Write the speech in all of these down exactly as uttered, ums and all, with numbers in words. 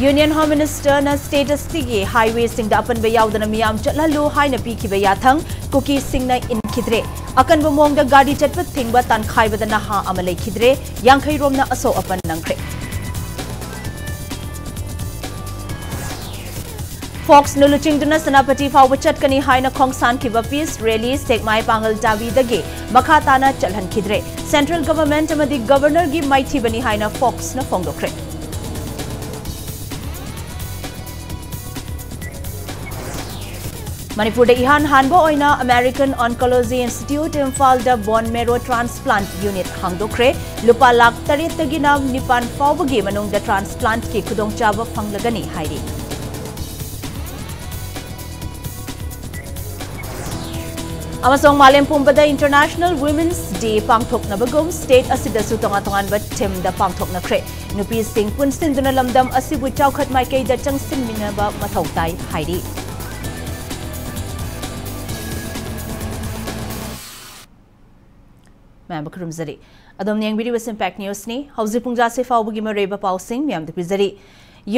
Union Home Minister ꯅ state ꯑꯁꯤꯒꯤ highway ꯁꯤꯡꯗ ꯑꯄꯟꯕ ꯌꯥꯎꯗꯅ ꯃꯤꯌꯥꯝ ꯆꯠꯍꯜꯂꯨ ꯍꯥꯏꯅ ꯄꯤꯈꯤꯕ ꯌꯥꯊꯪ ꯀꯨꯀꯤꯁꯤꯡꯅ ꯏꯟꯈꯤꯗ꯭ꯔꯦ꯫ ꯑꯀꯟꯕ ꯃꯑꯣꯡꯗ ꯒꯥꯔꯤ ꯆꯠꯄ ꯊꯤꯡꯕ ꯇꯥꯟꯈꯥꯏꯕꯗ ꯅꯍꯥ ꯑꯃ ꯂꯩꯈꯤꯗ꯭ꯔꯦ꯫ ꯌꯥꯡꯈꯩ ꯔꯣꯝꯅ ꯑꯁꯣꯛ ꯑꯄꯟ ꯅꯪꯈ꯭ꯔꯦ꯫ Fox ꯅ ꯂꯨꯆꯤꯡꯗꯨꯅ ꯁꯦꯅꯥꯄꯇꯤ ꯐꯥꯎꯕ ꯆꯠꯀꯅꯤ ꯍꯥꯏꯅ ꯈꯣꯡꯁꯥꯟꯈꯤꯕ peace rally ꯁꯦꯛꯃꯥꯏ ꯄꯥꯡꯒꯜ ꯇꯥꯕꯤꯗꯒꯤ ꯃꯈꯥ ꯇꯥꯅ ꯆꯠꯍꯟꯈꯤꯗ꯭ꯔꯦ꯫ Central Government ꯑꯃꯗꯤ Governor ꯒꯤ ꯃꯥꯏꯊꯤꯕꯅꯤ ꯍꯥꯏꯅ Fox ꯅ ꯐꯣꯡꯗꯣꯛꯈ꯭ꯔꯦ꯫ ꯃꯅꯤꯄꯨꯔꯗ ꯏꯍꯥꯟ ꯍꯥꯟꯕ ꯑꯣꯏꯅ American Oncology Institute ꯏꯝꯐꯥꯜꯗ bone marrow transplant unit ꯍꯥꯡꯗꯣꯛꯈ꯭ꯔꯦ꯫ ꯂꯨꯄꯥ ꯂꯥꯈ ꯇꯔꯦꯠꯇꯒꯤꯅ ꯅꯤꯄꯥꯟ ꯐꯥꯎꯕꯒꯤ ꯃꯅꯨꯡꯗ transplant ꯀꯤ ꯈꯨꯗꯣꯡꯆꯥꯕ ꯐꯪꯂꯒꯅꯤ ꯍꯥꯏꯔꯤ꯫ ꯑꯃꯁꯨꯡ ꯃꯥꯂꯦꯝ ꯄꯨꯝꯕꯗ International Women's Day ꯄꯥꯡꯊꯣꯛꯅꯕꯒꯨꯝ state ꯑꯁꯤꯗꯁꯨ ꯇꯣꯉꯥꯟ ꯇꯣꯉꯥꯟꯕ theme ꯗ ꯄꯥꯡꯊꯣꯛꯅꯈ꯭ꯔꯦ꯫ ꯅꯨꯄꯤꯁꯤꯡ ꯄꯨꯟꯁꯤꯟꯗꯨꯅ ꯂꯝꯗꯝ ꯑꯁꯤꯕꯨ ꯆꯥꯎꯈꯠ ꯃꯥꯏꯀꯩꯗ ꯆꯪꯁꯤꯟꯃꯤꯟꯅꯕ ꯃꯊꯧ ꯇꯥꯏ ꯍꯥꯏꯔꯤ꯫ ꯃꯌꯥꯝꯕꯨ ꯈꯨꯔꯨꯝꯖꯔꯤ꯫ ꯑꯗꯣꯝꯅ ꯌꯦꯡꯕꯤꯔꯤꯕꯁꯤ Impact News ꯅꯤ꯫ ꯍꯧꯖꯤꯛ ꯄꯨꯡ ꯇꯔꯥꯁꯤ ꯐꯥꯎꯕꯒꯤ ꯃꯔꯨꯑꯣꯏꯕ ꯄꯥꯎꯁꯤꯡ ꯃꯌꯥꯝꯗ ꯄꯤꯖꯔꯤ꯫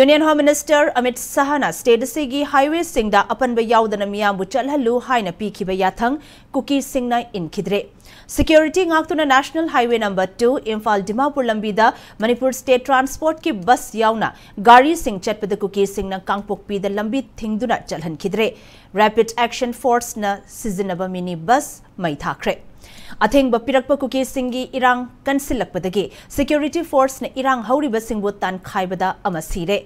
Union Home Minister Amit ꯁꯍꯥꯅ state ꯑꯁꯤꯒꯤ highway ꯁꯤꯡꯗ ꯑꯄꯟꯕ ꯌꯥꯎꯗꯅ ꯃꯤꯌꯥꯝꯕꯨ ꯆꯠꯍꯜꯂꯨ ꯍꯥꯏꯅ ꯄꯤꯈꯤꯕ ꯌꯥꯊꯪ ꯀꯨꯀꯤꯁꯤꯡꯅ ꯏꯟꯈꯤꯗ꯭ꯔꯦ꯫ Security ꯉꯥꯛꯇꯨꯅ National Highway number two Imphal Dimapur ꯂꯝꯕꯤꯗ ꯃꯅꯤꯄꯨꯔ state transport ꯀꯤ bus ꯌꯥꯎꯅ ꯒꯥꯔꯤꯁꯤꯡ ꯆꯠꯄꯗ ꯀꯨꯀꯤꯁꯤꯡꯅ ꯀꯥꯡꯄꯣꯛꯄꯤꯗ ꯂꯝꯕꯤ ꯊꯤꯡꯗꯨꯅ ꯆꯠꯍꯟꯈꯤꯗ꯭ꯔꯦ꯫ Rapid Action Force ꯅ ꯁꯤꯖꯤꯟꯅꯕ mini bus ꯃꯩ ꯊꯥꯈ꯭ꯔꯦ꯫ ꯑꯊꯤꯡꯕ ꯄꯤꯔꯛꯄ ꯀꯨꯀꯤꯁꯤꯡꯒꯤ ꯏꯔꯥꯡ ꯀꯟꯁꯤꯜꯂꯛꯄꯗꯒꯤ security force ꯅ ꯏꯔꯥꯡ ꯍꯧꯔꯤꯕꯁꯤꯡꯕꯨ ꯇꯥꯟꯈꯥꯏꯕꯗ ꯑꯃ ꯁꯤꯔꯦ꯫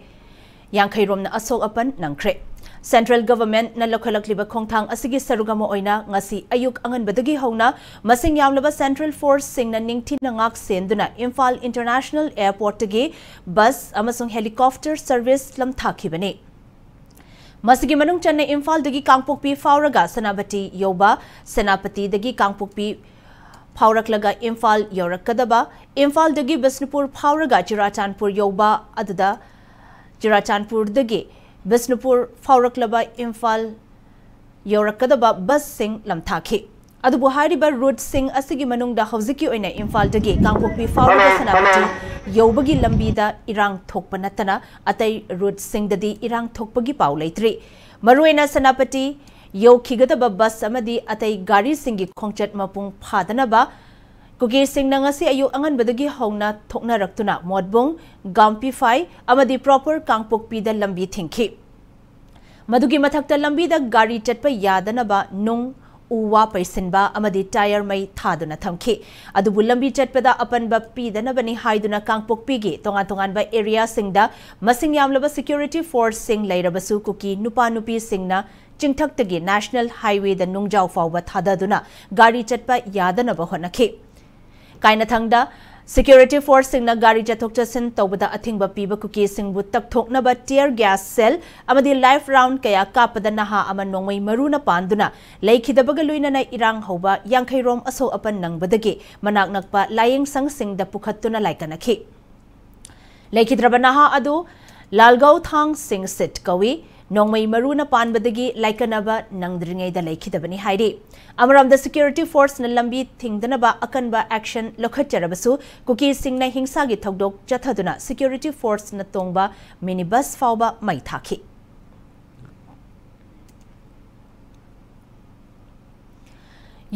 ꯌꯥꯡꯈꯩ ꯔꯣꯝꯅ ꯑꯁꯣꯛ ꯑꯄꯟ ꯅꯪꯈ꯭ꯔꯦ꯫ Central Government ꯅ ꯂꯧꯈꯠꯂꯛꯂꯤꯕ ꯈꯣꯡꯊꯥꯡ ꯑꯁꯤꯒꯤ ꯁꯔꯨꯛ ꯑꯃ ꯑꯣꯏꯅ ꯉꯁꯤ ꯑꯌꯨꯛ ꯑꯉꯟꯕꯗꯒꯤ ꯍꯧꯅ ꯃꯁꯤꯡ ꯌꯥꯝꯂꯕ central force ꯁꯤꯡꯅ ꯅꯤꯡꯊꯤꯅ ꯉꯥꯛ ꯁꯦꯟꯗꯨꯅ ꯏꯝꯐꯥꯜ International Airport ꯇꯒꯤ bus ꯑꯃꯁꯨꯡ helicopter service ꯂꯝꯊꯥꯈꯤꯕꯅꯤ꯫ ꯃꯁꯤꯒꯤ ꯃꯅꯨꯡ ꯆꯟꯅ ꯏꯝꯐꯥꯜꯗꯒꯤ ꯀꯥꯡꯄꯣꯛꯄꯤ ꯐꯥꯎꯔꯒ ꯁꯦꯅꯥꯄꯇꯤ ꯌꯧꯕ, ꯁꯦꯅꯥꯄꯇꯤꯗꯒꯤ ꯀꯥꯡꯄꯣꯛꯄꯤ ꯐꯥꯎꯔꯛꯂꯒ ꯏꯝꯐꯥꯜ ꯌꯧꯔꯛꯀꯗꯕ, ꯏꯝꯐꯥꯜꯗꯒꯤ ꯕꯤꯁꯅꯨꯄꯨꯔ ꯐꯥꯎꯔꯒ ꯆꯨꯔꯥꯆꯥꯟꯄꯨꯔ ꯌꯧꯕ, ꯑꯗꯨꯗ ꯆꯨꯔꯥꯆꯥꯟꯄꯨꯔꯗꯒꯤ ꯕꯤꯁꯅꯨꯄꯨꯔ ꯐꯥꯎꯔꯛꯂꯕ ꯏꯝꯐꯥꯜ ꯌꯧꯔꯛꯀꯗꯕ bus ꯁꯤꯡ ꯂꯝꯊꯥꯈꯤ꯫ ꯑꯗꯨꯕꯨ ꯍꯥꯏꯔꯤꯕ route ꯁꯤꯡ ꯑꯁꯤꯒꯤ ꯃꯅꯨꯡꯗ ꯍꯧꯖꯤꯛꯀꯤ ꯑꯣꯏꯅ ꯏꯝꯐꯥꯜꯗꯒꯤ ꯀꯥꯡꯄꯣꯛꯄꯤ ꯐꯥꯎꯔꯒ ꯁꯦꯅꯥꯄꯇꯤ ꯌꯧꯕꯒꯤ ꯂꯝꯕꯤꯗ ꯏꯔꯥꯡ ꯊꯣꯛꯄ ꯅꯠꯇꯅ ꯑꯇꯩ ꯔꯨꯠꯁꯤꯡꯗꯗꯤ ꯏꯔꯥꯡ ꯊꯣꯛꯄꯒꯤ ꯄꯥꯎ ꯂꯩꯇ꯭ꯔꯤ꯫ ꯃꯔꯨꯑꯣꯏꯅ ꯁꯦꯅꯥꯄꯇꯤ ꯌꯧꯈꯤꯒꯗꯕ ꯕꯁ ꯑꯃꯗꯤ ꯑꯇꯩ ꯒꯥꯔꯤꯁꯤꯡꯒꯤ ꯈꯣꯡꯆꯠ ꯃꯄꯨꯡ ꯐꯥꯗꯅꯕ ꯀꯨꯀꯤꯁꯤꯡꯅ ꯉꯁꯤ ꯑꯌꯨꯛ ꯑꯉꯟꯕꯗꯒꯤ ꯍꯧꯅ ꯊꯣꯛꯅꯔꯛꯇꯨꯅ ꯃꯣꯠꯕꯨꯡ, ꯒꯥꯝꯄꯤꯐꯥꯏ ꯑꯃꯗꯤ ꯄ꯭ꯔꯣꯄꯔ ꯀꯥꯡꯄꯣꯛꯄꯤꯗ ꯂꯝꯕꯤ ꯊꯤꯡꯈꯤ꯫ ꯃꯗꯨꯒꯤ ꯃꯊꯛꯇ ꯂꯝꯕꯤꯗ ꯒꯥꯔꯤ ꯆꯠꯄ ꯌꯥꯗꯅꯕ ꯅꯨꯡ, ꯎ ꯋꯥ ꯄꯩꯁꯤꯟꯕ ꯑꯃꯗꯤ ꯇꯥꯌꯔ ꯃꯩ ꯊꯥꯗꯨꯅ ꯊꯝꯈꯤ꯫ ꯑꯗꯨꯕꯨ ꯂꯝꯕꯤ ꯆꯠꯄꯗ ꯑꯄꯟꯕ ꯄꯤꯗꯅꯕꯅꯤ ꯍꯥꯏꯗꯨꯅ ꯀꯥꯡꯄꯣꯛꯄꯤꯒꯤ ꯇꯣꯉꯥꯟ ꯇꯣꯉꯥꯟꯕ ꯑꯦꯔꯤꯌꯥꯁꯤꯡꯗ ꯃꯁꯤꯡ ꯌꯥꯝꯂꯕ ꯁꯦꯀ꯭ꯌꯨꯔꯤꯇꯤ ꯐꯣꯔꯁꯁꯤꯡ ꯂꯩꯔꯕꯁꯨ ꯀꯨꯀꯤ ꯅꯨꯄꯥ ꯅꯨꯄꯤꯁꯤꯡꯅ ꯆꯤꯡꯊꯛꯇꯒꯤ ꯅꯦꯁꯅꯦꯜ ꯍꯥꯏꯋꯦꯗ ꯅꯨꯡꯖꯥꯎ ꯐꯥꯎꯕ ꯊꯥꯗꯗꯨꯅ ꯒꯥꯔꯤ ꯆꯠꯄ ꯌꯥꯗꯅꯕ ꯍꯣꯠꯅꯈꯤ꯫ ꯀꯥꯏꯅꯊꯪꯗ ꯁꯦꯀ꯭ꯌꯨꯔꯤꯇꯤ ꯐꯣꯔꯁꯁꯤꯡꯅ ꯒꯥꯔꯤ ꯆꯠꯊꯣꯛ ꯆꯠꯁꯤꯟ ꯇꯧꯕꯗ ꯑꯊꯤꯡꯕ ꯄꯤꯕ ꯀꯨꯀꯤꯁꯤꯡꯕꯨ ꯇꯛꯊꯣꯛꯅꯕ ꯇꯤꯌꯔ ꯒ꯭ꯌꯥꯁ ꯁꯦꯜ ꯑꯃꯗꯤ ꯂꯥꯏꯐ ꯔꯥꯎꯟ ꯀꯌꯥ ꯀꯥꯞꯄꯗ ꯅꯍꯥ ꯑꯃ ꯅꯣꯡꯃꯩ ꯃꯔꯨꯅ ꯄꯥꯟꯗꯨꯅ ꯂꯩꯈꯤꯗꯕꯒ ꯂꯣꯏꯅꯅ ꯏꯔꯥꯡ ꯍꯧꯕ ꯌꯥꯡꯈꯩꯔꯣꯝ ꯑꯁꯣꯛ ꯑꯄꯟ ꯅꯪꯕꯗꯒꯤ ꯃꯅꯥꯛ ꯅꯛꯄ ꯂꯥꯏꯌꯦꯡ ꯁꯪꯁꯤꯡꯗ ꯄꯨꯈꯠꯇꯨꯅ ꯂꯥꯏꯀꯠꯅꯈꯤ꯫ ꯂꯩꯈꯤꯗ꯭ꯔꯕ ꯅꯍꯥ ꯑꯗꯨ ꯂꯥꯜꯒꯧ ꯊꯥꯡ ꯁꯤꯡ ꯁꯤꯠ ꯀꯧꯏ꯫ ꯅꯣꯡꯃꯩ ꯃꯔꯨꯅ ꯄꯥꯟꯕꯗꯒꯤ ꯂꯥꯏꯀꯠꯅꯕ ꯅꯪꯗ꯭ꯔꯤꯉꯩꯗ ꯂꯩꯈꯤꯗꯕꯅꯤ ꯍꯥꯏꯔꯤ꯫ ꯑꯃꯔꯣꯝꯗ ꯁꯦꯀ꯭ꯌꯨꯔꯤꯇꯤ ꯐꯣꯔꯁꯅ ꯂꯝꯕꯤ ꯊꯤꯡꯗꯅꯕ ꯑꯀꯟꯕ ꯑꯦꯛꯁꯟ ꯂꯧꯈꯠꯆꯔꯕꯁꯨ ꯀꯨꯀꯤꯁꯤꯡꯅ ꯍꯤꯡꯁꯥꯒꯤ ꯊꯧꯗꯣꯛ ꯆꯠꯊꯗꯨꯅ ꯁꯦꯀ꯭ꯌꯨꯔꯤꯇꯤ ꯐꯣꯔꯁꯅ ꯇꯣꯡꯕ ꯃꯤꯅꯤ ꯕꯁ ꯐꯥꯎꯕ ꯃꯩ ꯊꯥꯈꯤ꯫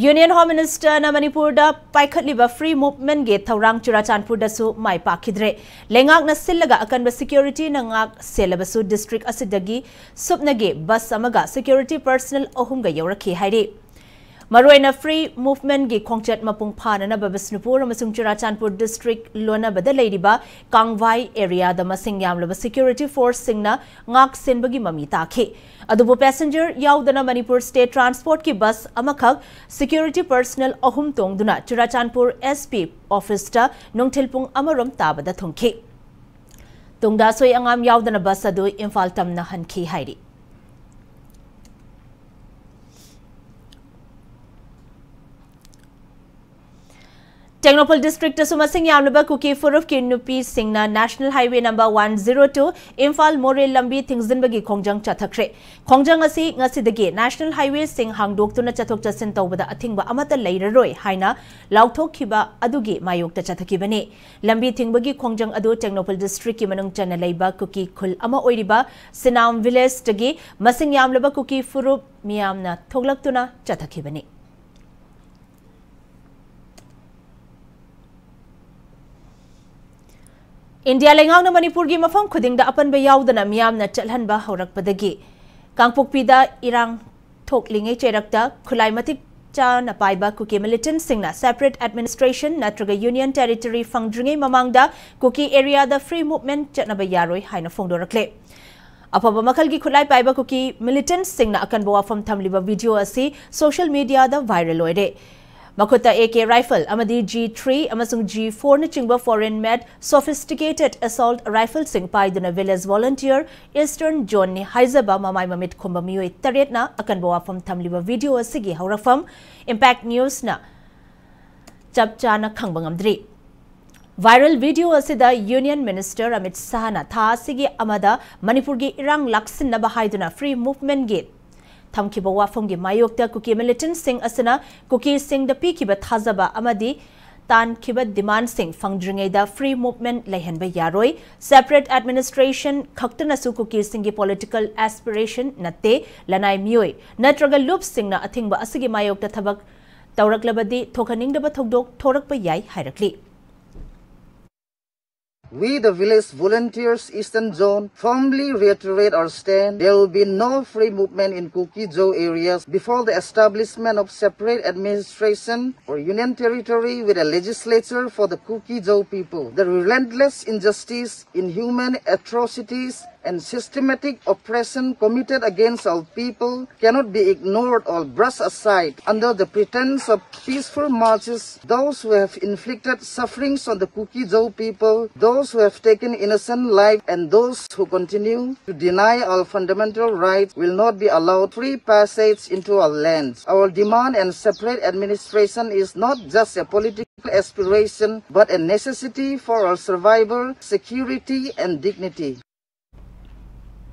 ꯌꯨꯅꯤꯌꯟ ꯍꯣꯝ ꯃꯤꯅꯤꯁꯇꯔꯅ ꯃꯅꯤꯄꯨꯔꯗ ꯄꯥꯏꯈꯠꯂꯤꯕ ꯐ꯭ꯔꯤ ꯃꯨꯚꯃꯦꯟꯠꯒꯤ ꯊꯧꯔꯥꯡ ꯆꯨꯔꯥꯆꯥꯟꯄꯨꯔꯗꯁꯨ ꯃꯥꯏ ꯄꯥꯛꯈꯤꯗ꯭ꯔꯦ꯫ ꯂꯩꯉꯥꯛꯅ ꯁꯤꯜꯂꯒ ꯑꯀꯟꯕ ꯁꯦꯀ꯭ꯌꯨꯔꯤꯇꯤꯅ ꯉꯥꯛ ꯁꯦꯜꯂꯕꯁꯨ ꯗꯤꯁꯇ꯭ꯔꯤꯛ ꯑꯁꯤꯗꯒꯤ ꯁꯨꯞꯅꯒꯤ ꯕꯁ ꯑꯃꯒ ꯁꯦꯀ꯭ꯌꯨꯔꯤꯇꯤ ꯄꯔꯁꯅꯦꯜ ꯑꯍꯨꯝꯒ ꯌꯧꯔꯛꯈꯤ ꯍꯥꯏꯔꯤ꯫ ꯃꯔꯨꯑꯣꯏꯅ ꯐ꯭ꯔꯤ ꯃꯨꯚꯃꯦꯟꯠꯒꯤ ꯈꯣꯡꯆꯠ ꯃꯄꯨꯡ ꯐꯥꯅꯅꯕ ꯕꯤꯁꯅꯨꯄꯨꯔ ꯑꯃꯁꯨꯡ ꯆꯨꯔꯥꯆꯥꯟꯄꯨꯔ ꯗꯤꯁꯇ꯭ꯔꯤꯛ ꯂꯣꯟꯅꯕꯗ ꯂꯩꯔꯤꯕ ꯀꯥꯡꯚꯥꯏ ꯑꯦꯔꯤꯌꯥꯗ ꯃꯁꯤꯡ ꯌꯥꯝꯂꯕ ꯁꯦꯀ꯭ꯌꯨꯔꯤꯇꯤ ꯐꯣꯔꯁꯁꯤꯡꯅ ꯉꯥꯛ ꯁꯦꯟꯕꯒꯤ ꯃꯃꯤ ꯇꯥꯈꯤ꯫ ꯑꯗꯨꯕꯨ ꯄꯦꯁꯦꯟꯖꯔ ꯌꯥꯎꯗꯅ ꯃꯅꯤꯄꯨꯔ ꯁ꯭ꯇꯦꯠ ꯇ꯭ꯔꯥꯟꯁꯄꯣꯔꯠꯀꯤ ꯕꯁ ꯑꯃꯈꯛ ꯁꯦꯀ꯭ꯌꯨꯔꯤꯇꯤ ꯄꯔꯁꯅꯦꯜ ꯑꯍꯨꯝ ꯇꯣꯡꯗꯨꯅ ꯆꯨꯔꯥꯆꯥꯟꯄꯨꯔ ꯑꯦꯁ ꯄꯤ ꯑꯣꯐꯤꯁꯇ ꯅꯨꯡꯊꯤꯜ ꯄꯨꯡ ꯑꯃꯔꯣꯝ ꯇꯥꯕꯗ ꯊꯨꯡꯈꯤ꯫ ꯇꯨꯡꯗ ꯑꯁꯣꯏ ꯑꯉꯥꯝ ꯌꯥꯎꯗꯅ ꯕꯁ ꯑꯗꯨ ꯏꯝꯐꯥꯜ ꯇꯝꯅ ꯍꯟꯈꯤ ꯍꯥꯏꯔꯤ꯫ ꯇꯦꯡꯅꯧꯄꯜ ꯗꯤꯁꯇ꯭ꯔꯤꯛꯇꯁꯨ ꯃꯁꯤꯡ ꯌꯥꯝꯂꯕ ꯀꯨꯀꯤ ꯐꯨꯔꯨꯞꯀꯤ ꯅꯨꯄꯤꯁꯤꯡꯅ national highway number one zero two Imphal ꯃꯣꯔꯦ ꯂꯝꯕꯤ ꯊꯤꯡꯖꯤꯟꯕꯒꯤ ꯈꯣꯡꯖꯪ ꯆꯠꯊꯈ꯭ꯔꯦ꯫ ꯈꯣꯡꯖꯪ ꯑꯁꯤ ꯉꯁꯤꯗꯒꯤ ꯅꯦꯁꯅꯦꯜ ꯍꯥꯏꯋꯦꯁꯤꯡ ꯍꯥꯡꯗꯣꯛꯇꯨꯅ ꯆꯠꯊꯣꯛ ꯆꯠꯁꯤꯟ ꯇꯧꯕꯗ ꯑꯊꯤꯡꯕ ꯑꯃꯠꯇ ꯂꯩꯔꯔꯣꯏ ꯍꯥꯏꯅ ꯂꯥꯎꯊꯣꯛꯈꯤꯕ ꯑꯗꯨꯒꯤ ꯃꯥꯌꯣꯛꯇ ꯆꯠꯊꯈꯤꯕꯅꯤ꯫ ꯂꯝꯕꯤ ꯊꯤꯡꯕꯒꯤ ꯈꯣꯡꯖꯪ ꯑꯗꯨ ꯇꯦꯡꯅꯧꯄꯜ ꯗꯤꯁꯇ꯭ꯔꯤꯛꯀꯤ ꯃꯅꯨꯡ ꯆꯟꯅ ꯂꯩꯕ ꯀꯨꯀꯤ ꯈꯨꯜ ꯑꯃ ꯑꯣꯏꯔꯤꯕ ꯁꯤꯅꯥꯝ ꯚꯤꯂꯦꯖꯇꯒꯤ ꯃꯁꯤꯡ ꯌꯥꯝꯂꯕ ꯀꯨꯀꯤ ꯐꯨꯔꯨꯞ ꯃꯤꯌꯥꯝꯅ ꯊꯣꯛꯂꯛꯇꯨꯅ ꯆꯠꯊꯈꯤꯕꯅꯤ꯫ ꯏꯟꯗꯤꯌꯥ ꯂꯩꯉꯥꯛꯅ ꯃꯅꯤꯄꯨꯔꯒꯤ ꯃꯐꯝ ꯈꯨꯗꯤꯡꯗ ꯑꯄꯟꯕ ꯌꯥꯎꯗꯅ ꯃꯤꯌꯥꯝꯅ ꯆꯠꯍꯟꯕ ꯍꯧꯔꯛꯄꯗꯒꯤ ꯀꯥꯡꯄꯣꯛꯄꯤꯗ ꯏꯔꯥꯡ ꯊꯣꯛꯂꯤꯉꯩ ꯆꯩꯔꯛꯇ ꯈꯨꯠꯂꯥꯏ ꯃꯇꯤꯛ ꯆꯥꯅ ꯄꯥꯏꯕ ꯀꯨꯀꯤ ꯃꯤꯂꯤꯇꯦꯟꯠꯁꯤꯡꯅ separate administration ꯅꯠꯇ꯭ꯔꯒ union territory ꯐꯪꯗ꯭ꯔꯤꯉꯩ ꯃꯃꯥꯡꯗ ꯀꯨꯀꯤ ꯑꯦꯔꯤꯌꯥꯗ free movement ꯆꯠꯅꯕ ꯌꯥꯔꯣꯏ ꯍꯥꯏꯅ ꯐꯣꯡꯗꯣꯔꯛꯂꯦ꯫ ꯑꯐꯕ ꯃꯈꯜꯒꯤ ꯈꯨꯠꯂꯥꯏ ꯄꯥꯏꯕ ꯀꯨꯀꯤ ꯃꯤꯂꯤꯇꯦꯟꯠꯁꯤꯡꯅ ꯑꯀꯟꯕ ꯋꯥꯐꯝ ꯊꯝꯂꯤꯕ ꯚꯤꯗꯤꯑꯣ ꯑꯁꯤ ꯁꯣꯁꯤꯌꯦꯜ ꯃꯤꯗꯤꯌꯥꯗ ꯚꯥꯏꯔꯦꯜ ꯑꯣꯏꯔꯦ꯫ ꯃꯈꯨꯠꯇ ꯑꯦ ꯀꯦ ꯔꯥꯏꯐꯜ ꯑꯃꯗꯤ ꯖꯤ ꯊ꯭ꯔꯤ ꯑꯃꯁꯨꯡ ꯖꯤ ꯐꯣꯔꯅꯆꯤꯡꯕ foreign made sophisticated assault rifleꯁꯤꯡ ꯄꯥꯏꯗꯨꯅ ꯚꯤꯂꯦꯖ ꯚꯣꯂꯨꯟꯇꯤꯌꯔ ꯏꯁꯇꯔꯟ ꯖꯣꯟꯅꯤ ꯍꯥꯏꯖꯕ ꯃꯃꯥꯏ ꯃꯃꯤꯠ ꯈꯨꯝꯕ ꯃꯤꯑꯣꯏ ꯇꯔꯦꯠꯅ ꯑꯀꯟꯕ ꯋꯥꯐꯝ ꯊꯝꯂꯤꯕ ꯚꯤꯗꯤꯑꯣ ꯑꯁꯤꯒꯤ ꯍꯧꯔꯛꯐꯝ ꯏꯝꯄꯦꯛ ꯅ꯭ꯌꯨꯁꯅ ꯆꯞ ꯆꯥꯅ ꯈꯪꯕ ꯉꯝꯗ꯭ꯔꯤ꯫ ꯚꯥꯏꯔꯦꯜ ꯚꯤꯗꯤꯑꯣ ꯑꯁꯤꯗ ꯌꯨꯅꯤꯌꯟ ꯃꯤꯅꯤꯁꯇꯔ ꯑꯃꯤꯠ ꯁꯥꯍꯅ ꯊꯥ ꯑꯁꯤꯒꯤ ꯑꯃꯗ ꯃꯅꯤꯄꯨꯔꯒꯤ ꯏꯔꯥꯡ ꯂꯥꯛꯁꯤꯟꯅꯕ ꯍꯥꯏꯗꯨꯅ free movementꯀꯤ ꯊꯝꯈꯤꯕ ꯋꯥꯐꯝꯒꯤ ꯃꯥꯌꯣꯛꯇ ꯀꯨꯀꯤ ꯃꯤꯂꯤꯇꯦꯟꯠꯁꯤꯡ ꯑꯁꯤꯅ ꯀꯨꯀꯤꯁꯤꯡꯗ ꯄꯤꯈꯤꯕ ꯊꯥꯖꯕ ꯑꯃꯗꯤ ꯇꯥꯟꯈꯤꯕ ꯗꯤꯃꯥꯟꯁꯤꯡ ꯐꯪꯗ꯭ꯔꯤꯉꯩꯗ free movement ꯂꯩꯍꯟꯕ ꯌꯥꯔꯣꯏ꯫ Separate administration ꯈꯛꯇꯅꯁꯨ ꯀꯨꯀꯤꯁꯤꯡꯒꯤ political aspiration ꯅꯠꯇꯦ꯫ ꯂꯅꯥꯏ ꯃꯤꯑꯣꯏ ꯅꯠꯇ꯭ꯔꯒ ꯂꯨꯞꯁꯤꯡꯅ ꯑꯊꯤꯡꯕ ꯑꯁꯤꯒꯤ ꯃꯥꯌꯣꯛꯇ ꯊꯕꯛ ꯇꯧꯔꯛꯂꯕꯗꯤ ꯊꯣꯛꯍꯟꯅꯤꯡꯗꯕ ꯊꯧꯗꯣꯛ ꯊꯣꯔꯛꯄ ꯌꯥꯏ ꯍꯥꯏꯔꯛꯂꯤ꯫ We, the Village Volunteers Eastern Zone, firmly reiterate our stand. There will be no free movement in Kuki-Zo areas before the establishment of separate administration or union territory with a legislature for the Kuki-Zo people. The relentless injustice, inhuman atrocities, and systematic oppression committed against our people cannot be ignored or brushed aside under the pretense of peaceful marches. Those who have inflicted sufferings on the Kuki-Zo people, those who have taken innocent life, and those who continue to deny our fundamental rights will not be allowed free passage into our lands. Our demand and separate administration is not just a political aspiration, but a necessity for our survival, security, and dignity.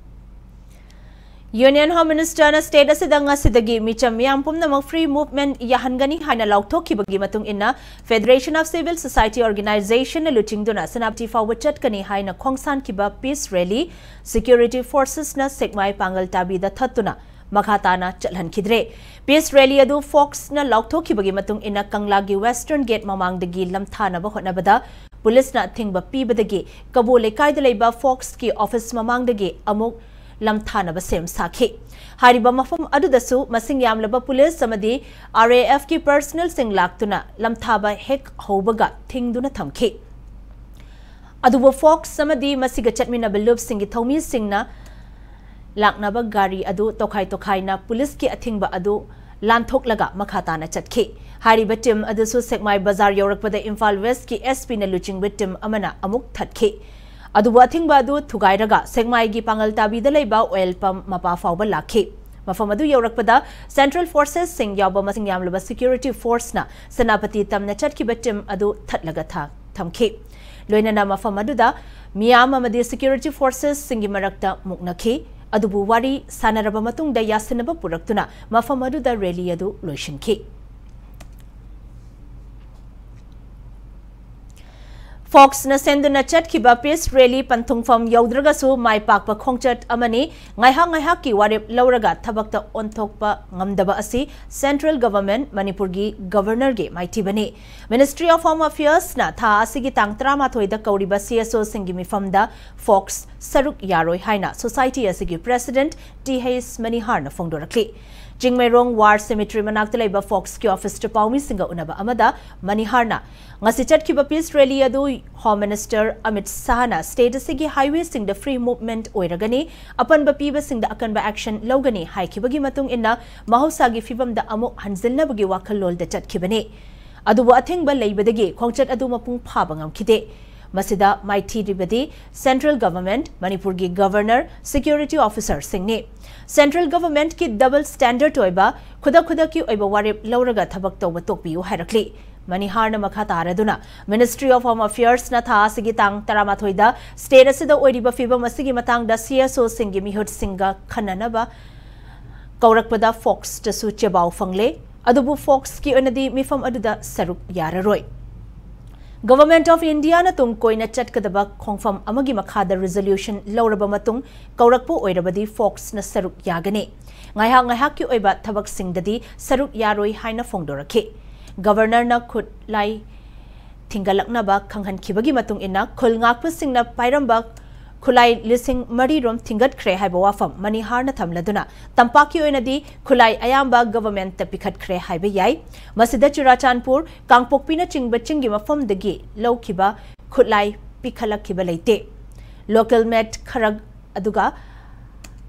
Union Home Minister ꯅ state ꯑꯁꯤꯗ ꯉꯁꯤꯗꯒꯤ ꯃꯤꯆꯝ ꯃꯤꯌꯥꯝ ꯄꯨꯝꯅꯃꯛ free movement ꯌꯥꯍꯟꯒꯅꯤ ꯍꯥꯏꯅ ꯂꯥꯎꯊꯣꯛꯈꯤꯕꯒꯤ ꯃꯇꯨꯡ ꯏꯟꯅ Federation of Civil Society Organization ꯅ ꯂꯨꯆꯤꯡꯗꯨꯅ ꯁꯦꯅꯥꯄꯇꯤ ꯐꯥꯎꯕ ꯆꯠꯀꯅꯤ ꯍꯥꯏꯅ ꯈꯣꯡꯁꯥꯟꯈꯤꯕ peace rally security forces ꯅ ꯁꯦꯛꯃꯥꯏ ꯄꯥꯡꯒꯜ ꯇꯥꯕꯤꯗ ꯊꯠꯇꯨꯅ ꯃꯈꯥ ꯇꯥꯅ ꯆꯠꯍꯟꯈꯤꯗ꯭ꯔꯦ꯫ Peace rally ꯑꯗꯨ Fox ꯅ ꯂꯥꯎꯊꯣꯛꯈꯤꯕꯒꯤ ꯃꯇꯨꯡ ꯏꯟꯅ ꯀꯪꯂꯥꯒꯤ Western Gate ꯃꯃꯥꯡꯗꯒꯤ ꯂꯝꯊꯥꯅꯕ ꯍꯣꯠꯅꯕꯗ police ꯅ ꯑꯊꯤꯡꯕ ꯄꯤꯕꯗꯒꯤ ꯀꯕꯣ ꯂꯩꯀꯥꯏꯗ ꯂꯩꯕ Fox ꯀꯤ office ꯃꯃꯥꯡꯗꯒꯤ ꯑꯃꯨꯛ ꯂꯝꯊꯥꯅꯕ ꯁꯦꯝ ꯁꯥꯈꯤ꯫ ꯍꯥꯏꯔꯤꯕ ꯃꯐꯝ ꯑꯗꯨꯗꯁꯨ ꯃꯁꯤꯡ ꯌꯥꯝꯂꯕ police ꯑꯃꯗꯤ R A F ꯀꯤ personnel ꯁꯤꯡ ꯂꯥꯛꯇꯨꯅ ꯂꯝꯊꯥꯕ ꯍꯦꯛ ꯍꯧꯕꯒ ꯊꯤꯡꯗꯨꯅ ꯊꯝꯈꯤ꯫ ꯑꯗꯨꯕꯨ Fox ꯑꯃꯗꯤ ꯃꯁꯤꯒ ꯆꯠꯃꯤꯟꯅꯕ ꯂꯨꯞꯁꯤꯡꯒꯤ ꯊꯧꯃꯤꯁꯤꯡꯅ ꯂꯥꯛꯅꯕ ꯒꯥꯔꯤ ꯑꯗꯨ ꯇꯣꯈꯥꯏ ꯇꯣꯈꯥꯏꯅ police ꯀꯤ ꯑꯊꯤꯡꯕ ꯑꯗꯨ ꯂꯥꯟꯊꯣꯛꯂꯒ ꯃꯈꯥ ꯇꯥꯅ ꯆꯠꯈꯤ꯫ ꯍꯥꯏꯔꯤꯕ team ꯑꯗꯨꯁꯨ ꯁꯦꯛꯃꯥꯏ ꯕꯖꯥꯔ ꯌꯧꯔꯛꯄꯗ ꯏꯝꯐꯥꯜ West ꯀꯤ S P ꯅ ꯂꯨꯆꯤꯡꯕ team ꯑꯃꯅ ꯑꯃꯨꯛ ꯊꯠꯈꯤ꯫ ꯑꯗꯨꯕꯨ ꯑꯊꯤꯡꯕ ꯑꯗꯨ ꯊꯨꯒꯥꯏꯔꯒ ꯁꯦꯛꯃꯥꯏꯒꯤ ꯄꯥꯡꯒꯜ ꯇꯥꯕꯤꯗ ꯂꯩꯕ oil pump ꯃꯄꯥ ꯐꯥꯎꯕ ꯂꯥꯛꯈꯤ꯫ ꯃꯐꯝ ꯑꯗꯨ ꯌꯧꯔꯛꯄꯗ central forces ꯁꯤꯡ ꯌꯥꯎꯕ ꯃꯁꯤꯡ ꯌꯥꯝꯂꯕ security force ꯅ ꯁꯦꯅꯥꯄꯇꯤ ꯇꯝꯅ ꯆꯠꯈꯤꯕ team ꯑꯗꯨ ꯊꯠꯂꯒ ꯊꯥ-, ꯊꯝꯈꯤ꯫ ꯂꯣꯏꯅꯅ ꯃꯐꯝ ꯑꯗꯨꯗ ꯃꯤꯌꯥꯝ ꯑꯃꯗꯤ security forces ꯁꯤꯡꯒꯤ ꯃꯔꯛꯇ ꯃꯨꯛꯅꯈꯤ꯫ ꯑꯗꯨꯕꯨ ꯋꯥꯔꯤ ꯁꯥꯟꯅꯔꯕ ꯃꯇꯨꯡꯗ ꯌꯥꯁꯤꯟꯅꯕ ꯄꯨꯔꯛꯇꯨꯅ ꯃꯐꯝ ꯑꯗꯨꯗ rally ꯑꯗꯨ ꯂꯣꯏꯁꯤꯟꯈꯤ꯫ Fox ꯅ ꯁꯦꯝꯗꯨꯅ ꯆꯠꯈꯤꯕ peace rally ꯄꯟꯊꯨꯡꯐꯝ ꯌꯧꯗ꯭ꯔꯒꯁꯨ ꯃꯥꯏ ꯄꯥꯛꯄ ꯈꯣꯡꯆꯠ ꯑꯃꯅꯤ꯫ ꯉꯥꯏꯍꯥꯛ ꯉꯥꯏꯍꯥꯛꯀꯤ ꯋꯥꯔꯦꯞ ꯂꯧꯔꯒ ꯊꯕꯛꯇ ꯑꯣꯟꯊꯣꯛꯄ ꯉꯝꯗꯕ ꯑꯁꯤ central government, ꯃꯅꯤꯄꯨꯔꯒꯤ Governor ꯒꯤ ꯃꯥꯏꯊꯤꯕꯅꯤ꯫ Ministry of Home Affairs ꯅ ꯊꯥ ꯑꯁꯤꯒꯤ ꯇꯥꯡ ꯇꯔꯥꯃꯥꯊꯣꯏꯗ ꯀꯧꯔꯤꯕ C S O ꯁꯤꯡꯒꯤ ꯃꯤꯐꯝꯗ Fox ꯁꯔꯨꯛ ꯌꯥꯔꯣꯏ ꯍꯥꯏꯅ society ꯑꯁꯤꯒꯤ president T H ꯃꯅꯤꯍꯥꯔꯅ ꯐꯣꯡꯗꯣꯔꯛꯂꯤ꯫ ꯆꯤꯡꯃꯩꯔꯣꯡ ꯋꯥꯔ ꯁꯦꯃꯤꯇ꯭ꯔꯤ ꯃꯅꯥꯛꯇ ꯂꯩꯕ ꯐꯣꯛꯁꯀꯤ ꯑꯣꯐꯤꯁꯇ ꯄꯥꯎꯃꯤꯁꯤꯡꯒ ꯎꯅꯕ ꯑꯃꯗ ꯃꯅꯤꯍꯥꯔꯅ ꯉꯁꯤ ꯆꯠꯈꯤꯕ ꯄꯤꯁ ꯔꯦꯂꯤ ꯑꯗꯨ ꯍꯣꯝ ꯃꯤꯅꯤꯁꯇꯔ ꯑꯃꯤꯠ ꯁꯥꯍꯅ ꯁ꯭ꯇꯦꯠ ꯑꯁꯤꯒꯤ ꯍꯥꯏꯋꯦꯁꯤꯡꯗ ꯐ꯭ꯔꯤ ꯃꯨꯚꯃꯦꯟꯠ ꯑꯣꯏꯔꯒꯅꯤ, ꯑꯄꯟꯕ ꯄꯤꯕꯁꯤꯡꯗ ꯑꯀꯟꯕ ꯑꯦꯛꯁꯟ ꯂꯧꯒꯅꯤ ꯍꯥꯏꯈꯤꯕꯒꯤ ꯃꯇꯨꯡ ꯏꯟꯅ ꯃꯍꯧꯁꯥꯒꯤ ꯐꯤꯕꯝꯗ ꯑꯃꯨꯛ ꯍꯟꯖꯤꯟꯅꯕꯒꯤ ꯋꯥꯈꯜꯂꯣꯟꯗ ꯆꯠꯈꯤꯕꯅꯤ꯫ ꯑꯗꯨꯕꯨ ꯑꯊꯤꯡꯕ ꯂꯩꯕꯗꯒꯤ ꯈꯣꯡꯆꯠ ꯑꯗꯨ ꯃꯄꯨꯡ ꯐꯥꯕ ꯉꯝꯈꯤꯗꯦ꯫ ꯃꯁꯤꯗ ꯃꯥꯏꯊꯤꯔꯤꯕꯗꯤ ꯁꯦꯟꯇ꯭ꯔꯦꯜ ꯒꯚꯔꯟꯃꯦꯟꯠ, ꯃꯅꯤꯄꯨꯔꯒꯤ ꯒꯚꯔꯅꯔ, ꯁꯦꯀ꯭ꯌꯨꯔꯤꯇꯤ ꯑꯣꯐꯤꯁꯔꯁꯤꯡꯅꯤ꯫ ꯁꯦꯟꯇ꯭ꯔꯦꯜ ꯒꯚꯔꯟꯃꯦꯟꯠꯀꯤ ꯗꯕꯜ ꯁ꯭ꯇꯦꯟꯗꯔꯗ ꯑꯣꯏꯕ, ꯈꯨꯗꯛ ꯈꯨꯗꯛꯀꯤ ꯑꯣꯏꯕ ꯋꯥꯔꯦꯞ ꯂꯧꯔꯒ ꯊꯕꯛ ꯇꯧꯕ ꯇꯣꯛꯄꯤꯌꯨ ꯍꯥꯏꯔꯛꯂꯤ꯫ ꯃꯅꯤꯍꯥꯔꯅ ꯃꯈꯥ ꯇꯥꯔꯗꯨꯅ, ꯃꯤꯅꯤꯁꯇ꯭ꯔꯤ ꯑꯣꯐ ꯍꯣꯝ ꯑꯐꯤꯌꯔꯁꯅ ꯊꯥ ꯑꯁꯤꯒꯤ ꯇꯥꯡ ꯇꯔꯥꯃꯥꯊꯣꯏꯗ ꯁ꯭ꯇꯦꯠ ꯑꯁꯤꯗ ꯑꯣꯏꯔꯤꯕ ꯐꯤꯕꯝ ꯑꯁꯤꯒꯤ ꯃꯇꯥꯡꯗ ꯁꯤ ꯑꯦꯁ ꯑꯣꯁꯤꯡꯒꯤ ꯃꯤꯍꯨꯠꯁꯤꯡꯒ ꯈꯟꯅꯅꯕ ꯀꯧꯔꯛꯄꯗ ꯐꯣꯛꯁꯇꯁꯨ ꯆꯦꯕꯥꯎ ꯐꯪꯂꯦ꯫ ꯑꯗꯨꯕꯨ ꯐꯣꯛꯁꯀꯤ ꯑꯣꯏꯅꯗꯤ ꯃꯤꯐꯝ ꯑꯗꯨꯗ ꯁꯔꯨꯛ ꯌꯥꯔꯔꯣꯏ꯫ ꯒꯚꯔꯟꯃꯦꯟꯠ ꯑꯣꯐ ꯏꯟꯗꯤꯌꯥꯅ ꯇꯨꯡ ꯀꯣꯏꯅ ꯆꯠꯀꯗꯕ ꯈꯣꯡꯐꯝ ꯑꯃꯒꯤ ꯃꯈꯥꯗ ꯔꯤꯖꯣꯂꯨꯁꯟ ꯂꯧꯔꯕ ꯃꯇꯨꯡ ꯀꯧꯔꯛꯄ ꯑꯣꯏꯔꯕꯗꯤ ꯐꯣꯛꯁꯅ ꯁꯔꯨꯛ ꯌꯥꯒꯅꯤ꯫ ꯉꯥꯏꯍꯥꯛ ꯉꯥꯏꯍꯥꯛꯀꯤ ꯑꯣꯏꯕ ꯊꯕꯛꯁꯤꯡꯗꯗꯤ ꯁꯔꯨꯛ ꯌꯥꯔꯣꯏ ꯍꯥꯏꯅ ꯐꯣꯡꯗꯣꯔꯛꯈꯤ꯫ ꯒꯚꯔꯅꯔꯅ ꯈꯨꯠꯂꯥꯏ ꯊꯤꯡꯒꯠꯂꯛꯅꯕ ꯈꯪꯍꯟꯈꯤꯕꯒꯤ ꯃꯇꯨꯡ ꯏꯟꯅ ꯈꯨꯜ ꯉꯥꯛꯄꯁꯤꯡꯅ ꯄꯥꯏꯔꯝꯕ ꯈꯨꯠꯂꯥꯏ ꯂꯤꯁꯤꯡ ꯃꯔꯤ ꯔꯣꯝ ꯊꯤꯡꯒꯠꯈ꯭ꯔꯦ ꯍꯥꯏꯕ ꯋꯥꯐꯝ ꯃꯅꯤꯍꯥꯔꯅ ꯊꯝꯂꯗꯨꯅ, ꯇꯝꯄꯥꯛꯀꯤ ꯑꯣꯏꯅꯗꯤ ꯈꯨꯠꯂꯥꯏ ꯑꯌꯥꯝꯕ ꯒꯚꯔꯟꯃꯦꯟꯠꯇ ꯄꯤꯈꯠꯈ꯭ꯔꯦ ꯍꯥꯏꯕ ꯌꯥꯏ꯫ ꯃꯁꯤꯗ ꯆꯨꯔꯥꯆꯥꯟꯄꯨꯔ, ꯀꯥꯡꯄꯣꯛꯄꯤꯅꯆꯤꯡꯕ ꯆꯤꯡꯒꯤ ꯃꯐꯝꯗꯒꯤ ꯂꯧꯈꯤꯕ ꯈꯨꯠꯂꯥꯏ ꯄꯤꯈꯠꯂꯛꯈꯤꯕ ꯂꯩꯇꯦ꯫ ꯂꯣꯀꯦꯜ ꯃꯦꯗ ꯈꯔ ꯑꯗꯨꯒ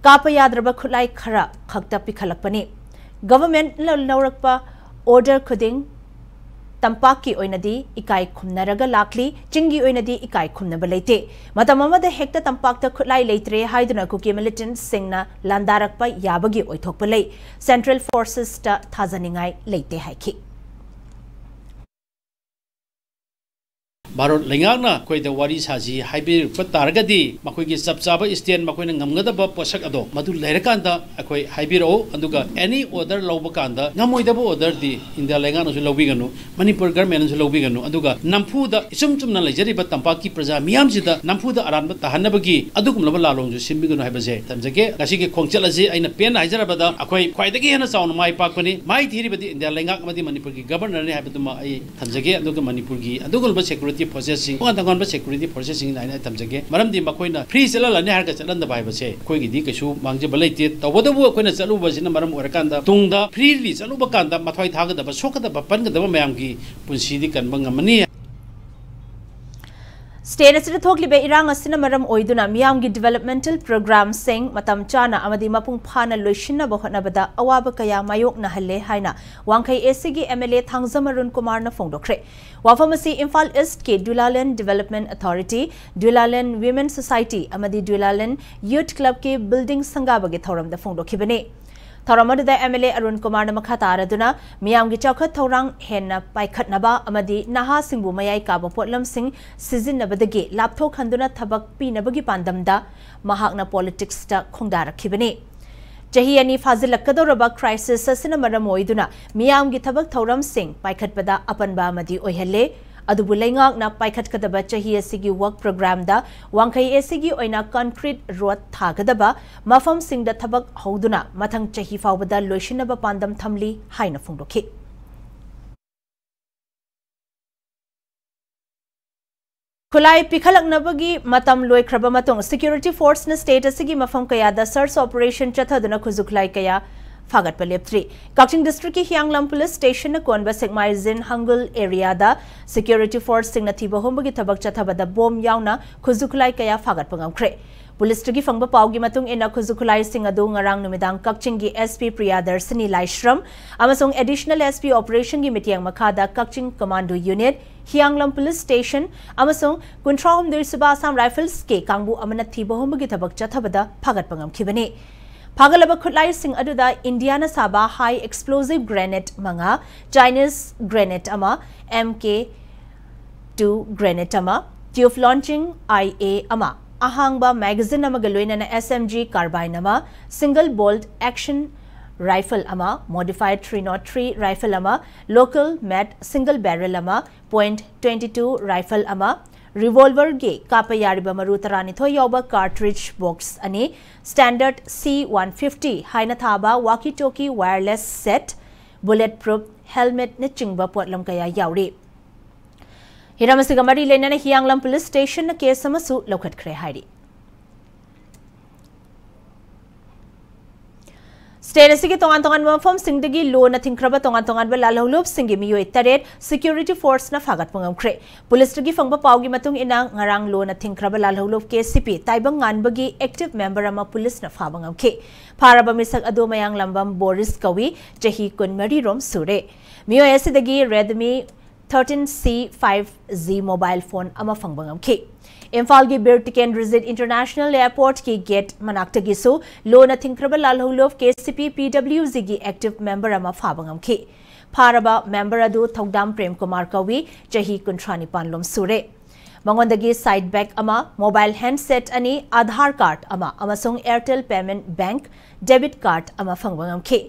ꯀꯥꯞꯄ ꯌꯥꯗ꯭ꯔꯕ ꯈꯨꯠꯂꯥꯏ ꯈꯔ ꯈꯛꯇ ꯄꯤꯈꯠꯂꯛꯄꯅꯤ꯫ ꯒꯚꯔꯟꯃꯦꯟꯠꯅ ꯂꯧꯔꯛꯄ ꯑꯣꯔꯗꯔ ꯈꯨꯗꯤꯡ ꯇꯝꯄꯥꯛꯀꯤ ꯑꯣꯏꯅꯗꯤ ꯏꯀꯥꯏ ꯈꯨꯝꯅꯔꯒ ꯂꯥꯛꯂꯤ, ꯆꯤꯡꯒꯤ ꯑꯣꯏꯅꯗꯤ ꯏꯀꯥꯏ ꯈꯨꯝꯅꯕ ꯂꯩꯇꯦ꯫ ꯃꯇꯝ ꯑꯃꯗ ꯍꯦꯛꯇ ꯇꯝꯄꯥꯛꯇ ꯈꯨꯠꯂꯥꯏ ꯂꯩꯇ꯭ꯔꯦ ꯍꯥꯏꯗꯨꯅ ꯀꯨꯀꯤ ꯃꯤꯂꯤꯇꯦꯟꯠꯁꯤꯡꯅ ꯂꯥꯟꯗꯥꯔꯛꯄ ꯌꯥꯕꯒꯤ ꯑꯣꯏꯊꯣꯛꯄ ꯂꯩ꯫ ꯁꯦꯟꯇ꯭ꯔꯦꯜ ꯐꯣꯔꯁꯦꯁꯇ ꯊꯥꯖꯅꯤꯡꯉꯥꯏ ꯂꯩꯇꯦ ꯍꯥꯏꯈꯤ꯫ ꯚꯥꯔꯠ ꯂꯩꯉꯥꯛꯅ ꯑꯩꯈꯣꯏꯗ ꯋꯥꯔꯤ ꯁꯥꯁꯤ ꯍꯥꯏꯕꯤꯔꯛꯄ ꯇꯥꯔꯒꯗꯤ, ꯃꯈꯣꯏꯒꯤ ꯆꯞ ꯆꯥꯕ ꯁ꯭ꯇꯦꯟ, ꯃꯈꯣꯏꯅ ꯉꯝꯒꯗꯕ ꯄꯣꯠꯁꯛ ꯑꯗꯣ ꯃꯗꯨ ꯂꯩꯔꯀꯥꯟꯗ ꯑꯩꯈꯣꯏ ꯍꯥꯏꯕꯤꯔꯛꯑꯣ꯫ ꯑꯗꯨꯒ ꯑꯦꯅꯤ ꯑꯣꯔꯗꯔ ꯂꯧꯕ ꯀꯥꯟꯗ ꯉꯝꯃꯣꯏꯗꯕ ꯑꯣꯔꯗꯔꯗꯤ ꯏꯟꯗꯤꯌꯥ ꯂꯩꯉꯥꯛꯅꯁꯨ ꯂꯧꯕꯤꯒꯅꯨ, ꯃꯅꯤꯄꯨꯔ ꯒꯚꯔꯟꯃꯦꯟꯠꯅꯁꯨ ꯂꯧꯕꯤꯒꯅꯨ꯫ ꯑꯗꯨꯒ ꯅꯝꯐꯨꯗ ꯏꯆꯨꯝ ꯆꯨꯝꯅ ꯂꯩꯖꯔꯤꯕ ꯇꯝꯄꯥꯛꯀꯤ ꯄ꯭ꯔꯖꯥ ꯃꯤꯌꯥꯝꯁꯤꯗ ꯅꯝꯐꯨꯗ ꯑꯔꯥꯟꯕ ꯇꯥꯍꯟꯅꯕꯒꯤ ꯑꯗꯨꯒꯨꯝꯂꯕ ꯂꯥꯂꯣꯡꯁꯨ ꯁꯤꯟꯕꯤꯒꯅꯨ ꯍꯥꯏꯕꯁꯦ ꯊꯝꯖꯒꯦ꯫ ꯉꯁꯤꯒꯤ ꯈꯣꯡꯆꯠ ꯑꯁꯤ ꯑꯩꯅ ꯄꯦꯟꯅ ꯍꯥꯏꯖꯔꯕꯗ ꯑꯩꯈꯣꯏ ꯈ꯭ꯋꯥꯏꯗꯒꯤ ꯍꯦꯟꯅ ꯆꯥꯎꯅ ꯃꯥꯏ ꯄꯥꯛꯄꯅꯤ꯫ ꯃꯥꯏ ꯊꯤꯔꯤꯕꯗꯤ ꯏꯟꯗꯤꯌꯥ ꯂꯩꯉꯥꯛ ꯑꯃꯗꯤ ꯃꯅꯤꯄꯨꯔꯒꯤ ꯒꯚꯔꯅꯔꯅꯤ ꯍꯥꯏꯕꯗꯨꯃ ꯑꯩ ꯊꯝꯖꯒꯦ꯫ ꯑꯗꯨꯒ ꯃꯅꯤꯄꯨꯔꯒꯤ ꯑꯗꯨꯒꯨꯝꯂꯕ ꯁꯦꯀ꯭ꯌꯨꯔꯤꯇꯤ ꯐꯣꯔꯁꯦꯁꯁꯤꯡ, ꯇꯣꯉꯥꯟ ꯇꯣꯉꯥꯟꯕ ꯁꯦꯀ꯭ꯌꯨꯔꯤꯇꯤ ꯐꯣꯔꯁꯦꯁꯁꯤꯡ ꯍꯥꯏꯅ ꯑꯩ ꯊꯝꯖꯒꯦ꯫ ꯃꯔꯝꯗꯤ ꯃꯈꯣꯏꯅ ꯐ꯭ꯔꯤ ꯆꯠꯍꯜꯂꯅꯤ ꯍꯥꯏꯔꯒ ꯆꯠꯍꯟꯗꯕ ꯍꯥꯏꯕꯁꯦ ꯑꯩꯈꯣꯏꯒꯤꯗꯤ ꯀꯩꯁꯨ ꯃꯥꯡꯖꯕ ꯂꯩꯇꯦ꯫ ꯇꯧꯕꯇꯕꯨ ꯑꯩꯈꯣꯏꯅ ꯆꯠꯂꯨꯕꯁꯤꯅ ꯃꯔꯝ ꯑꯣꯏꯔꯀꯥꯟꯗ ꯇꯨꯡꯗ ꯐ꯭ꯔꯤꯂꯤ ꯆꯠꯂꯨꯕ ꯀꯥꯟꯗ ꯃꯊ꯭ꯋꯥꯏ ꯊꯥꯒꯗꯕ, ꯁꯣꯛꯀꯗꯕ, ꯄꯟꯒꯗꯕ ꯃꯌꯥꯝꯒꯤ ꯄꯨꯟꯁꯤꯗꯤ ꯀꯟꯕ ꯉꯝꯃꯅꯤ꯫ ꯁ꯭ꯇꯦꯠ ꯑꯁꯤꯗ ꯊꯣꯛꯂꯤꯕ ꯏꯔꯥꯡ ꯑꯁꯤꯅ ꯃꯔꯝ ꯑꯣꯏꯗꯨꯅ ꯃꯤꯌꯥꯝꯒꯤ ꯗꯤꯕꯦꯂꯞꯃꯦꯟꯇꯦꯜ ꯄ꯭ꯔꯣꯒ꯭ꯔꯥꯝꯁꯤꯡ ꯃꯇꯝ ꯆꯥꯅ ꯑꯃꯗꯤ ꯃꯄꯨꯡ ꯐꯥꯅ ꯂꯣꯏꯁꯤꯟꯅꯕ ꯍꯣꯠꯅꯕꯗ ꯑꯋꯥꯕ ꯀꯌꯥ ꯃꯥꯌꯣꯛꯅꯍꯜꯂꯦ ꯍꯥꯏꯅ ꯋꯥꯡꯈꯩ ꯑꯦꯁ ꯁꯤꯒꯤ M L A Thangjam Arun ꯀꯨꯃꯥꯔꯅ ꯐꯣꯡꯗꯣꯛꯈ꯭ꯔꯦ꯫ ꯋꯥꯐꯝ ꯑꯁꯤ ꯏꯝꯐꯥꯜ ꯏꯁ꯭ꯠꯀꯤ Dulalen development authority, Dulalen women society ꯑꯃꯗꯤ ꯗꯨꯂꯥꯂꯦꯟ ꯌꯨꯊ ꯀ꯭ꯂꯕꯀꯤ ꯕꯤꯜꯗꯤꯡ ꯁꯪꯒꯥꯕꯒꯤ ꯊꯧꯔꯝꯗ ꯐꯣꯡꯗꯣꯛꯈꯤꯕꯅꯤ꯫ ꯊꯧꯔꯝ ꯑꯗꯨꯗ ꯑꯦꯝ ꯑꯦꯜ ꯑꯦ ꯑꯔꯨꯟ ꯀꯨꯃꯥꯔꯅ ꯃꯈꯥ ꯇꯥꯔꯗꯨꯅ ꯃꯤꯌꯥꯝꯒꯤ ꯆꯥꯎꯈꯠ ꯊꯧꯔꯥꯡ ꯍꯦꯟꯅ ꯄꯥꯏꯈꯠꯅꯕ ꯑꯃꯗꯤ ꯅꯍꯥꯁꯤꯡꯕꯨ ꯃꯌꯥꯏ ꯀꯥꯕ ꯄꯣꯠꯂꯝꯁꯤꯡ ꯁꯤꯖꯤꯟꯅꯕꯗꯒꯤ ꯂꯥꯞꯊꯣꯛꯍꯟꯗꯨꯅ ꯊꯕꯛ ꯄꯤꯅꯕꯒꯤ ꯄꯥꯟꯗꯝꯗ ꯃꯍꯥꯛꯅ ꯄꯣꯂꯤꯇꯤꯛꯁꯇ ꯈꯣꯡꯗꯥꯔꯛꯈꯤꯕꯅꯤ꯫ ꯆꯍꯤ ꯑꯅꯤ ꯐꯥꯖꯤꯜꯂꯛꯀꯗꯧꯔꯕ ꯀ꯭ꯔꯥꯏꯁꯤꯁ ꯑꯁꯤꯅ ꯃꯔꯝ ꯑꯣꯏꯗꯨꯅ ꯃꯤꯌꯥꯝꯒꯤ ꯊꯕꯛ ꯊꯧꯔꯝꯁꯤꯡ ꯄꯥꯏꯈꯠꯄꯗ ꯑꯄꯟꯕ ꯑꯃꯗꯤ ꯑꯣꯏꯍꯜꯂꯦ꯫ ꯑꯗꯨꯕꯨ ꯂꯩꯉꯥꯛꯅ ꯄꯥꯏꯈꯠꯀꯗꯕ ꯆꯍꯤ ꯑꯁꯤꯒꯤ ꯋꯔꯛ ꯄ꯭ꯔꯣꯒ꯭ꯔꯥꯝꯗ ꯋꯥꯡꯈꯩ ꯑꯦꯁꯤꯒꯤ ꯑꯣꯏꯅ ꯀꯟꯀ꯭ꯔꯤꯠ ꯔꯣꯗ ꯊꯥꯒꯗꯕ ꯃꯐꯝꯁꯤꯡꯗ ꯊꯕꯛ ꯍꯧꯗꯨꯅ ꯃꯊꯪ ꯆꯍꯤ ꯐꯥꯎꯕꯗ ꯂꯣꯏꯁꯤꯟꯅꯕ ꯄꯥꯟꯗꯝ ꯊꯝꯂꯤ ꯍꯥꯏꯅ ꯐꯣꯡꯗꯣꯛꯈꯤ꯫ ꯈꯨꯠꯂꯥꯏ ꯄꯤꯈꯠꯂꯛꯅꯕꯒꯤ ꯃꯇꯝ ꯂꯣꯏꯈ꯭ꯔꯕ ꯃꯇꯨꯡ ꯁꯦꯀ꯭ꯌꯨꯔꯤꯇꯤ ꯐꯣꯔꯁꯅ ꯁ꯭ꯇꯦꯠ ꯑꯁꯤꯒꯤ ꯃꯐꯝ ꯀꯌꯥꯗ ꯁꯔꯆ ꯑꯣꯄꯔꯦꯁꯟ ꯆꯠꯊꯗꯨꯅ ꯈꯨꯠꯁꯨ ꯈꯨꯠꯂꯥꯏ ꯀꯌꯥ ꯐꯥꯒꯠꯄ ꯂꯦꯞꯇ꯭ꯔꯤ꯫ ꯀꯛꯆꯤꯡ ꯗꯤꯁꯇ꯭ꯔꯤꯛꯀꯤ ꯍꯤꯌꯥꯡꯂꯝ ꯄꯨꯂꯤꯁ ꯁ꯭ꯇꯦꯁꯟꯅ ꯀꯣꯟꯕ ꯁꯦꯛꯃꯥꯏꯖꯤꯟ ꯍꯪꯒꯨꯜ ꯑꯦꯔꯤꯌꯥꯗ ꯁꯦꯀ꯭ꯌꯨꯔꯤꯇꯤ ꯐꯣꯔꯁꯁꯤꯡꯅ ꯊꯤꯕ ꯍꯨꯝꯕꯒꯤ ꯊꯕꯛ ꯆꯠꯊꯕꯗ ꯕꯣꯝ ꯌꯥꯎꯅ ꯈꯨꯠꯁꯨ ꯈꯨꯠꯂꯥꯏ ꯀꯌꯥ ꯐꯥꯒꯠꯄ ꯉꯝꯈ꯭ꯔꯦ꯫ ꯄꯨꯂꯤꯁꯇꯒꯤ ꯐꯪꯕ ꯄꯥꯎꯒꯤ ꯃꯇꯨꯡ ꯏꯟꯅ ꯈꯨꯠꯁꯨ ꯈꯨꯠꯂꯥꯏꯁꯤꯡ ꯑꯗꯨ ꯉꯔꯥꯡ ꯅꯨꯃꯤꯗꯥꯡ ꯀꯛꯆꯤꯡꯒꯤ ꯑꯦꯁ ꯄꯤ ꯄ꯭ꯔꯤꯌꯥꯗꯔꯁꯤꯅꯤ ꯂꯥꯏꯁ꯭ꯔꯝ ꯑꯃꯁꯨꯡ ꯑꯦꯗꯤꯁꯅꯦꯜ ꯑꯦꯁ ꯄꯤ ꯑꯣꯄꯔꯦꯁꯟꯒꯤ ꯃꯤꯠꯌꯦꯡ ꯃꯈꯥꯗ ꯀꯛꯆꯤꯡ ꯀꯃꯥꯟꯗꯣ ꯌꯨꯅꯤꯠ, ꯍꯤꯌꯥꯡꯂꯝ ꯄꯨꯂꯤꯁ ꯁ꯭ꯇꯦꯁꯟ ꯑꯃꯁꯨꯡ ꯀꯨꯟꯊ꯭ꯔꯥ ꯍꯨꯝꯗꯣꯏ ꯁꯨꯕ ꯑꯁꯥꯝ ꯔꯥꯏꯐꯜꯁꯀꯤ ꯀꯥꯡꯕꯨ ꯑꯃꯅ ꯊꯤꯕ ꯍꯨꯝꯕꯒꯤ ꯊꯕꯛ ꯆꯠꯊꯕꯗ ꯐꯥꯒꯠꯄ ꯉꯝꯈꯤꯕꯅꯤ꯫ ꯐꯥꯒꯠꯂꯕ ꯈꯨꯠꯂꯥꯏꯁꯤꯡ ꯑꯗꯨꯗ ꯏꯟꯗꯤꯌꯥꯅ ꯁꯥꯕ ꯍꯥꯏ ꯑꯦꯛꯁꯄ꯭ꯂꯣꯖꯤꯚ ꯒ꯭ꯔꯦꯅꯦꯗ ꯃꯉꯥ, ꯆꯥꯏꯅꯤꯁ ꯒ꯭ꯔꯦꯅꯦꯗ ꯑꯃ, ꯑꯦꯝ ꯀꯦ ꯇꯨ ꯒ꯭ꯔꯦꯅꯦꯗ ꯑꯃ, ꯇ꯭ꯌꯨꯕ ꯂꯣꯟꯆꯤꯡ ꯑꯥꯏ ꯑꯦ ꯑꯃ, ꯑꯍꯥꯡꯕ ꯃꯦꯒꯥꯖꯤꯟ ꯑꯃꯒ ꯂꯣꯏꯅꯅ ꯑꯦꯁ ꯑꯦꯝ ꯖꯤ ꯀꯥꯔꯕꯥꯏꯟ ꯑꯃ, ꯁꯤꯡꯒꯜ ꯕꯣꯜꯠ ꯑꯦꯛꯁꯟ ꯔꯥꯏꯐꯜ ꯑꯃ, modified three not three rifle ꯑꯃ, ꯂꯣꯀꯦꯜ ꯃꯦꯗ ꯁꯤꯡꯒꯜ ꯕꯦꯔꯦꯜ ꯑꯃ, ꯄꯣꯏꯟꯠ ꯇ꯭ꯋꯦꯟꯇꯤ ꯇꯨ ꯔꯥꯏꯐꯜ ꯑꯃ, ꯔꯤꯚꯣꯜꯚꯔꯒꯤ ꯀꯥꯞꯄ ꯌꯥꯔꯤꯕ ꯃꯔꯨ ꯇꯔꯥꯅꯤꯊꯣꯏ ꯌꯥꯎꯕ ꯀꯥꯔꯇ꯭ꯔꯤꯖ ꯕꯣꯛꯁ ꯑꯅꯤ, ꯁ꯭ꯇꯦꯟꯗꯔꯗ ꯁꯤ ꯋꯥꯟ ꯐꯤꯐꯇꯤ ꯍꯥꯏꯅ ꯊꯥꯕ ꯋꯥꯀꯤ ꯇꯣꯀꯤ ꯋꯥꯌꯔꯂꯦꯁ ꯁꯦꯠ, ꯕꯨꯂꯦꯠ ꯄ꯭ꯔꯨꯐ ꯍꯦꯜꯃꯦꯠꯅꯆꯤꯡꯕ ꯄꯣꯠꯂꯝ ꯀꯌꯥ ꯌꯥꯎꯔꯤ꯫ ꯍꯤꯔꯝ ꯑꯁꯤꯒ ꯃꯔꯤ ꯂꯩꯅꯅ ꯍꯤꯌꯥꯡꯂꯝ ꯄꯨꯂꯤꯁ ꯁ꯭ꯇꯦꯁꯟꯅ ꯀꯦꯁ ꯑꯃꯁꯨ ꯂꯧꯈꯠꯈ꯭ꯔꯦ ꯍꯥꯏꯔꯤ꯫ ꯁ꯭ꯇꯦꯠ ꯑꯁꯤꯒꯤ ꯇꯣꯉꯥꯟ ꯇꯣꯉꯥꯟꯕ ꯃꯐꯝꯁꯤꯡꯗꯒꯤ ꯂꯣꯅ ꯊꯤꯡꯈ꯭ꯔꯕ ꯇꯣꯉꯥꯟ ꯇꯣꯉꯥꯟꯕ ꯂꯥꯜꯍꯧꯂꯨꯞꯁꯤꯡꯒꯤ ꯃꯤꯑꯣꯏ ꯇꯔꯦꯠ ꯁꯦꯀ꯭ꯌꯨꯔꯤꯇꯤ ꯐꯣꯔꯁꯅ ꯐꯥꯒꯠꯄ ꯉꯝꯈ꯭ꯔꯦ꯫ ꯄꯨꯂꯤꯁꯇꯒꯤ ꯐꯪꯕ ꯄꯥꯎꯒꯤ ꯃꯇꯨꯡ ꯏꯟꯅ, ꯉꯔꯥꯡ ꯂꯣꯅ ꯊꯤꯡꯈ꯭ꯔꯕ ꯂꯥꯜꯍꯧꯂꯨꯞ ꯀꯦ ꯁꯤ ꯄꯤ ꯇꯥꯏꯕꯪ ꯉꯥꯟꯕꯒꯤ ꯑꯦꯛꯇꯤꯚ ꯃꯦꯝꯕꯔ ꯑꯃ ꯄꯨꯂꯤꯁꯅ ꯐꯥꯕ ꯉꯝꯈꯤ꯫ ꯐꯥꯔꯕ ꯃꯤꯁꯛ ꯑꯗꯨ ꯃꯌꯥꯡꯂꯝꯕꯝ ꯕꯣꯔꯤꯁ ꯀꯧꯏ, ꯆꯍꯤ ꯀꯨꯟꯃꯔꯤ ꯔꯣꯝ ꯁꯨꯔꯦ꯫ ꯃꯤꯑꯣꯏ ꯑꯁꯤꯗꯒꯤ Redmi thirteen C five G mobile phone ꯑꯃ ꯐꯪꯕ ꯉꯝꯈꯤ꯫ ꯏꯝꯐꯥꯜꯒꯤ ꯕꯤꯔ ꯇꯤꯀꯦꯟꯗ꯭ꯔꯖꯤꯠ ꯏꯟꯇꯔꯅꯦꯁꯅꯦꯜ ꯑꯦꯌꯔꯄꯣꯔꯠꯀꯤ ꯒꯦꯠ ꯃꯅꯥꯛꯇꯒꯤꯁꯨ ꯂꯣꯅ ꯊꯤꯡꯈ꯭ꯔꯕ Lalhoulup K C P P W ꯖꯤꯒꯤ ꯑꯦꯛꯇꯤꯚ ꯃꯦꯝꯕꯔ ꯑꯃ ꯐꯥꯕ ꯉꯝꯈꯤ꯫ ꯐꯥꯔꯕ ꯃꯦꯝꯕꯔ ꯑꯗꯨ ꯊꯧꯗꯥꯝ ꯄ꯭ꯔꯦꯝ ꯀꯨꯃꯥꯔ ꯀꯧꯏ, ꯆꯍꯤ ꯀꯨꯟꯊ꯭ꯔꯥ ꯅꯤꯄꯥꯟ ꯂꯣꯝ ꯁꯨꯔꯦ꯫ ꯃꯉꯣꯟꯗꯒꯤ ꯁꯥꯏꯠ ꯕꯦꯒ ꯑꯃ, ꯃꯣꯕꯥꯏꯜ ꯍꯦꯟꯗꯁꯦꯠ ꯑꯅꯤ, ꯑꯥꯙꯥꯔ ꯀꯥꯔꯗ ꯑꯃ ꯑꯃꯁꯨꯡ Airtel payment bank debit card ꯑꯃ ꯐꯪꯕ ꯉꯝꯈꯤ꯫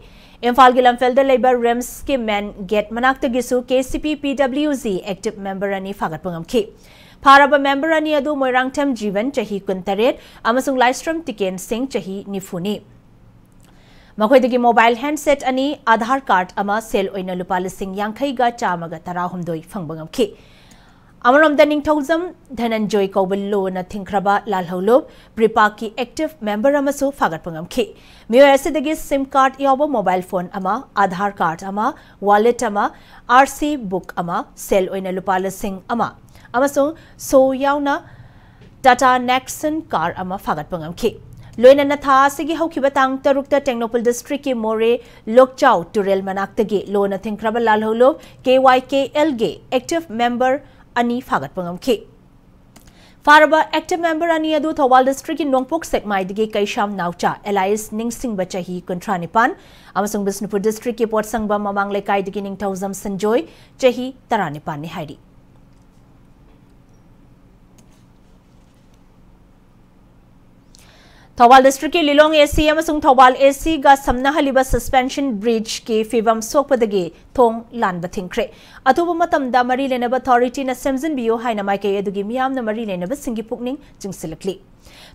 ꯏꯝꯐꯥꯜꯒꯤ ꯂꯝꯐꯦꯜꯗ ꯂꯩꯕ ꯔꯤꯝꯁꯀꯤ ꯃꯦꯟ ꯒꯦꯠ ꯃꯅꯥꯛꯇꯒꯤꯁꯨ ꯀꯦ C P P W G active member ꯑꯅꯤ ꯐꯥꯒꯠꯄ ꯉꯝꯈꯤ꯫ ꯐꯥꯔꯕ ꯃꯦꯝꯕꯔ ꯑꯅꯤ ꯑꯗꯨ ꯃꯣꯏꯔꯥꯡꯊꯦꯝ ꯖꯤꯕꯟ, ꯆꯍꯤ ꯀꯨꯟꯇꯔꯦꯠ, ꯑꯃꯁꯨꯡ ꯂꯥꯏꯁ꯭ꯔꯝ ꯇꯤꯀꯦꯟ ꯁꯤꯡ, ꯆꯍꯤ ꯅꯤꯐꯨꯅꯤ꯫ ꯃꯈꯣꯏꯗꯒꯤ ꯃꯣꯕꯥꯏꯜ ꯍꯦꯟꯗꯁꯦꯠ ꯑꯅꯤ, ꯑꯥꯙꯥꯔ ꯀꯥꯔꯗ ꯑꯃ, ꯁꯦꯜ ꯑꯣꯏꯅ ꯂꯨꯄꯥ ꯂꯤꯁꯤꯡ ꯌꯥꯡꯈꯩꯒ ꯆꯥꯝꯃꯒ ꯇꯔꯥꯍꯨꯝꯗꯣꯏ ꯐꯪꯕ ꯉꯝꯈꯤ꯫ ꯑꯃꯔꯣꯝꯗ, ꯅꯤꯡꯊꯧꯖꯝ ꯙꯅꯟꯖꯣꯏ ꯀꯧꯕ ꯂꯣꯅ ꯊꯤꯡꯈ꯭ꯔꯕ ꯂꯥꯜꯍꯧꯂꯨꯞ ꯄ꯭ꯔꯤꯄꯥꯛꯀꯤ ꯑꯦꯛꯇꯤꯚ ꯃꯦꯝꯕꯔ ꯑꯃꯁꯨ ꯐꯥꯒꯠꯄ ꯉꯝꯈꯤ꯫ ꯃꯤꯑꯣꯏ ꯑꯁꯤꯗꯒꯤ ꯁꯤꯝ ꯀꯥꯔꯗ ꯌꯥꯎꯕ ꯃꯣꯕꯥꯏꯜ ꯐꯣꯟ ꯑꯃ, ꯑꯥꯙꯥꯔ ꯀꯥꯔꯗ ꯑꯃ, ꯋꯥꯂꯦꯠ ꯑꯃ, ꯑꯥꯔ ꯁꯤ ꯕꯨꯛ ꯑꯃ, ꯁꯦꯜ ꯑꯣꯏꯅ ꯂꯨꯄꯥ ꯂꯤꯁꯤꯡ ꯑꯃ ꯑꯃꯁꯨꯡ ꯁꯣ ꯌꯥꯎꯅ ꯇꯥꯇꯥ ꯅꯦꯛꯁꯟ ꯀꯥꯔ ꯑꯃ ꯐꯥꯒꯠꯄ ꯉꯝꯈꯤ꯫ ꯂꯣꯏꯅꯅ ꯊꯥ ꯑꯁꯤꯒꯤ ꯍꯧꯈꯤꯕ ꯇꯥꯡ ꯇꯔꯨꯛꯇ ꯇꯦꯡꯅꯧꯄꯜ ꯗꯤꯁꯇ꯭ꯔꯤꯛꯀꯤ ꯃꯣꯔꯦ ꯂꯣꯛꯆꯥꯎ ꯇꯨꯔꯦꯜ ꯃꯅꯥꯛꯇꯒꯤ ꯂꯣꯅ ꯊꯤꯡꯈ꯭ꯔꯕ ꯂꯥꯜꯍꯧꯂꯨꯞ ꯀꯦ ꯋꯥꯏ ꯀꯦ ꯑꯦꯜꯒꯤ ꯑꯦꯛꯇꯤꯚ ꯃꯦꯝꯕꯔ ꯑꯅꯤ ꯐꯥꯒꯠꯄ ꯉꯝꯈꯤ꯫ ꯐꯥꯔꯕ ꯑꯦꯛꯇꯤꯚ ꯃꯦꯝꯕꯔ ꯑꯅꯤ ꯑꯗꯨ ꯊꯧꯕꯥꯜ ꯗꯤꯁꯇ꯭ꯔꯤꯛꯀꯤ ꯅꯣꯡꯄꯣꯛ ꯁꯦꯛꯃꯥꯏꯗꯒꯤ ꯀꯩꯁꯥꯝ ꯅꯥꯎꯆꯥ ꯑꯦꯂꯥꯏꯁ ꯅꯤꯡꯁꯤꯡꯕ, ꯆꯍꯤ ꯀꯨꯟꯊ꯭ꯔꯥ ꯅꯤꯄꯥꯟ, ꯑꯃꯁꯨꯡ ꯕꯤꯁꯅꯨꯄꯨꯔ ꯗꯤꯁꯇ꯭ꯔꯤꯛꯀꯤ ꯄꯣꯠꯁꯪꯕꯝ ꯃꯃꯥꯡ ꯂꯩꯀꯥꯏꯗꯒꯤ ꯅꯤꯡꯊꯧꯖꯝ ꯁꯟꯖꯣꯏ, ꯆꯍꯤ ꯇꯔꯥꯅꯤꯄꯥꯟꯅꯤ ꯍꯥꯏꯔꯤ꯫ ꯊꯧꯕꯥꯜ ꯗꯤꯁꯇ꯭ꯔꯤꯛꯀꯤ ꯂꯤꯂꯣꯡ ꯑꯦ ꯁꯤ ꯑꯃꯁꯨꯡ ꯊꯧꯕꯥꯜ ꯑꯦ ꯁꯤꯒ ꯁꯝꯅꯍꯜꯂꯤꯕ ꯁꯁꯄꯦꯟꯁꯟ ꯕ꯭ꯔꯤꯖꯀꯤ ꯐꯤꯕꯝ ꯁꯣꯛꯄꯗꯒꯤ ꯊꯣꯡ ꯂꯥꯟꯕ ꯊꯤꯡꯈ꯭ꯔꯦ꯫ ꯑꯊꯨꯕ ꯃꯇꯝꯗ ꯃꯔꯤ ꯂꯩꯅꯕ ꯑꯣꯊꯣꯔꯤꯇꯤꯅ ꯁꯦꯝꯖꯤꯟꯕꯤꯌꯨ ꯍꯥꯏꯅ ꯃꯥꯏꯀꯩ ꯑꯗꯨꯒꯤ ꯃꯤꯌꯥꯝꯅ ꯃꯔꯤ ꯂꯩꯅꯕꯁꯤꯡꯒꯤ ꯄꯨꯛꯅꯤꯡ ꯆꯤꯡꯁꯤꯜꯂꯛꯂꯤ꯫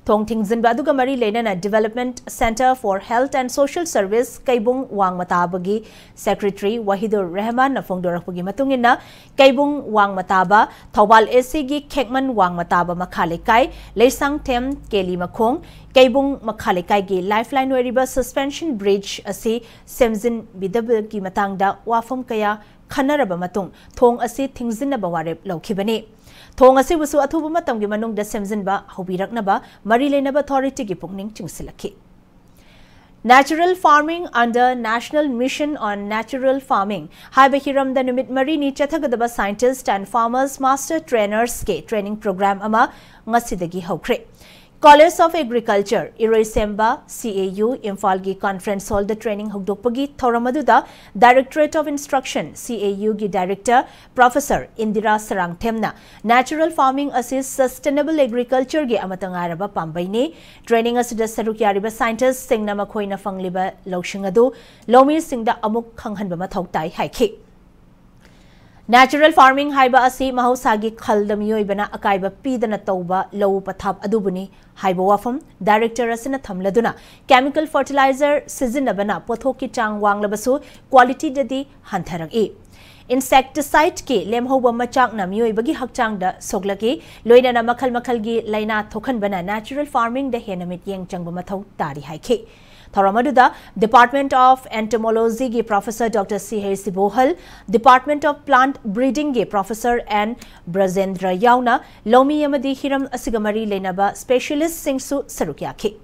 ꯊꯣꯡ ꯊꯤꯡꯖꯤꯟꯕ ꯑꯗꯨꯒ ꯃꯔꯤ ꯂꯩꯅꯅ Development Centre for Health and Social Service ꯀꯩꯕꯨꯡ ꯋꯥꯡꯃ ꯇꯥꯕꯒꯤ Secretary ꯋꯥꯍꯤꯗꯨꯔ ꯔꯦꯍꯃꯥꯟꯅ ꯐꯣꯡꯗꯣꯔꯛꯄꯒꯤ ꯃꯇꯨꯡ ꯏꯟꯅ, ꯀꯩꯕꯨꯡ ꯋꯥꯡꯃ ꯇꯥꯕ, ꯊꯧꯕꯥꯜ ACꯒꯤ ꯈꯦꯛꯃꯟ ꯋꯥꯡꯃ ꯇꯥꯕ ꯃꯈꯥ ꯂꯩꯀꯥꯏ, ꯂꯩꯁꯥꯡꯊꯦꯝ ꯀꯦꯂꯤ ꯃꯈꯣꯡ, ꯀꯩꯕꯨꯡ ꯃꯈꯥ ꯂꯩꯀꯥꯏꯒꯤ Lifeline ꯑꯣꯏꯔꯤꯕ Suspension Bridge ꯑꯁꯤ ꯁꯦꯝꯖꯤꯟꯕꯤꯗꯕꯒꯤ ꯃꯇꯥꯡꯗ ꯋꯥꯐꯝ ꯀꯌꯥ ꯈꯟꯅꯔꯕ ꯃꯇꯨꯡ ꯊꯣꯡ ꯑꯁꯤ ꯊꯤꯡꯖꯤꯟꯅꯕ ꯋꯥꯔꯦꯞ ꯂꯧꯈꯤꯕꯅꯤ꯫ ꯊꯣꯡ ꯑꯁꯤꯕꯨꯁꯨ ꯑꯊꯨꯕ ꯃꯇꯝꯒꯤ ꯃꯅꯨꯡꯗ ꯁꯦꯝꯖꯤꯟꯕ ꯍꯧꯕꯤꯔꯛꯅꯕ ꯃꯔꯤ ꯂꯩꯅꯕ authorityꯒꯤ ꯄꯨꯛꯅꯤꯡ ꯆꯤꯡꯁꯤꯜꯂꯛꯈꯤ꯫ Natural Farming under National Mission on Natural Farming ꯍꯥꯏꯕ ꯍꯤꯔꯝꯗ ꯅꯨꯃꯤꯠ ꯃꯔꯤꯅꯤ ꯆꯠꯊꯒꯗꯕ Scientist and Farmers Master Trainersꯀꯤ training program ꯑꯃ ꯉꯁꯤꯗꯒꯤ ꯍꯧꯈ꯭ꯔꯦ꯫ College of Agriculture, ꯏꯔꯣꯏꯁꯦꯝꯕ, CAU, ꯏꯝꯐꯥꯜꯒꯤ conference hallꯗ training ꯍꯧꯗꯣꯛꯄꯒꯤ ꯊꯧꯔꯝ ꯑꯗꯨꯗ Directorate of Instruction, CAUꯒꯤ Director Professor Indira ꯁꯔꯥꯡꯊꯦꯝꯅ natural farming ꯑꯁꯤ sustainable agricultureꯒꯤ ꯑꯃꯠꯇ ꯉꯥꯏꯔꯕ ꯄꯥꯝꯕꯩꯅꯤ꯫ Training ꯑꯁꯤꯗ ꯁꯔꯨꯛ ꯌꯥꯔꯤꯕ scientistꯁꯤꯡꯅ ꯃꯈꯣꯏꯅ ꯐꯪꯂꯤꯕ ꯂꯧꯁꯤꯡ ꯑꯗꯨ ꯂꯧꯃꯤꯁꯤꯡꯗ ꯑꯃꯨꯛ ꯈꯪꯍꯟꯕ ꯃꯊꯧ ꯇꯥꯏ ꯍꯥꯏꯈꯤ꯫ Natural farming ꯍꯥꯏꯕ ꯑꯁꯤ ꯃꯍꯧꯁꯥꯒꯤ ꯈꯜꯗ ꯃꯤꯑꯣꯏꯕꯅ ꯑꯀꯥꯏꯕ ꯄꯤꯗꯅ ꯇꯧꯕ ꯂꯧ ꯄꯊꯥꯞ ꯑꯗꯨꯕꯨꯅꯤ ꯍꯥꯏꯕ ꯋꯥꯐꯝ director ꯑꯁꯤꯅ ꯊꯝꯂꯗꯨꯅ, chemical fertilizer ꯁꯤꯖꯤꯟꯅꯕꯅ ꯄꯣꯠꯊꯣꯛꯀꯤ ꯆꯥꯡ ꯋꯥꯡꯂꯕꯁꯨ qualityꯗꯗꯤ ꯍꯟꯊꯔꯛꯏ꯫ Insecticideꯀꯤ ꯂꯦꯝꯍꯧꯕ ꯃꯆꯥꯛꯅ ꯃꯤꯑꯣꯏꯕꯒꯤ ꯍꯛꯆꯥꯡꯗ ꯁꯣꯛꯂꯛꯏ, ꯂꯣꯏꯅꯅ ꯃꯈꯜ ꯃꯈꯜꯒꯤ ꯂꯥꯏꯅꯥ ꯊꯣꯛꯍꯟꯕꯅ natural farmingꯗ ꯍꯦꯟꯅ ꯃꯤꯠꯌꯦꯡ ꯆꯪꯕ ꯃꯊꯧ ꯇꯥꯔꯤ ꯍꯥꯏꯈꯤ꯫ ꯊꯧꯔꯝ ꯑꯗꯨꯗ Department of Entomologyꯒꯤ Professor Doctor C H ꯁꯤꯕꯣꯍꯜ, Department of Plant Breedingꯒꯤ Professor N ꯕ꯭ꯔꯖꯦꯟꯗ꯭ꯔ ꯌꯥꯎꯅ ꯂꯧꯃꯤ ꯑꯃꯗꯤ ꯍꯤꯔꯝ ꯑꯁꯤꯒ ꯃꯔꯤ ꯂꯩꯅꯕ specialistꯁꯤꯡꯁꯨ ꯁꯔꯨꯛ ꯌꯥꯈꯤ꯫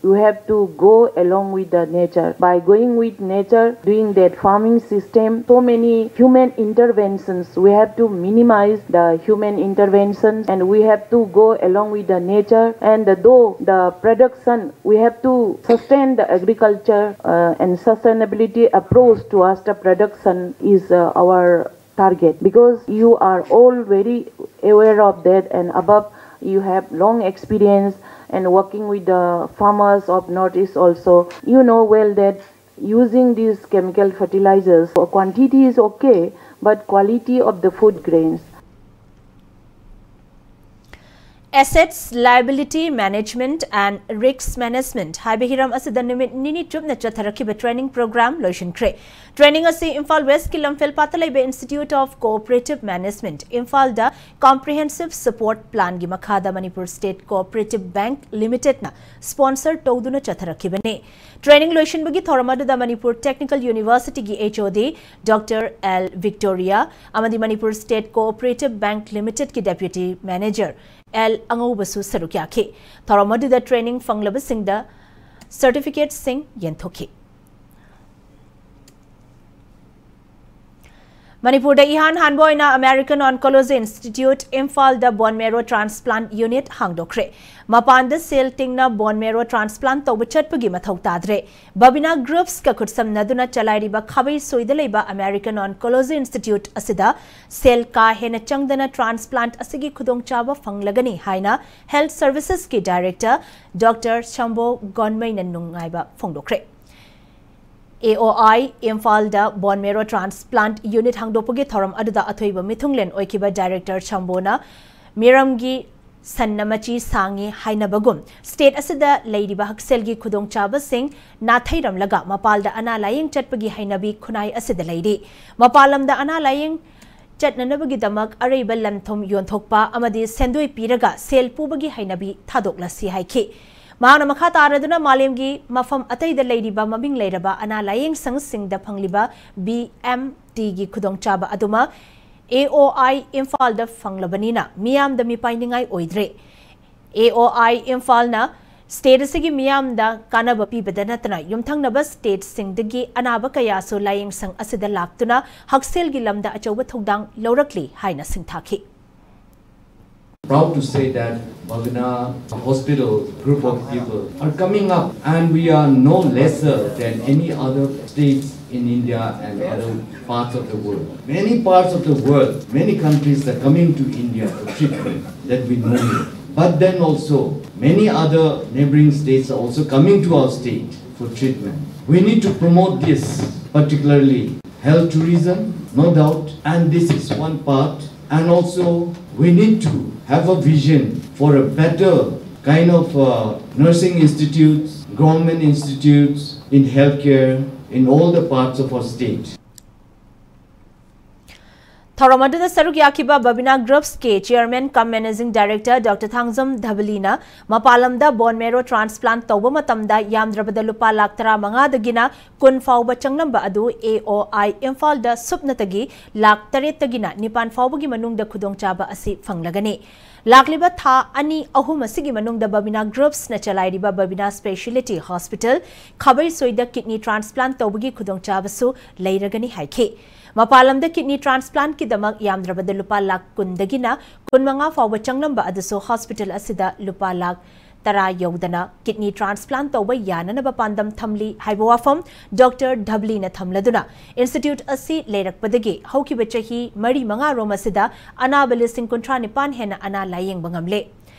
You have to go along with the nature. By going with nature, doing that farming system, so many human interventions, we have to minimize the human interventions and we have to go along with the nature. And though the production, we have to sustain the agriculture uh, and sustainability approach towards the production is uh, our target, because you are all very aware of that and above you have long experience and working with the farmers of Northeast also. You know well that using these chemical fertilizers, quantity is okay, but quality of the food grains. Assets, Liability Management and Risk Management ꯍꯥꯏꯕ ꯍꯤꯔꯝ ꯑꯁꯤꯗ ꯅꯨꯃꯤꯠ ꯅꯤꯅꯤ ꯆꯨꯞꯅ ꯆꯠꯊꯔꯛꯈꯤꯕ training program ꯂꯣꯏꯁꯤꯟꯈ꯭ꯔꯦ꯫ Training ꯑꯁꯤ Imphal West ꯀꯤ ꯂꯝꯐꯦꯜꯄꯥꯠꯇ ꯂꯩꯕ Institute of Cooperative Management, ꯏꯝꯐꯥꯜꯗ Comprehensive Support Plan ꯒꯤ ꯃꯈꯥꯗ Manipur State Cooperative Bank Limited ꯅ sponsor ꯇꯧꯗꯨꯅ ꯆꯠꯊꯔꯛꯈꯤꯕꯅꯤ꯫ Training ꯂꯣꯏꯁꯤꯟꯕꯒꯤ ꯊꯧꯔꯝ ꯑꯗꯨꯗ Manipur Technical University ꯒꯤ H O D Doctor L Victoria ꯑꯃꯗꯤ Manipur State Cooperative Bank Limited ꯀꯤ Deputy Manager L ꯑꯉꯧꯕꯁꯨ ꯁꯔꯨꯛ ꯌꯥꯈꯤ꯫ ꯊꯧꯔꯝ ꯑꯗꯨꯗ training ꯐꯪꯂꯕꯁꯤꯡꯗ certificate ꯁꯤꯡ ꯌꯦꯟꯊꯣꯛꯈꯤ꯫ ꯃꯅꯤꯄꯨꯔꯗ ꯏꯍꯥꯟ ꯍꯥꯟꯕ ꯑꯣꯏꯅ American Oncology Institute ꯏꯝꯐꯥꯜꯗ bone marrow transplant unit ꯍꯥꯡꯗꯣꯛꯈ꯭ꯔꯦ꯫ ꯃꯄꯥꯟꯗ ꯁꯦꯜ ꯇꯤꯡꯅ bone marrow transplant ꯇꯧꯕ ꯆꯠꯄꯒꯤ ꯃꯊꯧ ꯇꯥꯗ꯭ꯔꯦ꯫ Babina Groups ꯀ ꯈꯨꯠꯁꯝꯅꯗꯨꯅ ꯆꯂꯥꯏꯔꯤꯕ ꯈꯥꯕꯩ ꯁꯣꯏꯗ ꯂꯩꯕ American Oncology Institute ꯑꯁꯤꯗ ꯁꯦꯜ ꯀꯥ ꯍꯦꯟꯅ ꯆꯪꯗꯅ transplant ꯑꯁꯤꯒꯤ ꯈꯨꯗꯣꯡꯆꯥꯕ ꯐꯪꯂꯒꯅꯤ ꯍꯥꯏꯅ Health Services ꯀꯤ Director Doctor ꯁꯝꯕꯣ ꯒꯣꯟꯃꯩꯅ ꯅꯨꯡꯉꯥꯏꯕ ꯐꯣꯡꯗꯣꯛꯈ꯭ꯔꯦ꯫ A O I ꯏꯝꯐꯥꯜꯗ bone marrow transplant unit ꯍꯥꯡꯗꯣꯛꯄꯒꯤ ꯊꯧꯔꯝ ꯑꯗꯨꯗ ꯑꯊꯣꯏꯕ ꯃꯤꯊꯨꯡꯂꯦꯟ ꯑꯣꯏꯈꯤꯕ Director ꯁꯝꯕꯣꯅ ꯃꯤꯔꯝꯒꯤ ꯁꯟꯅ ꯃꯆꯤ ꯁꯥꯡꯉꯤ ꯍꯥꯏꯅꯕꯒꯨꯝ state ꯑꯁꯤꯗ ꯂꯩꯔꯤꯕ ꯍꯛꯁꯦꯜꯒꯤ ꯈꯨꯗꯣꯡꯆꯥꯕꯁꯤꯡ ꯅꯥꯊꯩꯔꯝꯂꯒ ꯃꯄꯥꯜꯗ ꯑꯅꯥ ꯂꯥꯌꯦꯡ ꯆꯠꯄꯒꯤ ꯍꯩꯅꯕꯤ ꯈꯨꯟꯅꯥꯏ ꯑꯁꯤꯗ ꯂꯩꯔꯤ꯫ ꯃꯄꯥꯜ ꯂꯝꯗ ꯑꯅꯥ ꯂꯥꯌꯦꯡ ꯆꯠꯅꯅꯕꯒꯤꯗꯃꯛ ꯑꯔꯩꯕ ꯂꯟ ꯊꯨꯝ ꯌꯣꯟꯊꯣꯛꯄ ꯑꯃꯗꯤ ꯁꯦꯟꯗꯣꯏ ꯄꯤꯔꯒ ꯁꯦꯜ ꯄꯨꯕꯒꯤ ꯍꯩꯅꯕꯤ ꯊꯥꯗꯣꯛꯂꯁꯤ ꯍꯥꯏꯈꯤ꯫ ꯃꯍꯥꯛꯅ ꯃꯈꯥ ꯇꯥꯔꯗꯨꯅ ꯃꯥꯂꯦꯝꯒꯤ ꯃꯐꯝ ꯑꯇꯩꯗ ꯂꯩꯔꯤꯕ ꯃꯃꯤꯡ ꯂꯩꯔꯕ ꯑꯅꯥ ꯂꯥꯌꯦꯡ ꯁꯪꯁꯤꯡꯗ ꯐꯪꯂꯤꯕ B M T ꯒꯤ ꯈꯨꯗꯣꯡꯆꯥꯕ ꯑꯗꯨꯃꯛ A O I ꯏꯝꯐꯥꯜꯗ ꯐꯪꯂꯕꯅꯤꯅ ꯃꯤꯌꯥꯝꯗ ꯃꯤꯄꯥꯏꯅꯤꯡꯉꯥꯏ ꯑꯣꯏꯗ꯭ꯔꯦ꯫ A O I ꯏꯝꯐꯥꯜꯅ state ꯑꯁꯤꯒꯤ ꯃꯤꯌꯥꯝꯗ ꯀꯥꯟꯅꯕ ꯄꯤꯕꯗ ꯅꯠꯇꯅ ꯌꯨꯝꯊꯪꯅꯕ state ꯁꯤꯡꯗꯒꯤ ꯑꯅꯥꯕ ꯀꯌꯥꯁꯨ ꯂꯥꯌꯦꯡ ꯁꯪ ꯑꯁꯤꯗ ꯂꯥꯛꯇꯨꯅ ꯍꯛꯁꯦꯜꯒꯤ ꯂꯝꯗ ꯑꯆꯧꯕ ꯊꯧꯗꯥꯡ ꯂꯧꯔꯛꯂꯤ ꯍꯥꯏꯅ ꯁꯤꯡꯊꯥꯈꯤ꯫ Proud to say that Babina Hospital group of people are coming up, and we are no lesser than any other states in India and other parts of the world. Many parts of the world, many countries are coming to India for treatment that we know. But then also, many other neighboring states are also coming to our state for treatment. We need to promote this, particularly health tourism, no doubt, and this is one part. And also, we need to have a vision for a better kind of uh, nursing institutes, government institutes in healthcare in all the parts of our state. ꯊꯧꯔꯝ ꯑꯗꯨꯗ ꯁꯔꯨꯛ ꯌꯥꯈꯤꯕ ꯕꯕꯤꯅꯥ ꯒ꯭ꯔꯨꯞꯁꯀꯤ chairman ꯀꯝ managing director doctor Thangjam ꯙꯕꯂꯤꯅ ꯃꯄꯥꯟ ꯂꯝꯗ ꯕꯣꯟ marrow transplant ꯇꯧꯕ ꯃꯇꯝꯗ ꯌꯥꯝꯗ꯭ꯔꯕꯗ ꯂꯨꯄꯥ ꯂꯥꯈ ꯇꯔꯥꯃꯉꯥꯗꯒꯤꯅ ꯀꯨꯟ ꯐꯥꯎꯕ ꯆꯪꯂꯝꯕ ꯑꯗꯨ ꯑꯦ ꯑꯣ ꯑꯥꯏ ꯏꯝꯐꯥꯜꯗ ꯁꯨꯞꯅꯇꯒꯤ ꯂꯥꯈ ꯇꯔꯦꯠꯇꯒꯤꯅ ꯅꯤꯄꯥꯟ ꯐꯥꯎꯕꯒꯤ ꯃꯅꯨꯡꯗ ꯈꯨꯗꯣꯡꯆꯥꯕ ꯑꯁꯤ ꯐꯪꯂꯒꯅꯤ꯫ ꯂꯥꯛꯂꯤꯕ ꯊꯥ ꯑꯅꯤ ꯑꯍꯨꯝ ꯑꯁꯤꯒꯤ ꯃꯅꯨꯡꯗ ꯕꯕꯤꯅꯥ ꯒ꯭ꯔꯨꯞꯁꯅ ꯆꯂꯥꯏꯔꯤꯕ ꯕꯕꯤꯅꯥ ꯁ꯭ꯄꯦꯁꯤꯌꯦꯂꯤꯇꯤ ꯍꯣꯁꯄꯤꯇꯥꯜ ꯈꯥꯕꯩꯁꯣꯏꯗ ꯀꯤꯗꯅꯤ ꯇ꯭ꯔꯥꯟꯁꯄ꯭ꯂꯥꯟ ꯇꯧꯕꯒꯤ ꯈꯨꯗꯣꯡꯆꯥꯕꯁꯨ ꯂꯩꯔꯒꯅꯤ ꯍꯥꯏꯈꯤ꯫ ꯃꯄꯥꯟ ꯂꯝꯗ ꯀꯤꯗꯅꯤ ꯇ꯭ꯔꯥꯟꯁꯄ꯭ꯂꯥꯟꯀꯤꯗꯃꯛ ꯌꯥꯝꯗ꯭ꯔꯕꯗ ꯂꯨꯄꯥ ꯂꯥꯈ ꯀꯨꯟꯗꯒꯤꯅ ꯀꯨꯟꯃꯉꯥ ꯐꯥꯎꯕ ꯆꯪꯂꯝꯕ ꯑꯗꯨꯁꯨ ꯍꯣꯁꯄꯤꯇꯥꯜ ꯑꯁꯤꯗ ꯂꯨꯄꯥ ꯂꯥꯈ ꯇꯔꯥ ꯌꯧꯗꯅ ꯀꯤꯗꯅꯤ ꯇ꯭ꯔꯥꯟꯁꯄ꯭ꯂꯥꯟ ꯇꯧꯕ ꯌꯥꯅꯅꯕ ꯄꯥꯟꯗꯝ ꯊꯝꯂꯤ ꯍꯥꯏꯕ ꯋꯥꯐꯝ ꯗꯣꯛꯇꯔ ꯙꯕꯂꯤꯅ ꯊꯝꯂꯗꯨꯅ, ꯏꯟꯁꯇꯤꯇ꯭ꯌꯨꯠ ꯑꯁꯤ ꯂꯩꯔꯛꯄꯗꯒꯤ ꯍꯧꯈꯤꯕ ꯆꯍꯤ ꯃꯔꯤ ꯃꯉꯥꯔꯣꯝ ꯑꯁꯤꯗ ꯑꯅꯥꯕ ꯂꯤꯁꯤꯡ ꯀꯨꯟꯊ꯭ꯔꯥ ꯅꯤꯄꯥꯟ ꯍꯦꯟꯅ ꯑꯅꯥ ꯂꯥꯌꯦꯡꯕ ꯉꯝꯂꯦ꯫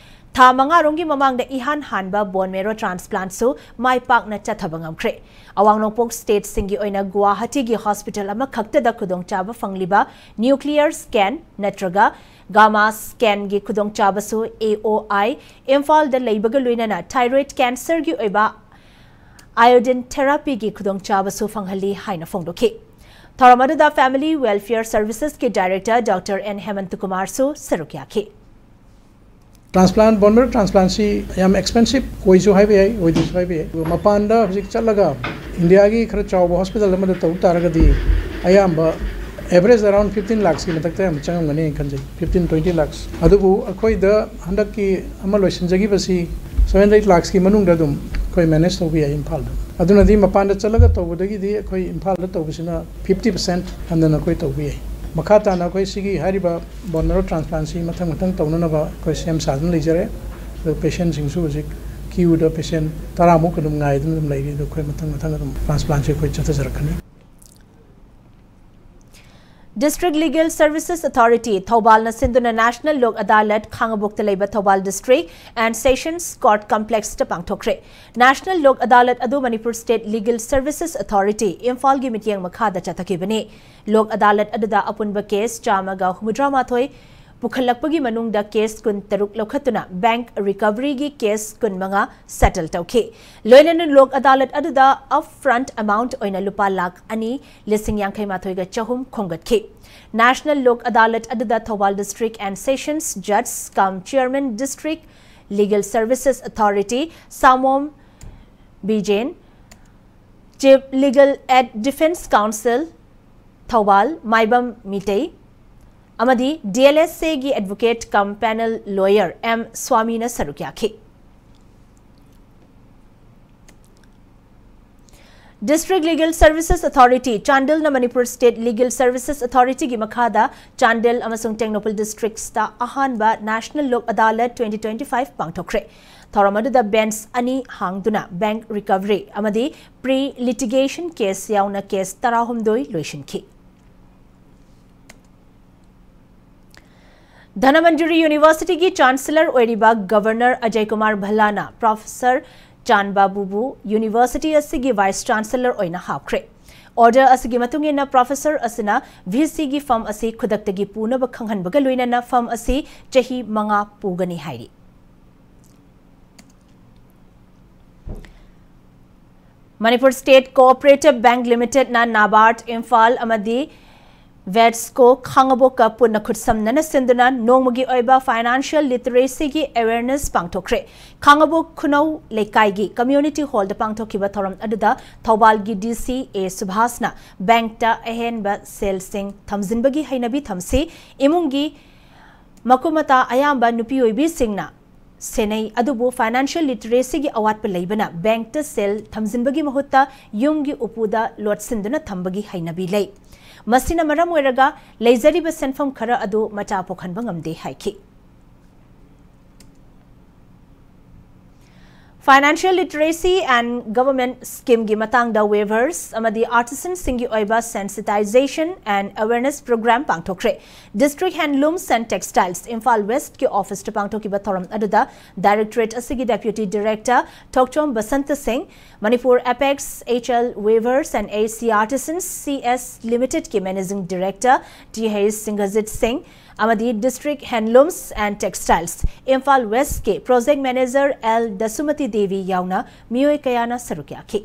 ꯊꯥ ꯃꯉꯥꯔꯣꯝꯒꯤ ꯃꯃꯥꯡꯗ ꯏꯍꯥꯟ ꯍꯥꯟꯕ ꯕꯣꯟ ꯃꯦꯔꯣ ꯇ꯭ꯔꯥꯟꯁꯄ꯭ꯂꯥꯟꯁꯨ ꯃꯥꯏ ꯄꯥꯛꯅ ꯆꯠꯊꯕ ꯉꯝꯈ꯭ꯔꯦ꯫ ꯑꯋꯥꯡ ꯅꯣꯡꯄꯣꯛ ꯁ꯭ꯇꯦꯠꯁꯤꯡꯒꯤ ꯑꯣꯏꯅ ꯒꯨꯋꯥꯍꯥꯇꯤꯒꯤ ꯍꯣꯁꯄꯤꯇꯥꯜ ꯑꯃꯈꯛꯇꯗ ꯈꯨꯗꯣꯡꯆꯥꯕ ꯐꯪꯂꯤꯕ ꯅ꯭ꯌꯨꯀ꯭ꯂꯤꯌꯔ ꯁ꯭ꯀꯦꯟ ꯅꯠꯇ꯭ꯔꯒ ꯒꯥꯃꯥ ꯁ꯭ꯀꯦꯟꯒꯤ ꯈꯨꯗꯣꯡꯆꯥꯕꯁꯨ ꯑꯦ ꯑꯣ ꯑꯥꯏ ꯏꯝꯐꯥꯜꯗ ꯂꯩꯕꯒ ꯂꯣꯏꯅꯅ ꯊꯥꯏꯔꯣꯏꯗ ꯀꯦꯟꯁꯔꯒꯤ ꯑꯣꯏꯕ ꯑꯥꯏꯑꯣꯗꯤꯟ ꯊꯦꯔꯥꯄꯤꯒꯤ ꯈꯨꯗꯣꯡꯆꯥꯕꯁꯨ ꯐꯪꯍꯜꯂꯤ ꯍꯥꯏꯅ ꯐꯣꯡꯗꯣꯛꯈꯤ꯫ ꯊꯧꯔꯝ ꯑꯗꯨꯗ ꯐꯦꯃꯤꯂꯤ ꯋꯦꯜꯐꯤꯌꯔ ꯁꯔꯚꯤꯁꯦꯁꯀꯤ ꯗꯥꯏꯔꯦꯛꯇꯔ ꯗꯣꯛꯇꯔ ꯑꯦꯟ ꯍꯦꯃꯟꯇꯀꯨꯃꯥꯔꯁꯨ ꯁꯔꯨꯛ ꯌꯥꯈꯤ꯫ ꯇ꯭ꯔꯥꯟꯁꯄ꯭ꯂꯥꯟ, ꯕꯣꯟ ꯃꯦꯔꯣ ꯇ꯭ꯔꯥꯟꯁꯄ꯭ꯂꯥꯟꯁꯤ ꯌꯥꯝ ꯑꯦꯛꯁꯄꯦꯟꯁꯤꯞ ꯑꯣꯏꯁꯨ ꯍꯥꯏꯕ ꯌꯥꯏ, ꯑꯣꯏꯗꯦꯁꯨ ꯍꯥꯏꯕ ꯌꯥꯏ꯫ ꯑꯗꯨꯒ ꯃꯄꯥꯟꯗ ꯍꯧꯖꯤꯛ ꯆꯠꯂꯒ ꯏꯟꯗꯤꯌꯥꯒꯤ ꯈꯔ ꯆꯥꯎꯕ ꯍꯣꯁꯄꯤꯇꯥꯜ ꯑꯃꯗ ꯇꯧ ꯇꯥꯔꯒꯗꯤ ꯑꯌꯥꯝꯕ average around fifteen lakhs ꯀꯤ ꯃꯊꯛꯇ ꯌꯥꯝ ꯆꯪꯉꯝꯒꯅꯤ ꯈꯟꯖꯩ, fifteen, twenty lakhs꯫ ꯑꯗꯨꯕꯨ ꯑꯩꯈꯣꯏꯗ ꯍꯟꯗꯛꯀꯤ ꯑꯃ ꯂꯣꯏꯁꯤꯟꯖꯈꯤꯕꯁꯤ seven eight lakhs ꯀꯤ ꯃꯅꯨꯡꯗ ꯑꯗꯨꯝ ꯑꯩꯈꯣꯏ ꯃꯦꯅꯦꯖ ꯇꯧꯕ ꯌꯥꯏ ꯏꯝꯐꯥꯜꯗ꯫ ꯑꯗꯨꯅꯗꯤ ꯃꯄꯥꯟꯗ ꯆꯠꯂꯒ ꯇꯧꯕꯗꯒꯤꯗꯤ ꯑꯩꯈꯣꯏ ꯏꯝꯐꯥꯜꯗ ꯇꯧꯕꯁꯤꯅ fifty percent ꯍꯟꯊꯅ ꯑꯩꯈꯣꯏ ꯇꯧꯕ ꯌꯥꯏ꯫ ꯃꯈꯥ ꯇꯥꯅ ꯑꯩꯈꯣꯏ ꯁꯤꯒꯤ ꯍꯥꯏꯔꯤꯕ ꯕꯣꯟ ꯃꯦꯔꯣ ꯇ꯭ꯔꯥꯟꯁꯄ꯭ꯂꯥꯟꯁꯤ ꯃꯊꯪ ꯃꯊꯪ ꯇꯧꯅꯅꯕ ꯑꯩꯈꯣꯏ ꯁꯦꯝ ꯁꯥꯗꯨꯅ ꯂꯩꯖꯔꯦ꯫ ꯑꯗꯨ ꯄꯦꯁꯦꯟꯁꯤꯡꯁꯨ ꯍꯧꯖꯤꯛ ꯀ꯭ꯌꯨꯗ ꯄꯦꯁꯦꯟ ꯇꯔꯥꯃꯨꯛ ꯑꯗꯨꯝ ꯉꯥꯏꯗꯨꯅ ꯑꯗꯨꯝ ꯂꯩꯔꯤ꯫ ꯑꯗꯨ ꯑꯩꯈꯣꯏ ꯃꯊꯪ ꯃꯊꯪ ꯑꯗꯨꯝ ꯇ꯭ꯔꯥꯟꯁꯄ꯭ꯂꯥꯟꯁꯤ ꯑꯩꯈꯣꯏ ꯆꯠꯊꯖꯔꯛꯀꯅꯤ꯫ District Legal Services Authority, ꯊꯧꯕꯥꯜꯅ ꯁꯤꯟꯗꯨꯅ National Lok Adalat ꯈꯥꯉꯕꯣꯛꯇ ꯂꯩꯕ Thoubal District and Sessions Court Complex ꯇ ꯄꯥꯡꯊꯣꯛꯈ꯭ꯔꯦ꯫ National Lok Adalat ꯑꯗꯨ Manipur State Legal Services Authority, ꯏꯝꯐꯥꯜꯒꯤ ꯃꯤꯠꯌꯦꯡ ꯃꯈꯥꯗ ꯆꯠꯊꯈꯤꯕꯅꯤ꯫ Lok Adalat ꯑꯗꯨꯗ ꯑꯄꯨꯟꯕ case ꯆꯥꯝꯃꯒ ꯍꯨꯝꯐꯨꯇꯔꯥ ꯃꯥꯊꯣꯏ ꯄꯨꯈꯠꯂꯛꯄꯒꯤ ꯃꯅꯨꯡꯗ case ꯀꯨꯟꯇꯔꯨꯛ ꯂꯧꯈꯠꯇꯨꯅ bank recovery ꯒꯤ case ꯀꯨꯟꯃꯉꯥ settle ꯇꯧꯈꯤ꯫ ꯂꯣꯏꯅꯅ Lok Adalat ꯑꯗꯨꯗ upfront amount ꯑꯣꯏꯅ ꯂꯨꯄꯥ ꯂꯥꯈ ꯑꯅꯤ ꯂꯤꯁꯤꯡ ꯌꯥꯡꯈꯩ ꯃꯥꯊꯣꯏꯒ ꯆꯍꯨꯝ ꯈꯣꯝꯒꯠꯈꯤ꯫ National Lok Adalat ꯑꯗꯨꯗ Thoubal District and Sessions Judge cum Chairman District Legal Services Authority ꯁꯥꯃꯣꯝ ꯕꯤꯖꯦꯟ, Chief Legal and Defence Counsel Thoubal ꯃꯥꯏꯕꯝ ꯃꯤꯇꯩ ꯑꯃꯗꯤ D L S A ꯒꯤ advocate cum panel lawyer M ꯁ꯭ꯋꯥꯃꯤꯅ ꯁꯔꯨꯛ ꯌꯥꯈꯤ꯫ District Legal Services Authority, ꯆꯥꯟꯗꯦꯜꯅ Manipur State Legal Services Authority ꯒꯤ ꯃꯈꯥꯗ ꯆꯥꯟꯗꯦꯜ ꯑꯃꯁꯨꯡ Tengnoupal districts ꯇ ꯑꯍꯥꯟꯕ National Lok Adalat twenty twenty-five ꯄꯥꯡꯊꯣꯛꯈ꯭ꯔꯦ꯫ ꯊꯧꯔꯝ ꯑꯗꯨꯗ bench ꯑꯅꯤ ꯍꯥꯡꯗꯨꯅ bank recovery ꯑꯃꯗꯤ pre litigation case ꯌꯥꯎꯅ case ꯇꯔꯥꯍꯨꯝꯗꯣꯏ ꯂꯣꯏꯁꯤꯟꯈꯤ꯫ ꯙꯅꯃꯟꯖꯨꯔꯤ University ꯒꯤ Chancellor ꯑꯣꯏꯔꯤꯕ Governor ꯑꯖꯌ ꯀꯨꯃꯥꯔ ꯚꯜꯂꯥꯅ Professor ꯆꯥꯟ ꯕꯥꯕꯨꯕꯨ University ꯑꯁꯤꯒꯤ Vice Chancellor ꯑꯣꯏꯅ ꯍꯥꯞꯈ꯭ꯔꯦ꯫ Order ꯑꯁꯤꯒꯤ ꯃꯇꯨꯡ ꯏꯟꯅ Professor ꯑꯁꯤꯅ V C ꯒꯤ ꯐꯝ ꯑꯁꯤ ꯈꯨꯗꯛꯇꯒꯤ ꯄꯨꯅꯕ ꯈꯪꯍꯟꯕꯒ ꯂꯣꯏꯅꯅ ꯐꯝ ꯑꯁꯤ ꯆꯍꯤ ꯃꯉꯥ ꯄꯨꯒꯅꯤ ꯍꯥꯏꯔꯤ꯫ Manipur State Cooperative Bank Limited ꯅ NABARD ꯏꯝꯐꯥꯜ ꯑꯃꯗꯤ ꯚꯦꯠꯁꯀꯣ ꯈꯥꯉꯕꯣꯛꯀ ꯄꯨꯟꯅ ꯈꯨꯠꯁꯝꯅꯅ ꯁꯤꯟꯗꯨꯅ ꯅꯣꯡꯃꯒꯤ ꯑꯣꯏꯕ financial literacy ꯒꯤ awareness ꯄꯥꯡꯊꯣꯛꯈ꯭ꯔꯦ꯫ ꯈꯥꯉꯕꯣꯛ ꯈꯨꯅꯧ ꯂꯩꯀꯥꯏꯒꯤ community hall ꯗ ꯄꯥꯡꯊꯣꯛꯈꯤꯕ ꯊꯧꯔꯝ ꯑꯗꯨꯗ ꯊꯧꯕꯥꯜꯒꯤ D C A ꯁꯨꯚꯥꯁꯅ bank ꯇ ꯑꯍꯦꯟꯕ ꯁꯦꯜꯁꯤꯡ ꯊꯝꯖꯤꯟꯕꯒꯤ ꯍꯩꯅꯕꯤ ꯊꯝꯁꯤ, ꯏꯃꯨꯡꯒꯤ ꯃꯀꯨꯞ ꯃꯇꯥ ꯑꯌꯥꯝꯕ ꯅꯨꯄꯤ ꯑꯣꯏꯕꯤꯁꯤꯡꯅ ꯁꯦꯟꯅꯩ, ꯑꯗꯨꯕꯨ financial literacy ꯒꯤ ꯑꯋꯥꯠꯄ ꯂꯩꯕꯅ bank ꯇ ꯁꯦꯜ ꯊꯝꯖꯤꯟꯕꯒꯤ ꯃꯍꯨꯠꯇ ꯌꯨꯝꯒꯤ ꯎꯄꯨꯗ ꯂꯣꯠꯁꯤꯟꯗꯨꯅ ꯊꯝꯕꯒꯤ ꯍꯩꯅꯕꯤ ꯂꯩ꯫ ꯃꯁꯤꯅ ꯃꯔꯝ ꯑꯣꯏꯔꯒ ꯂꯩꯖꯔꯤꯕ ꯁꯦꯟꯐꯝ ꯈꯔ ꯑꯗꯨ ꯃꯆꯥ ꯄꯣꯛꯍꯟꯕ ꯉꯝꯗꯦ ꯍꯥꯏꯈꯤ꯫ Financial Literacy and Government Scheme ꯒꯤ ꯃꯇꯥꯡꯗ waivers ꯑꯃꯗꯤ artisan ꯁꯤꯡꯒꯤ ꯑꯣꯏꯕ Sensitization and Awareness Program ꯄꯥꯡꯊꯣꯛꯈ꯭ꯔꯦ꯫ District Handlooms and Textiles Imphal West ꯀꯤ office ꯇ ꯄꯥꯡꯊꯣꯛꯈꯤꯕ ꯊꯧꯔꯝ ꯑꯗꯨꯗ Directorate ꯑꯁꯤꯒꯤ Deputy Director ꯊꯣꯛꯆꯣꯝ ꯕꯁꯟꯇ ꯁꯤꯡ, Manipur Apex H L Weavers and A C Artisans C S Limited ꯀꯤ Managing Director T H Singhajit Singh ꯑꯃꯗꯤ District Handlooms and Textiles Imphal West ꯀꯤ Project Manager L ꯗꯁꯨꯃꯇꯤ ꯗꯦꯕꯤ ꯌꯥꯎꯅ ꯃꯤꯑꯣꯏ ꯀꯌꯥꯅ ꯁꯔꯨꯛ ꯌꯥꯈꯤ꯫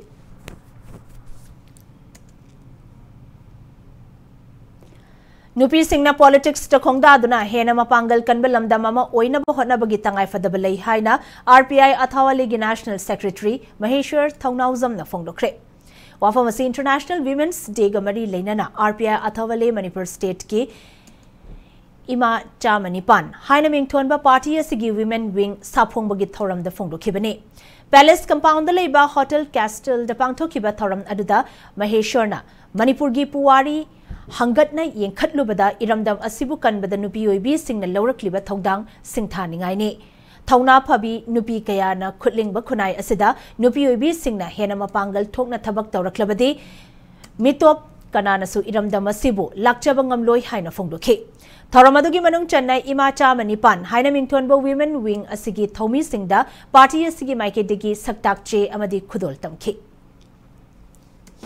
ꯅꯨꯄꯤꯁꯤꯡꯅ politics ꯇ ꯈꯣꯡꯗꯥꯗꯨꯅ ꯍꯦꯟꯅ ꯃꯄꯥꯡꯒꯜ ꯀꯟꯕ ꯂꯝꯗꯝ ꯑꯃ ꯑꯣꯏꯅꯕ ꯍꯣꯠꯅꯕꯒꯤ ꯇꯉꯥꯏꯐꯗꯕ ꯂꯩ ꯍꯥꯏꯅ R P I ꯑꯊꯥꯋꯥꯂꯤꯒꯤ National Secretary ꯃꯍꯦꯁ꯭ꯋꯔ ꯊꯧꯅꯥꯎꯖꯝꯅ ꯐꯣꯡꯗꯣꯛꯈ꯭ꯔꯦ꯫ ꯋꯥꯐꯝ ꯑꯁꯤ International Women's Day ꯒ ꯃꯔꯤ ꯂꯩꯅꯅ R P I ꯑꯊꯥꯋꯥꯂꯤ Manipur state ꯀꯤ ꯏꯃꯥ ꯆꯥꯝꯃ ꯅꯤꯄꯥꯟ ꯍꯥꯏꯅ ꯃꯤꯡꯊꯣꯟꯕ party ꯑꯁꯤꯒꯤ Women Wing ꯁꯥꯐꯣꯡꯕꯒꯤ ꯊꯧꯔꯝꯗ ꯐꯣꯡꯗꯣꯛꯈꯤꯕꯅꯤ꯫ Palace compound ꯗ ꯂꯩꯕ Hotel Castle ꯗ ꯄꯥꯡꯊꯣꯛꯈꯤꯕ ꯊꯧꯔꯝ ꯑꯗꯨꯗ ꯃꯍꯦꯁ꯭ꯋꯔꯅ ꯃꯅꯤꯄꯨꯔꯒꯤ ꯄꯨꯋꯥꯔꯤ ꯍꯪꯒꯠꯅ ꯌꯦꯡꯈꯠꯂꯨꯕꯗ ꯏꯔꯝꯗꯝ ꯑꯁꯤꯕꯨ ꯀꯟꯕꯗ ꯅꯨꯄꯤ ꯑꯣꯏꯕꯤꯁꯤꯡꯅ ꯂꯧꯔꯛꯂꯤꯕ ꯊꯧꯗꯥꯡ ꯁꯤꯡꯊꯥꯅꯤꯡꯉꯥꯏꯅꯤ꯫ ꯊꯧꯅꯥ ꯐꯕꯤ ꯅꯨꯄꯤ ꯀꯌꯥꯅ ꯈꯨꯠꯂꯤꯡꯕ ꯈꯨꯟꯅꯥꯏ ꯑꯁꯤꯗ ꯅꯨꯄꯤ ꯑꯣꯏꯕꯤꯁꯤꯡꯅ ꯍꯦꯟꯅ ꯃꯄꯥꯡꯒꯜ ꯊꯣꯛꯅ ꯊꯕꯛ ꯇꯧꯔꯛꯂꯕꯗꯤ ꯃꯤꯇꯣꯞ ꯀꯅꯥꯅꯁꯨ ꯏꯔꯝꯗꯝ ꯑꯁꯤꯕꯨ ꯂꯥꯛꯆꯕ ꯉꯝꯂꯣꯏ ꯍꯥꯏꯅ ꯐꯣꯡꯗꯣꯛꯈꯤ꯫ ꯊꯧꯔꯝ ꯑꯗꯨꯒꯤ ꯃꯅꯨꯡ ꯆꯟꯅ ꯏꯃꯥ ꯆꯥꯝꯃ ꯅꯤꯄꯥꯟ ꯍꯥꯏꯅ ꯃꯤꯡꯊꯣꯟꯕ Women Wing ꯑꯁꯤꯒꯤ ꯊꯧꯃꯤꯁꯤꯡꯗ party ꯑꯁꯤꯒꯤ ꯃꯥꯏꯀꯩꯗꯒꯤ ꯁꯛꯇꯥꯛ ꯆꯦ ꯑꯃꯗꯤ ꯈꯨꯗꯣꯜ ꯇꯝꯈꯤ꯫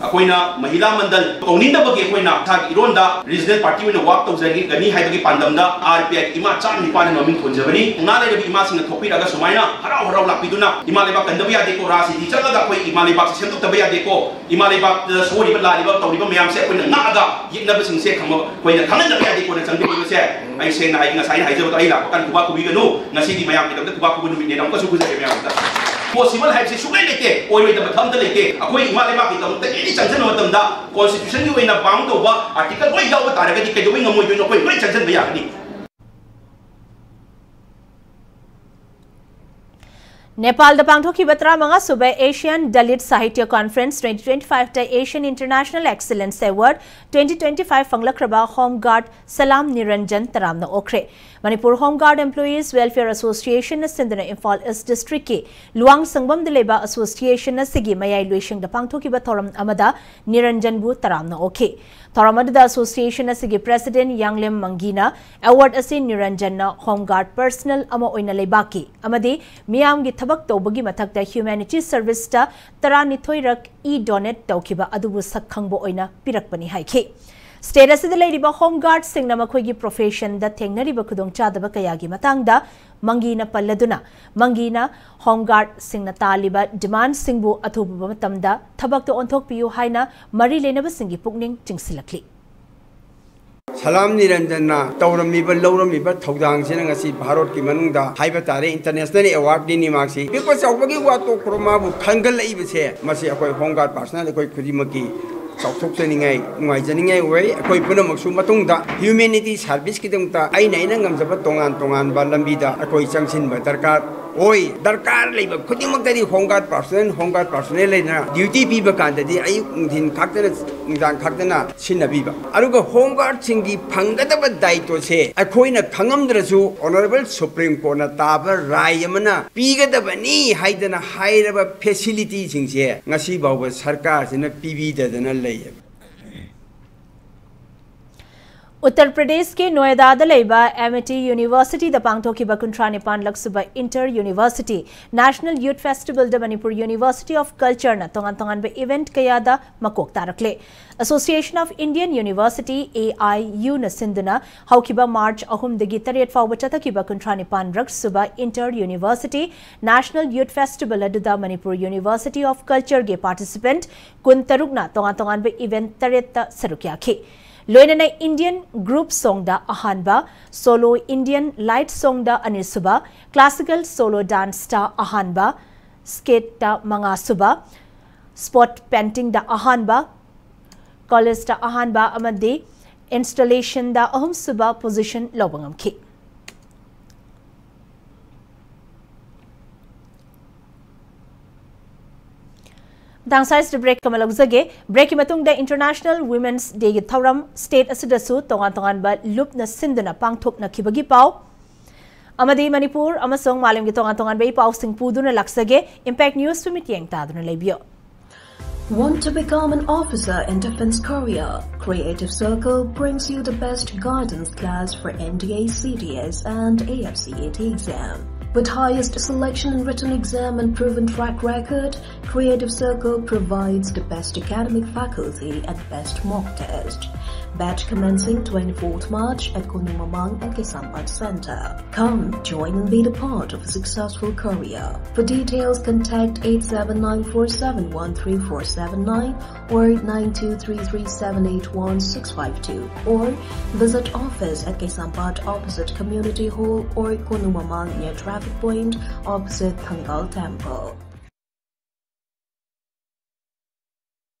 ꯑꯩꯈꯣꯏꯅ ꯃꯍꯤꯂꯥ ꯃꯟꯗꯜ ꯀꯧꯅꯤꯡꯗꯕꯒꯤ ꯑꯩꯈꯣꯏꯅ ꯏꯁꯥꯒꯤ ꯏꯔꯣꯟꯗ regional party ꯑꯣꯏꯅ work ꯇꯧꯖꯒꯅꯤ ꯍꯥꯏꯕꯒꯤ ꯄꯥꯟꯗꯝꯗ R P I ꯏꯃꯥ ꯆꯥꯝꯃ ꯅꯤꯄꯥꯟ ꯑꯅ ꯃꯃꯤꯡ ꯊꯣꯟꯖꯕꯅꯤ꯫ ꯃꯨꯛꯅꯥ ꯂꯩꯔꯕ ꯏꯃꯥꯁꯤꯡꯅ ꯊꯣꯛꯄꯤꯔꯒ ꯁꯨꯃꯥꯏꯅ ꯍꯔꯥꯎ ꯍꯔꯥꯎ ꯂꯥꯛꯄꯤꯗꯨꯅ ꯏꯃꯥ ꯂꯩꯕꯥꯛ ꯀꯟꯗꯕ ꯌꯥꯗꯦꯀꯣ, ꯔꯥꯖꯅꯤꯇꯤ ꯆꯠꯂꯒ ꯑꯩꯈꯣꯏ ꯏꯃꯥ ꯂꯩꯕꯥꯛꯁꯦ ꯁꯦꯝꯗꯣꯛꯇꯕ ꯌꯥꯗꯦꯀꯣ, ꯏꯃꯥ ꯂꯩꯕꯥꯛꯇ ꯁꯣꯏꯔꯤꯕ ꯂꯥꯜꯂꯤꯕ ꯇꯧꯔꯤꯕ ꯃꯌꯥꯝꯁꯦ ꯑꯩꯈꯣꯏꯅ ꯉꯥꯛꯑꯒ ꯌꯦꯛꯅꯕꯁꯤꯡꯁꯦ ꯈꯪꯕ ꯑꯩꯈꯣꯏꯅ ꯈꯪꯍꯟꯗꯕ ꯌꯥꯗꯦꯀꯣꯅ ꯆꯪꯕꯤꯔꯤꯕꯁꯦ꯫ ꯑꯩ ꯁꯦꯡꯅ ꯍꯥꯏꯒꯦ, ꯉꯁꯥꯏꯅ ꯍꯥꯏꯖꯕꯗꯣ ꯑꯩ ꯂꯥꯛꯄ ꯀꯥꯟꯗ ꯈꯨꯕꯥꯛ ꯈꯨꯕꯤꯒꯅꯨ꯫ ꯉꯁꯤꯗꯤ ꯃꯌꯥꯝꯒꯤꯗꯃꯛꯇ ꯈꯨꯕꯥꯛ ꯈꯨꯕ ꯅꯨꯃꯤꯠꯅꯦꯅ ꯑꯃꯨꯛꯀꯁꯨ ꯈꯨꯖꯒꯦ ꯃꯌꯥꯝꯗ꯫ Possible ꯍꯥꯏꯕꯁꯤ ꯁꯨꯡꯂꯩ ꯂꯩꯇꯦ, ꯑꯣꯏꯔꯣꯏꯗꯕ ꯊꯕꯛ ꯑꯝꯇ ꯂꯩꯇꯦ꯫ ꯑꯩꯈꯣꯏ ꯏꯃꯥ ꯂꯩꯕꯥꯛꯀꯤꯗꯃꯛꯇ any ꯆꯪꯁꯤꯟꯕ ꯃꯇꯝꯗ constitution ꯒꯤ ꯑꯣꯏꯅ bound ꯇꯧꯕ article ꯂꯣꯏ ꯌꯥꯎꯕ ꯇꯥꯔꯒꯗꯤ ꯀꯩꯗꯧꯕꯩ ꯉꯝꯃꯣꯏꯗꯣꯏꯅꯣ? ꯑꯩꯈꯣꯏ ꯂꯣꯏ ꯆꯪꯁꯤꯟꯕ ꯌꯥꯒꯅꯤ꯫ ꯅꯦꯄꯥꯜꯗ ꯄꯥꯡꯊꯣꯛꯈꯤꯕ ꯇꯔꯥꯃꯉꯥ ꯁꯨꯕ Asian Dalit Sahitya Conference twenty twenty-five ꯇ Asian International Excellence Award twenty twenty-five ꯐꯪꯂꯛꯈ꯭ꯔꯕ Home Guard ꯁꯂꯥꯝ ꯅꯤꯔꯟꯖꯟ ꯇꯔꯥꯝꯅ ꯑꯣꯛꯈ꯭ꯔꯦ꯫ Manipur Home Guard Employees Welfare Association ꯅ ꯁꯤꯟꯗꯨꯅ ꯏꯝꯐꯥꯜ East District ꯀꯤ ꯂꯨꯋꯥꯡꯁꯪꯕꯝꯗ ꯂꯩꯕ association ꯑꯁꯤꯒꯤ ꯃꯌꯥꯏ ꯂꯣꯏꯁꯪꯗ ꯄꯥꯡꯊꯣꯛꯈꯤꯕ ꯊꯧꯔꯝ ꯑꯃꯗ ꯅꯤꯔꯟꯖꯟꯕꯨ ꯇꯔꯥꯝꯅ ꯑꯣꯛꯈꯤ꯫ ꯊꯧꯔꯝ ꯑꯗꯨꯗ association ꯑꯁꯤꯒꯤ president ꯌꯥꯡꯂꯦꯝ ꯃꯪꯒꯤꯅ award ꯑꯁꯤ ꯅꯤꯔꯟꯖꯟꯅ Home Guard personnel ꯑꯃ ꯑꯣꯏꯅ ꯂꯩꯕꯥꯛꯀꯤ ꯑꯃꯗꯤ ꯃꯤꯌꯥꯝꯒꯤ ꯊꯕꯛ ꯇꯧꯕꯒꯤ ꯃꯊꯛꯇ humanity service ꯇ ꯇꯔꯥꯅꯤꯊꯣꯏꯔꯛ e-donate ꯇꯧꯈꯤꯕ ꯑꯗꯨꯕꯨ ꯁꯛ ꯈꯪꯕ ꯑꯣꯏꯅ ꯄꯤꯔꯛꯄꯅꯤ ꯍꯥꯏꯈꯤ꯫ State ꯑꯁꯤꯗ ꯂꯩꯔꯤꯕ Home Guard ꯁꯤꯡꯅ ꯃꯈꯣꯏꯒꯤ profession ꯗ ꯊꯦꯡꯅꯔꯤꯕ ꯈꯨꯗꯣꯡꯆꯥꯗꯕ ꯀꯌꯥꯒꯤ ꯃꯇꯥꯡꯗ ꯃꯪꯒꯤꯅ ꯄꯜꯂꯗꯨꯅ, ꯃꯪꯒꯤꯅ Home Guard ꯁꯤꯡꯅ ꯇꯥꯜꯂꯤꯕ demand ꯁꯤꯡꯕꯨ ꯑꯊꯨꯕ ꯃꯇꯝꯗ ꯊꯕꯛꯇ ꯑꯣꯟꯊꯣꯛꯄꯤꯌꯨ ꯍꯥꯏꯅ ꯃꯔꯤ ꯂꯩꯅꯕꯁꯤꯡꯒꯤ ꯄꯨꯛꯅꯤꯡ ꯆꯤꯡꯁꯤꯜꯂꯛꯂꯤ꯫ ꯁꯂꯥꯝ ꯅꯤꯔꯟꯖꯟꯅ ꯇꯧꯔꯝꯃꯤꯕ, ꯂꯧꯔꯝꯃꯤꯕ ꯊꯧꯗꯥꯡꯁꯤꯅ ꯉꯁꯤ ꯚꯥꯔꯠꯀꯤ ꯃꯅꯨꯡꯗ ꯍꯥꯏꯕ ꯇꯥꯔꯦ, international award ꯅꯤꯅꯤ ꯃꯍꯥꯛꯁꯤ꯫ ꯄꯤꯛꯄ ꯆꯥꯎꯕꯒꯤ ꯋꯥ ꯇꯣꯛꯈ꯭ꯔꯣ, ꯃꯥꯕꯨ ꯈꯟꯒꯠꯂꯛꯏꯕꯁꯦ ꯃꯁꯤ ꯑꯩꯈꯣꯏ Home Guard personnel ꯑꯩꯈꯣꯏ ꯈꯨꯗꯤꯡꯃꯛꯀꯤ ꯆꯥꯎꯊꯣꯛꯆꯅꯤꯡꯉꯥꯏ, ꯅꯨꯡꯉꯥꯏꯖꯅꯤꯡꯉꯥꯏ ꯑꯣꯏ꯫ ꯑꯩꯈꯣꯏ ꯄꯨꯝꯅꯃꯛꯁꯨ ꯃꯇꯨꯡꯗ humanity service ꯀꯤꯗꯃꯛꯇ ꯑꯩꯅ ꯑꯩꯅ ꯉꯝꯖꯕ ꯇꯣꯉꯥꯟ ꯇꯣꯉꯥꯟꯕ ꯂꯝꯕꯤꯗ ꯑꯩꯈꯣꯏ ꯆꯪꯁꯤꯟꯕ ꯗꯔꯀꯥꯔ ꯑꯣꯏ꯫ ꯗꯔꯀꯥꯔ ꯂꯩꯕ ꯈꯨꯗꯤꯡꯃꯛꯇꯗꯤ Home Guard personnel, Home Guard personnel ꯂꯩꯅ duty ꯄꯤꯕ ꯀꯥꯟꯗꯗꯤ ꯑꯌꯨꯛ ꯅꯨꯡꯊꯤꯟ ꯈꯥꯛꯇꯅ, ꯅꯨꯡꯗꯥꯡ ꯈꯥꯛꯇꯅ ꯁꯤꯟꯅꯕꯤꯕ꯫ ꯑꯗꯨꯒ Home Guard ꯁꯤꯡꯒꯤ ꯐꯪꯒꯗꯕ ꯗꯥꯏꯇꯣꯁꯦ ꯑꯩꯈꯣꯏꯅ ꯈꯪꯉꯝꯗ꯭ꯔꯁꯨ Honourable Supreme Court ꯅ ꯇꯥꯕ ꯔꯥꯏ ꯑꯃꯅ ꯄꯤꯒꯗꯕꯅꯤ ꯍꯥꯏꯗꯅ ꯍꯥꯏꯔꯕ facility ꯁꯤꯡꯁꯦ ꯉꯁꯤ ꯐꯥꯎꯕ ꯁꯔꯀꯥꯔꯁꯤꯅ ꯄꯤꯕꯤꯗꯗꯅ ꯂꯩꯌꯦꯕ꯫ ꯎꯠꯇꯔ ꯄ꯭ꯔꯗꯦꯁꯀꯤ ꯅꯣꯏꯗꯥꯗ ꯂꯩꯕ ꯑꯦꯃꯤꯇꯤ ꯌꯨꯅꯤꯚꯔꯁꯤꯇꯤꯗ ꯄꯥꯡꯊꯣꯛꯈꯤꯕ ꯀꯨꯟꯊ꯭ꯔꯥ ꯅꯤꯄꯥꯟꯂꯛ ꯁꯨꯕ Inter University National Youth Festival the Manipur University of Culture ꯅ ꯇꯣꯉꯥꯟ ꯇꯣꯉꯥꯟꯕ event ꯀꯌꯥꯗ ꯃꯀꯣꯛ ꯇꯥꯔꯛꯂꯦ꯫ Association of Indian University, A I U ꯅ ꯁꯤꯟꯗꯨꯅ ꯍꯧꯈꯤꯕ ꯃꯥꯔꯆ ꯑꯍꯨꯝꯗꯒꯤ ꯇꯔꯦꯠ ꯐꯥꯎꯕ ꯆꯠꯊꯈꯤꯕ ꯀꯨꯟꯊ꯭ꯔꯥ ꯅꯤꯄꯥꯟꯔꯛ ꯁꯨꯕ Inter University National Youth Festival ꯑꯗꯨꯗ ꯃꯅꯤꯄꯨꯔ University of Culture ꯒꯤ participant ꯀꯨꯟꯇꯔꯨꯛꯅ ꯇꯣꯉꯥꯟ ꯇꯣꯉꯥꯟꯕ event ꯇꯔꯦꯠꯇ ꯁꯔꯨꯛ ꯌꯥꯈꯤ꯫ ꯂꯣꯏꯅꯅ Indian group song ꯗ ꯑꯍꯥꯟꯕ, solo Indian light song ꯗ ꯑꯅꯤꯁꯨꯕ, classical solo dance ꯇ ꯑꯍꯥꯟꯕ, skit ꯇ ꯃꯉꯥꯁꯨꯕ, spot painting ꯗ ꯑꯍꯥꯟꯕ, collage ꯇ ꯑꯍꯥꯟꯕ ꯑꯃꯗꯤ installation ꯗ ꯑꯍꯨꯝꯁꯨꯕ position ꯂꯧꯕ ꯉꯝꯈꯤ꯫ ꯇꯥꯡꯁꯥꯏꯁꯇ ꯕ꯭ꯔꯦꯛ ꯑꯃ ꯂꯧꯖꯒꯦ꯫ ꯕ꯭ꯔꯦꯛꯀꯤ ꯃꯇꯨꯡꯗ ꯏꯟꯇꯔꯅꯦꯁꯅꯦꯜ ꯋꯤꯃꯦꯟꯁ ꯗꯦꯒꯤ ꯊꯧꯔꯝ ꯁ꯭ꯇꯦꯠ ꯑꯁꯤꯗꯁꯨ ꯇꯣꯉꯥꯟ ꯇꯣꯉꯥꯟꯕ ꯂꯨꯞꯅ ꯁꯤꯟꯗꯨꯅ ꯄꯥꯡꯊꯣꯛꯅꯈꯤꯕꯒꯤ ꯄꯥꯎ, ꯑꯃꯗꯤ ꯃꯅꯤꯄꯨꯔ ꯑꯃꯁꯨꯡ ꯃꯥꯂꯦꯝꯒꯤ ꯇꯣꯉꯥꯟ ꯇꯣꯉꯥꯟꯕ ꯏ ꯄꯥꯎꯁꯤꯡ ꯄꯨꯗꯨꯅ ꯂꯥꯛꯆꯒꯦ꯫ Impact News ꯁꯨ ꯃꯤꯠꯌꯦꯡ ꯇꯥꯗꯨꯅ ꯂꯩꯕꯤꯌꯨ꯫ Want to become an officer in Defense Career? Creative Circle brings you the best guidance class for N D A, C D S, and A F C A T exam. With highest selection in written exam and proven track record, Creative Circle provides the best academic faculty and best mock test. Batch commencing twenty-fourth March at Konumamang and Kaisampad Center. Come, join and be the part of a successful career. For details, contact eight seven nine four seven one three four seven nine or nine two three three seven eight one six five two, or visit office at Kaisampad opposite Community Hall or Konumamang near traffic point opposite Thangal Temple.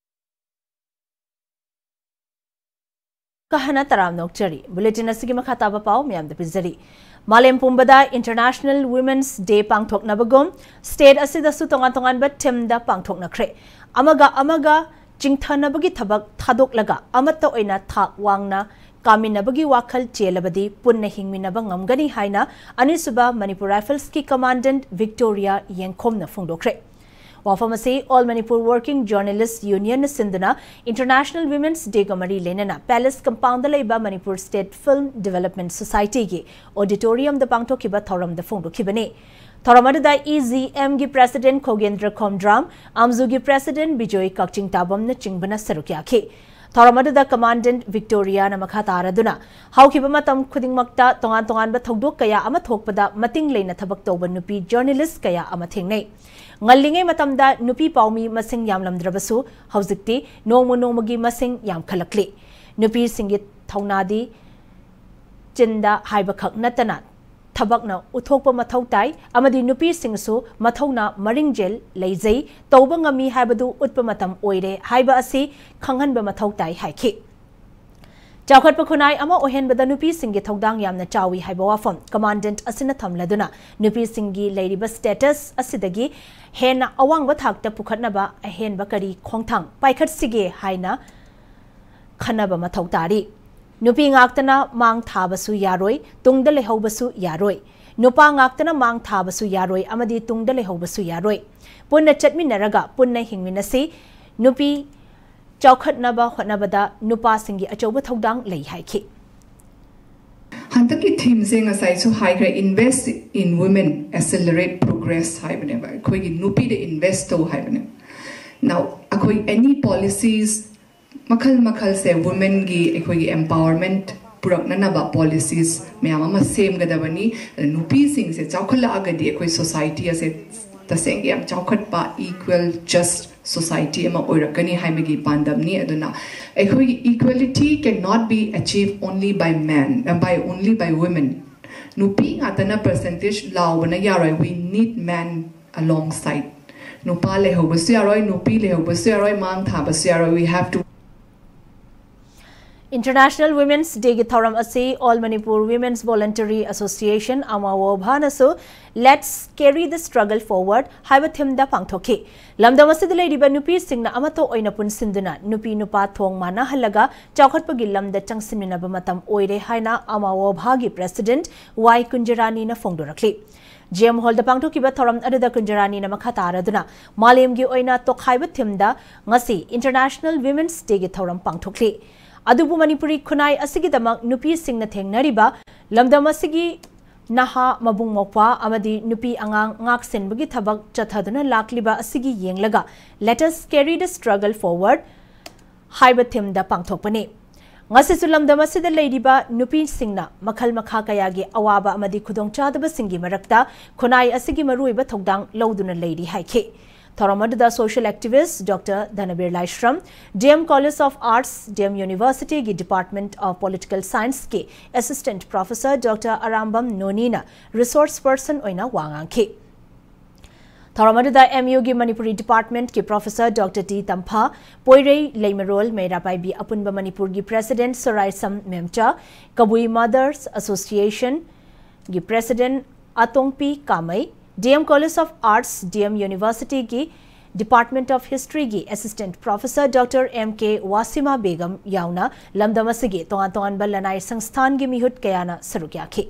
ꯀꯍꯅ ꯇꯔꯥꯝꯅ ꯑꯣꯛꯆꯔꯤ꯫ Bulletin ꯑꯁꯤꯒꯤ ꯃꯈꯥ ꯇꯥꯕ ꯄꯥꯎ ꯃꯌꯥꯝꯗ ꯄꯤꯖꯔꯤ꯫ ꯃꯥꯂꯦꯝ ꯄꯨꯝꯕꯗ international women's ꯗꯦ ꯄꯥꯡꯊꯣꯛꯅꯕꯒꯨꯝ state ꯑꯁꯤꯗꯁꯨ ꯇꯣꯉꯥꯟ ꯇꯣꯉꯥꯟꯕ ꯊꯤꯝꯗ ꯄꯥꯡꯊꯣꯛꯅꯈ꯭ꯔꯦ꯫ ꯑꯃꯒ ꯑꯃꯒ ꯆꯤꯡꯊꯅꯕꯒꯤ ꯊꯕꯛ ꯊꯥꯗꯣꯛꯂꯒ ꯑꯃꯠꯇ ꯑꯣꯏꯅ ꯊꯥꯛ ꯋꯥꯡꯅ ꯀꯥꯃꯤꯟꯅꯕꯒꯤ ꯋꯥꯈꯜ ꯆꯦꯜꯂꯕꯗꯤ ꯄꯨꯟꯅ ꯍꯤꯡꯃꯤꯟꯅꯕ ꯉꯝꯒꯅꯤ ꯍꯥꯏꯅ ꯑꯅꯤꯁꯨꯕ ꯃꯅꯤꯄꯨꯔ ꯔꯥꯏꯐꯜꯁꯀꯤ ꯀꯃꯥꯟꯗꯦꯟꯠ ꯚꯤꯛꯇꯣꯔꯤꯌꯥ ꯌꯦꯡꯈꯣꯝꯅ ꯐꯣꯡꯗꯣꯛꯈ꯭ꯔꯦ꯫ ꯋꯥꯐꯝ ꯑꯁꯤ All Manipur Working Journalists Unionꯅ ꯁꯤꯟꯗꯨꯅ ꯏꯟꯇꯔꯅꯦꯁꯅꯦꯜ ꯋꯤꯃꯦꯟꯁ ꯗꯦꯒ ꯃꯔꯤ ꯂꯩꯅꯅ ꯄꯦꯂꯦꯁ ꯀꯝꯄꯥꯎꯟꯗ ꯂꯩꯕ ꯃꯅꯤꯄꯨꯔ ꯁ꯭ꯇꯦꯠ ꯐꯤꯜꯝ ꯗꯤꯚꯦꯂꯞꯃꯦꯟꯠ ꯁꯣꯁꯥꯏꯇꯤꯒꯤ ꯑꯣꯗꯤꯇꯣꯔꯤꯌꯝꯗ ꯄꯥꯡꯊꯣꯛꯈꯤꯕ ꯊꯧꯔꯝꯗ ꯐꯣꯡꯗꯣꯛꯈꯤꯕꯅꯤ꯫ ꯊꯧꯔꯝ ꯑꯗꯨꯗ ꯏ ꯖꯤ ꯑꯦꯝꯒꯤ ꯄ꯭ꯔꯦꯁꯤꯗꯦꯟꯠ ꯈꯣꯒꯦꯟꯗ꯭ꯔ ꯈꯣꯝꯗ꯭ꯔꯥꯝ, ꯑꯝꯖꯨꯒꯤ ꯄ꯭ꯔꯦꯁꯤꯗꯦꯟꯠ ꯕꯤꯖꯣꯏ ꯀꯛꯆꯤꯡꯇꯥꯕꯝꯅꯆꯤꯡꯕꯅ ꯁꯔꯨꯛ ꯌꯥꯈꯤ꯫ ꯊꯧꯔꯝ ꯑꯗꯨꯗ ꯀꯃꯥꯟꯗꯦꯟꯠ ꯚꯤꯛꯇꯣꯔꯤꯌꯥꯅ ꯃꯈꯥ ꯇꯥꯔꯗꯨꯅ, ꯍꯧꯈꯤꯕ ꯃꯇꯝ ꯈꯨꯗꯤꯡꯃꯛꯇ ꯇꯣꯉꯥꯟ ꯇꯣꯉꯥꯟꯕ ꯊꯧꯗꯣꯛ ꯀꯌꯥ ꯑꯃ ꯊꯣꯛꯄꯗ ꯃꯇꯤꯡ ꯂꯩꯅ ꯊꯕꯛ ꯇꯧꯕ ꯅꯨꯄꯤ ꯖꯔꯅꯦꯂꯤꯁ ꯀꯌꯥ ꯑꯃ ꯊꯦꯡꯅꯩ꯫ ꯉꯜꯂꯤꯉꯩ ꯃꯇꯝꯗ ꯅꯨꯄꯤ ꯄꯥꯎꯃꯤ ꯃꯁꯤꯡ ꯌꯥꯝꯂꯝꯗ꯭ꯔꯕꯁꯨ, ꯍꯧꯖꯤꯛꯇꯤ ꯅꯣꯡꯃ ꯅꯣꯡꯃꯒꯤ ꯃꯁꯤꯡ ꯌꯥꯝꯈꯠꯂꯛꯂꯤ꯫ ꯅꯨꯄꯤꯁꯤꯡꯒꯤ ꯊꯧꯅꯥꯗꯤ ꯆꯤꯟꯗ ꯍꯥꯏꯕꯈꯛ ꯅꯠꯇꯅ ꯊꯕꯛꯅ ꯎꯠꯊꯣꯛꯄ ꯃꯊꯧ ꯇꯥꯏ ꯑꯃꯗꯤ ꯅꯨꯄꯤꯁꯤꯡꯁꯨ ꯃꯊꯧꯅꯥ ꯃꯔꯤꯡꯖꯦꯜ ꯂꯩꯖꯩ, ꯇꯧꯕ ꯉꯝꯃꯤ ꯍꯥꯏꯕꯗꯨ ꯎꯠꯄ ꯃꯇꯝ ꯑꯣꯏꯔꯦ ꯍꯥꯏꯕ ꯑꯁꯤ ꯈꯪꯍꯟꯕ ꯃꯊꯧ ꯇꯥꯏ ꯍꯥꯏꯈꯤ꯫ ꯆꯥꯎꯈꯠꯄ ꯈꯨꯟꯅꯥꯏ ꯑꯃ ꯑꯣꯏꯍꯟꯕꯗ ꯅꯨꯄꯤꯁꯤꯡꯒꯤ ꯊꯧꯗꯥꯡ ꯌꯥꯝꯅ ꯆꯥꯎꯏ ꯍꯥꯏꯕ ꯋꯥꯐꯝ ꯀꯃꯥꯟꯗꯦꯟꯠ ꯑꯁꯤꯅ ꯊꯝꯂꯗꯨꯅ, ꯅꯨꯄꯤꯁꯤꯡꯒꯤ ꯂꯩꯔꯤꯕ status ꯑꯁꯤꯗꯒꯤ ꯍꯦꯟꯅ ꯑꯋꯥꯡꯕ ꯊꯥꯛꯇ ꯄꯨꯈꯠꯅꯕ ꯑꯍꯦꯟꯕ ꯀꯔꯤ ꯈꯣꯡꯊꯥꯡ ꯄꯥꯏꯈꯠꯁꯤꯒꯦ ꯍꯥꯏꯅ ꯈꯟꯅꯕ ꯃꯊꯧ ꯇꯥꯔꯤ꯫ ꯅꯨꯄꯤ ꯉꯥꯛꯇꯅ ꯃꯥꯡ ꯊꯥꯕꯁꯨ ꯌꯥꯔꯣꯏ, ꯇꯨꯡꯗ ꯂꯩꯍꯧꯕꯁꯨ ꯌꯥꯔꯣꯏ꯫ ꯅꯨꯄꯥ ꯉꯥꯛꯇꯅ ꯃꯥꯡ ꯊꯥꯕꯁꯨ ꯌꯥꯔꯣꯏ ꯑꯃꯗꯤ ꯇꯨꯡꯗ ꯂꯩꯍꯧꯕꯁꯨ ꯌꯥꯔꯣꯏ꯫ ꯄꯨꯟꯅ ꯆꯠꯃꯤꯟꯅꯔꯒ ꯄꯨꯟꯅ ꯍꯤꯡꯃꯤꯟꯅꯁꯤ꯫ ꯅꯨꯄꯤ ꯆꯥꯎꯈꯠꯅꯕ ꯍꯣꯠꯅꯕꯗ ꯅꯨꯄꯥꯁꯤꯡꯒꯤ ꯑꯆꯧꯕ ꯊꯧꯗꯥꯡ ꯂꯩ ꯍꯥꯏꯈꯤ꯫ ꯍꯟꯗꯛꯀꯤ themeꯁꯦ ꯉꯁꯥꯏꯁꯨ ꯍꯥꯏꯈ꯭ꯔꯦ, invest in women, accelerate progress ꯍꯥꯏꯕꯅꯦꯕ꯫ ꯑꯩꯈꯣꯏꯒꯤ ꯅꯨꯄꯤꯗ invest ꯇꯧ ꯍꯥꯏꯕꯅꯦꯕ꯫ Now ꯑꯩꯈꯣꯏ any policies ꯃꯈꯜ ꯃꯈꯜꯁꯦ womenꯒꯤ, ꯑꯩꯈꯣꯏꯒꯤ empowerment ꯄꯨꯔꯛꯅꯅꯕ policies ꯃꯌꯥꯝ ꯑꯃ ꯁꯦꯝꯒꯗꯕꯅꯤ꯫ ꯑꯗ ꯅꯨꯄꯤꯁꯤꯡꯁꯦ ꯆꯥꯎꯈꯠꯂꯛꯑꯒꯗꯤ ꯑꯩꯈꯣꯏ society ꯑꯁꯦ ꯇꯁꯦꯡꯒꯤ ꯌꯥꯝ ꯆꯥꯎꯈꯠꯄ, equal, just society ꯑꯃ ꯑꯣꯏꯔꯛꯀꯅꯤ ꯍꯥꯏꯕꯒꯤ ꯄꯥꯟꯗꯝꯅꯤ꯫ ꯑꯗꯨꯅ ꯑꯩꯈꯣꯏꯒꯤ equality cannot be achieved only by men, uh, by only by women. ꯅꯨꯄꯤ ꯉꯥꯛꯇꯅ percentage ꯂꯥꯎꯕꯅ ꯌꯥꯔꯣꯏ, we need men alongside. ꯅꯨꯄꯥ ꯂꯩꯍꯧꯕꯁꯨ ꯌꯥꯔꯣꯏ, ꯅꯨꯄꯤ ꯂꯩꯍꯧꯕꯁꯨ ꯌꯥꯔꯣꯏ, ꯃꯥꯡ ꯊꯥꯕꯁꯨ ꯌꯥꯔꯣꯏ, we have to International Women's Dayꯒꯤ ꯊꯧꯔꯝ ꯑꯁꯤ All Manipur Women's Voluntary Association, AMAWOBHAꯅꯁꯨ Let's Carry the Struggle Forward ꯍꯥꯏꯕ themeꯗ ꯄꯥꯡꯊꯣꯛꯈꯤ꯫ ꯂꯝꯗꯝ ꯑꯁꯤꯗ ꯂꯩꯔꯤꯕ ꯅꯨꯄꯤꯁꯤꯡꯅ ꯑꯃꯠꯇ ꯑꯣꯏꯅ ꯄꯨꯟꯁꯤꯟꯗꯨꯅ ꯅꯨꯄꯤ ꯅꯨꯄꯥ ꯊꯣꯡ ꯃꯥꯟꯅꯍꯜꯂꯒ ꯆꯥꯎꯈꯠꯄꯒꯤ ꯂꯝꯗ ꯆꯪꯁꯤꯟꯃꯤꯟꯅꯕ ꯃꯇꯝ ꯑꯣꯏꯔꯦ ꯍꯥꯏꯅ AMAWOBHAꯒꯤ president ꯋꯥꯏ ꯀꯨꯟꯖꯔꯥꯅꯤꯅ ꯐꯣꯡꯗꯣꯔꯛꯂꯤ꯫ G M Hallꯗ ꯄꯥꯡꯊꯣꯛꯈꯤꯕ ꯊꯧꯔꯝ ꯑꯗꯨꯗ ꯀꯨꯟꯖꯔꯥꯅꯤꯅ ꯃꯈꯥ ꯇꯥꯔꯗꯨꯅ ꯃꯥꯂꯦꯝꯒꯤ ꯑꯣꯏꯅ ꯇꯣꯈꯥꯏꯕ themeꯗ ꯉꯁꯤ International Women's Dayꯒꯤ ꯊꯧꯔꯝ ꯄꯥꯡꯊꯣꯛꯂꯤ꯫ ꯑꯗꯨꯕꯨ ꯃꯅꯤꯄꯨꯔꯤ ꯈꯨꯟꯅꯥꯏ ꯑꯁꯤꯒꯤꯗꯃꯛ ꯅꯨꯄꯤꯁꯤꯡꯅ ꯊꯦꯡꯅꯔꯤꯕ ꯂꯝꯗꯝ ꯑꯁꯤꯒꯤ ꯅꯍꯥ ꯃꯕꯨꯡ ꯃꯧꯄ꯭ꯋꯥ ꯑꯃꯗꯤ ꯅꯨꯄꯤ ꯑꯉꯥꯡ ꯉꯥꯛꯁꯦꯟꯕꯒꯤ ꯊꯕꯛ ꯆꯠꯊꯗꯨꯅ ꯂꯥꯛꯂꯤꯕ ꯑꯁꯤꯒꯤ ꯌꯦꯡꯂꯒ Let us carry the struggle forward ꯍꯥꯏꯕ themeꯗ ꯄꯥꯡꯊꯣꯛꯄꯅꯤ꯫ ꯉꯁꯤꯁꯨ ꯂꯝꯗꯝ ꯑꯁꯤꯗ ꯂꯩꯔꯤꯕ ꯅꯨꯄꯤꯁꯤꯡꯅ ꯃꯈꯜ ꯃꯈꯥ ꯀꯌꯥꯒꯤ ꯑꯋꯥꯕ ꯑꯃꯗꯤ ꯈꯨꯗꯣꯡꯆꯥꯗꯕꯁꯤꯡꯒꯤ ꯃꯔꯛꯇ ꯈꯨꯟꯅꯥꯏ ꯑꯁꯤꯒꯤ ꯃꯔꯨꯑꯣꯏꯕ ꯊꯧꯗꯥꯡ ꯂꯧꯗꯨꯅ ꯂꯩꯔꯤ ꯍꯥꯏꯈꯤ꯫ ꯊꯧꯔꯝ ꯑꯗꯨꯗ social activist Doctor ꯙꯅꯕꯤꯔ Laishram, D M College of Arts, D M Universityꯒꯤ Department of Political Scienceꯀꯤ Assistant Professor Doctor Arambam ꯅꯣꯅꯤꯅ resource person ꯑꯣꯏꯅ ꯋꯥ ꯉꯥꯡꯈꯤ꯫ ꯊꯧꯔꯝ ꯑꯗꯨꯗ ꯑꯦꯝ ꯌꯨꯒꯤ ꯃꯅꯤꯄꯨꯔꯤ ꯗꯤꯄꯥꯔꯠꯃꯦꯟꯠꯀꯤ professor doctor T Tampha, Poirei Leimarol Meira Paibi ꯑꯄꯨꯟꯕ ꯃꯅꯤꯄꯨꯔꯒꯤ ꯄ꯭ꯔꯦꯁꯤꯗꯦꯟꯠ ꯁꯣꯔꯥꯏꯁꯝ ꯃꯦꯝꯆꯥ, ꯀꯕꯨꯏ ꯃꯗꯔꯁ ꯑꯦꯁꯣꯁꯤꯌꯦꯁꯟꯒꯤ president Atongpi Kamei, D M college of arts, D M ꯌꯨꯅꯤꯚꯔꯁꯤꯇꯤꯒꯤ ꯗꯤꯄꯥꯔꯠꯃꯦꯟꯠ ꯑꯣꯐ ꯍꯤꯁꯇ꯭ꯔꯤꯒꯤ assistant professor doctor M K Wasima Begum ꯌꯥꯎꯅ ꯂꯝꯗꯝ ꯑꯁꯤꯒꯤ ꯇꯣꯉꯥꯟ ꯇꯣꯉꯥꯟꯕ ꯂꯅꯥꯏ ꯁꯪꯁꯊꯥꯟꯒꯤ ꯃꯤꯍꯨꯠ ꯀꯌꯥꯅ ꯁꯔꯨꯛ ꯌꯥꯈꯤ꯫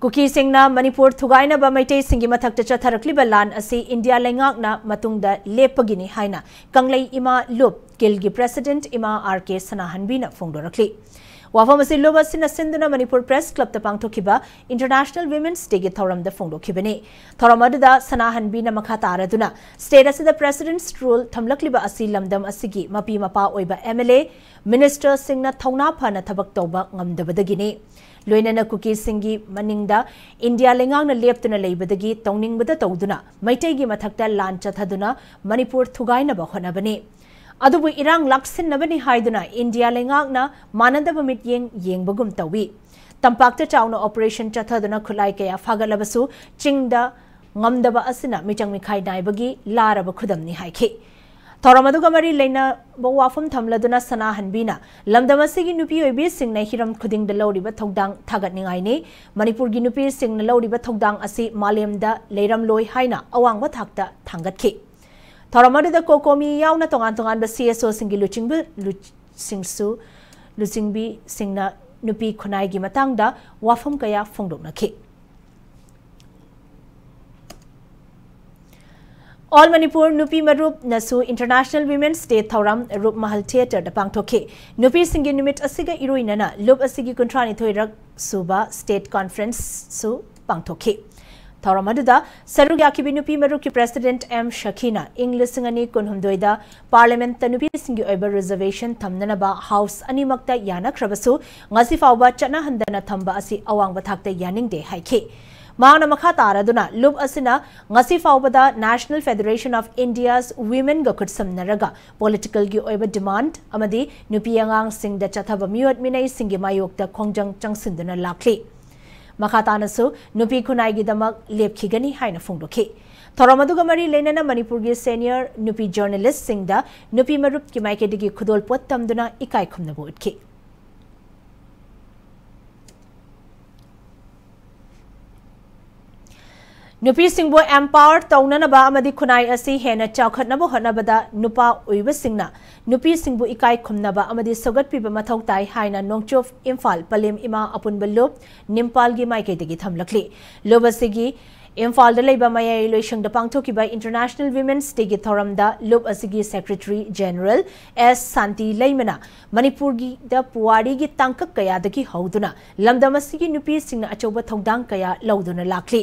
ꯀꯨꯀꯤꯁꯤꯡꯅ ꯃꯅꯤꯄꯨꯔ ꯊꯨꯒꯥꯏꯅꯕ ꯃꯩꯇꯩꯁꯤꯡꯒꯤ ꯃꯊꯛꯇ ꯆꯠꯊꯔꯛꯂꯤꯕ ꯂꯥꯟ ꯑꯁꯤ ꯏꯟꯗꯤꯌꯥ ꯂꯩꯉꯥꯛꯅ ꯃꯇꯨꯡꯗ ꯂꯦꯞꯄꯒꯤꯅꯤ ꯍꯥꯏꯅ ꯀꯪꯂꯩ ꯏꯃꯥ ꯂꯨꯞ ꯀꯤꯜꯒꯤ ꯄ꯭ꯔꯦꯁꯤꯗꯦꯟꯠ ꯏꯃꯥ ꯑꯥꯔ ꯀꯦ ꯁꯅꯥꯍꯟꯕꯤꯅ ꯐꯣꯡꯗꯣꯔꯛꯂꯤ꯫ ꯋꯥꯐꯝ ꯑꯁꯤ ꯂꯨꯞ ꯑꯁꯤꯅ ꯁꯤꯟꯗꯨꯅ ꯃꯅꯤꯄꯨꯔ ꯄ꯭ꯔꯦꯁ ꯀ꯭ꯂꯕꯇ ꯄꯥꯡꯊꯣꯛꯈꯤꯕ ꯏꯟꯇꯔꯅꯦꯁꯅꯦꯜ ꯋꯤꯃꯦꯟꯁ ꯗꯦꯒꯤ ꯊꯧꯔꯝꯗ ꯐꯣꯡꯗꯣꯛꯈꯤꯕꯅꯤ꯫ ꯊꯧꯔꯝ ꯑꯗꯨꯗ ꯁꯅꯥꯍꯟꯕꯤꯅ ꯃꯈꯥ ꯇꯥꯔꯗꯨꯅ ꯁ꯭ꯇꯦꯠ ꯑꯁꯤꯗ ꯄ꯭ꯔꯦꯁꯤꯗꯦꯟꯠꯁ ꯔꯨꯜ ꯊꯝꯂꯛꯂꯤꯕ ꯑꯁꯤ ꯂꯝꯗꯝ ꯑꯁꯤꯒꯤ ꯃꯄꯤ ꯃꯄꯥ ꯑꯣꯏꯕ ꯑꯦꯝ ꯑꯦꯜ ꯑꯦ, ꯃꯤꯅꯤꯁꯇꯔꯁꯤꯡꯅ ꯊꯧꯅꯥ ꯐꯅ ꯊꯕꯛ ꯇꯧꯕ ꯉꯝꯗꯕꯗꯒꯤꯅꯤ꯫ ꯂꯣꯏꯅꯅ ꯀꯨꯀꯤꯁꯤꯡꯒꯤ ꯃꯅꯤꯡꯗ ꯏꯟꯗꯤꯌꯥ ꯂꯩꯉꯥꯛꯅ ꯂꯦꯞꯇꯨꯅ ꯂꯩꯕꯗꯒꯤ ꯇꯧꯅꯤꯡꯕꯗ ꯇꯧꯗꯨꯅ ꯃꯩꯇꯩꯒꯤ ꯃꯊꯛꯇ ꯂꯥꯟ ꯆꯠꯊꯗꯨꯅ ꯃꯅꯤꯄꯨꯔ ꯊꯨꯒꯥꯏꯅꯕ ꯍꯣꯠꯅꯕꯅꯤ꯫ ꯑꯗꯨꯕꯨ ꯏꯔꯥꯡ ꯂꯥꯛꯁꯤꯟꯅꯕꯅꯤ ꯍꯥꯏꯗꯨꯅ ꯏꯟꯗꯤꯌꯥ ꯂꯩꯉꯥꯛꯅ ꯃꯥꯟꯅꯗꯕ ꯃꯤꯠꯌꯦꯡ ꯌꯦꯡꯕꯒꯨꯝ ꯇꯧꯏ꯫ ꯇꯝꯄꯥꯛꯇ ꯆꯥꯎꯅ ꯑꯣꯄꯔꯦꯁꯟ ꯆꯠꯊꯗꯨꯅ ꯈꯨꯠꯂꯥꯏ ꯀꯌꯥ ꯐꯥꯒꯠꯂꯕꯁꯨ ꯆꯤꯡꯗ ꯉꯝꯗꯕ ꯑꯁꯤꯅ ꯃꯤꯆꯪ ꯃꯤꯈꯥꯏ ꯅꯥꯏꯕꯒꯤ ꯂꯥꯔꯕ ꯈꯨꯗꯝꯅꯤ ꯍꯥꯏꯈꯤ꯫ ꯊꯧꯔꯝ ꯑꯗꯨꯒ ꯃꯔꯤ ꯂꯩꯅꯕ ꯋꯥꯐꯝ ꯊꯝꯂꯗꯨꯅ ꯁꯅꯥꯍꯟꯕꯤꯅ ꯂꯝꯗꯝ ꯑꯁꯤꯒꯤ ꯅꯨꯄꯤ ꯑꯣꯏꯕꯤꯁꯤꯡꯅ ꯍꯤꯔꯝ ꯈꯨꯗꯤꯡꯗ ꯂꯧꯔꯤꯕ ꯊꯧꯗꯥꯡ ꯊꯥꯒꯠꯅꯤꯡꯉꯥꯏꯅꯤ꯫ ꯃꯅꯤꯄꯨꯔꯒꯤ ꯅꯨꯄꯤꯁꯤꯡꯅ ꯂꯧꯔꯤꯕ ꯊꯧꯗꯥꯡ ꯑꯁꯤ ꯃꯥꯂꯦꯝꯗ ꯂꯩꯔꯝꯂꯣꯏ ꯍꯥꯏꯅ ꯑꯋꯥꯡꯕ ꯊꯥꯛꯇ ꯊꯥꯡꯒꯠꯈꯤ꯫ ꯊꯧꯔꯝ ꯑꯗꯨꯗ ꯀꯣꯀꯣꯃꯤ ꯌꯥꯎꯅ ꯇꯣꯉꯥꯟ ꯇꯣꯉꯥꯟꯕ ꯁꯤ ꯑꯦꯁ ꯑꯣꯁꯤꯡꯒꯤ ꯂꯨꯆꯤꯡꯕ ꯂꯨꯁꯤꯡꯁꯨ, ꯂꯨꯆꯤꯡꯕꯤꯁꯤꯡꯅ ꯅꯨꯄꯤ ꯈꯨꯟꯅꯥꯏꯒꯤ ꯃꯇꯥꯡꯗ ꯋꯥꯐꯝ ꯀꯌꯥ ꯐꯣꯡꯗꯣꯛꯅꯈꯤ꯫ ꯑꯣꯜ ꯃꯅꯤꯄꯨꯔ ꯅꯨꯄꯤ ꯃꯔꯨꯞꯅꯁꯨ ꯏꯟꯇꯔꯅꯦꯁꯅꯦꯜ ꯋꯤꯃꯦꯟꯁ ꯗꯦ ꯊꯧꯔꯝ ꯔꯨꯞ ꯃꯍꯜ ꯊꯤꯌꯦꯇꯔꯗ ꯄꯥꯡꯊꯣꯛꯈꯤ꯫ ꯅꯨꯄꯤꯁꯤꯡꯒꯤ ꯅꯨꯃꯤꯠ ꯑꯁꯤꯒ ꯏꯔꯣꯏꯅꯅ ꯂꯨꯞ ꯑꯁꯤꯒꯤ ꯀꯨꯟꯊ꯭ꯔꯥꯅꯤꯊꯣꯏꯔꯛ ꯁꯨꯕ ꯁ꯭ꯇꯦꯠ ꯀꯣꯟꯐ꯭ꯔꯦꯟꯁꯁꯨ ꯄꯥꯡꯊꯣꯛꯈꯤ꯫ ꯊꯧꯔꯝ ꯑꯗꯨꯗ ꯁꯔꯨꯛ ꯌꯥꯈꯤꯕꯤ ꯅꯨꯄꯤ ꯃꯔꯨꯞꯀꯤ ꯄ꯭ꯔꯦꯁꯤꯗꯦꯟꯠ ꯑꯦꯝ ꯁꯈꯤꯅ ꯏꯪ ꯂꯤꯁꯤꯡ ꯑꯅꯤ ꯀꯨꯟꯍꯨꯝꯗꯣꯏꯗ ꯄꯥꯔꯂꯤꯌꯥꯃꯦꯟꯠꯇ ꯅꯨꯄꯤꯁꯤꯡꯒꯤ ꯑꯣꯏꯕ ꯔꯤꯖꯔꯕꯦꯁꯟ ꯊꯝꯅꯅꯕ ꯍꯥꯎꯁ ꯑꯅꯤꯃꯛꯇ ꯌꯥꯅꯈ꯭ꯔꯕꯁꯨ ꯉꯁꯤ ꯐꯥꯎꯕ ꯆꯠꯅꯍꯟꯗꯅ ꯊꯝꯕ ꯑꯁꯤ ꯑꯋꯥꯡꯕ ꯊꯥꯛꯇ ꯌꯥꯅꯤꯡꯗꯦ ꯍꯥꯏꯈꯤ꯫ ꯃꯍꯥꯛꯅ ꯃꯈꯥ ꯇꯥꯔꯗꯨꯅ ꯂꯨꯞ ꯑꯁꯤꯅ ꯉꯁꯤ ꯐꯥꯎꯕꯗ ꯅꯦꯁꯅꯦꯜ ꯐꯦꯗꯔꯦꯁꯟ ꯑꯣꯐ ꯏꯟꯗꯤꯌꯥꯁ ꯋꯤꯃꯦꯟꯒ ꯈꯨꯠꯁꯝꯅꯔꯒ ꯄꯣꯂꯤꯇꯤꯀꯦꯜꯒꯤ ꯑꯣꯏꯕ ꯗꯤꯃꯥꯟꯗ ꯑꯃꯗꯤ ꯅꯨꯄꯤ ꯑꯉꯥꯡꯁꯤꯡꯗ ꯆꯠꯊꯕ ꯃꯤꯑꯣꯠ ꯃꯤꯅꯩꯁꯤꯡꯒꯤ ꯃꯥꯌꯣꯛꯇ ꯈꯣꯡꯖꯪ ꯆꯪꯁꯤꯟꯗꯨꯅ ꯂꯥꯛꯂꯤ꯫ ꯃꯈꯥ ꯇꯥꯅꯁꯨ ꯅꯨꯄꯤ ꯈꯨꯟꯅꯥꯏꯒꯤꯗꯃꯛ ꯂꯦꯞꯈꯤꯒꯅꯤ ꯍꯥꯏꯅ ꯐꯣꯡꯗꯣꯛꯈꯤ꯫ ꯊꯧꯔꯝ ꯑꯗꯨꯒ ꯃꯔꯤ ꯂꯩꯅꯅ ꯃꯅꯤꯄꯨꯔꯒꯤ senior ꯅꯨꯄꯤ journalistꯁꯤꯡꯗ ꯅꯨꯄꯤ ꯃꯔꯨꯞꯀꯤ ꯃꯥꯏꯀꯩꯗꯒꯤ ꯈꯨꯗꯣꯜꯄꯣꯠ ꯇꯝꯗꯨꯅ ꯏꯀꯥꯏ ꯈꯨꯝꯅꯕ ꯎꯠꯈꯤ꯫ ꯅꯨꯄꯤꯁꯤꯡꯕꯨ empower ꯇꯧꯅꯅꯕ ꯑꯃꯗꯤ ꯈꯨꯟꯅꯥꯏ ꯑꯁꯤ ꯍꯦꯟꯅ ꯆꯥꯎꯈꯠꯅꯕ ꯍꯣꯠꯅꯕꯗ ꯅꯨꯄꯥ ꯑꯣꯏꯕꯁꯤꯡꯅ ꯅꯨꯄꯤꯁꯤꯡꯕꯨ ꯏꯀꯥꯏ ꯈꯨꯝꯅꯕ ꯑꯃꯗꯤ ꯁꯧꯒꯠꯄꯤꯕ ꯃꯊꯧ ꯇꯥꯏ ꯍꯥꯏꯅ ꯅꯣꯡꯆꯨꯞ ꯏꯝꯐꯥꯜ ꯄꯂꯦꯝ ꯏꯃꯥ ꯑꯄꯨꯟꯕ ꯂꯨꯞ ꯅꯤꯝꯄꯥꯜꯒꯤ ꯃꯥꯏꯀꯩꯗꯒꯤ ꯊꯝꯂꯛꯂꯤ꯫ ꯂꯨꯞ ꯑꯁꯤꯒꯤ ꯏꯝꯐꯥꯜꯗ ꯂꯩꯕ ꯃꯌꯥꯏ ꯂꯣꯏꯁꯪꯗ ꯄꯥꯡꯊꯣꯛꯈꯤꯕ International Women's Dayꯒꯤ ꯊꯧꯔꯝꯗ ꯂꯨꯞ ꯑꯁꯤꯒꯤ secretary general S ꯁꯥꯟꯇꯤ ꯂꯩꯃꯅ ꯃꯅꯤꯄꯨꯔꯒꯤꯗ ꯄꯨꯋꯥꯔꯤꯒꯤ ꯇꯥꯡꯀꯛ ꯀꯌꯥꯗꯒꯤ ꯍꯧꯗꯨꯅ ꯂꯝꯗꯝ ꯑꯁꯤꯒꯤ ꯅꯨꯄꯤꯁꯤꯡꯅ ꯑꯆꯧꯕ ꯊꯧꯗꯥꯡ ꯀꯌꯥ ꯂꯧꯗꯨꯅ ꯂꯥꯛꯂꯤ꯫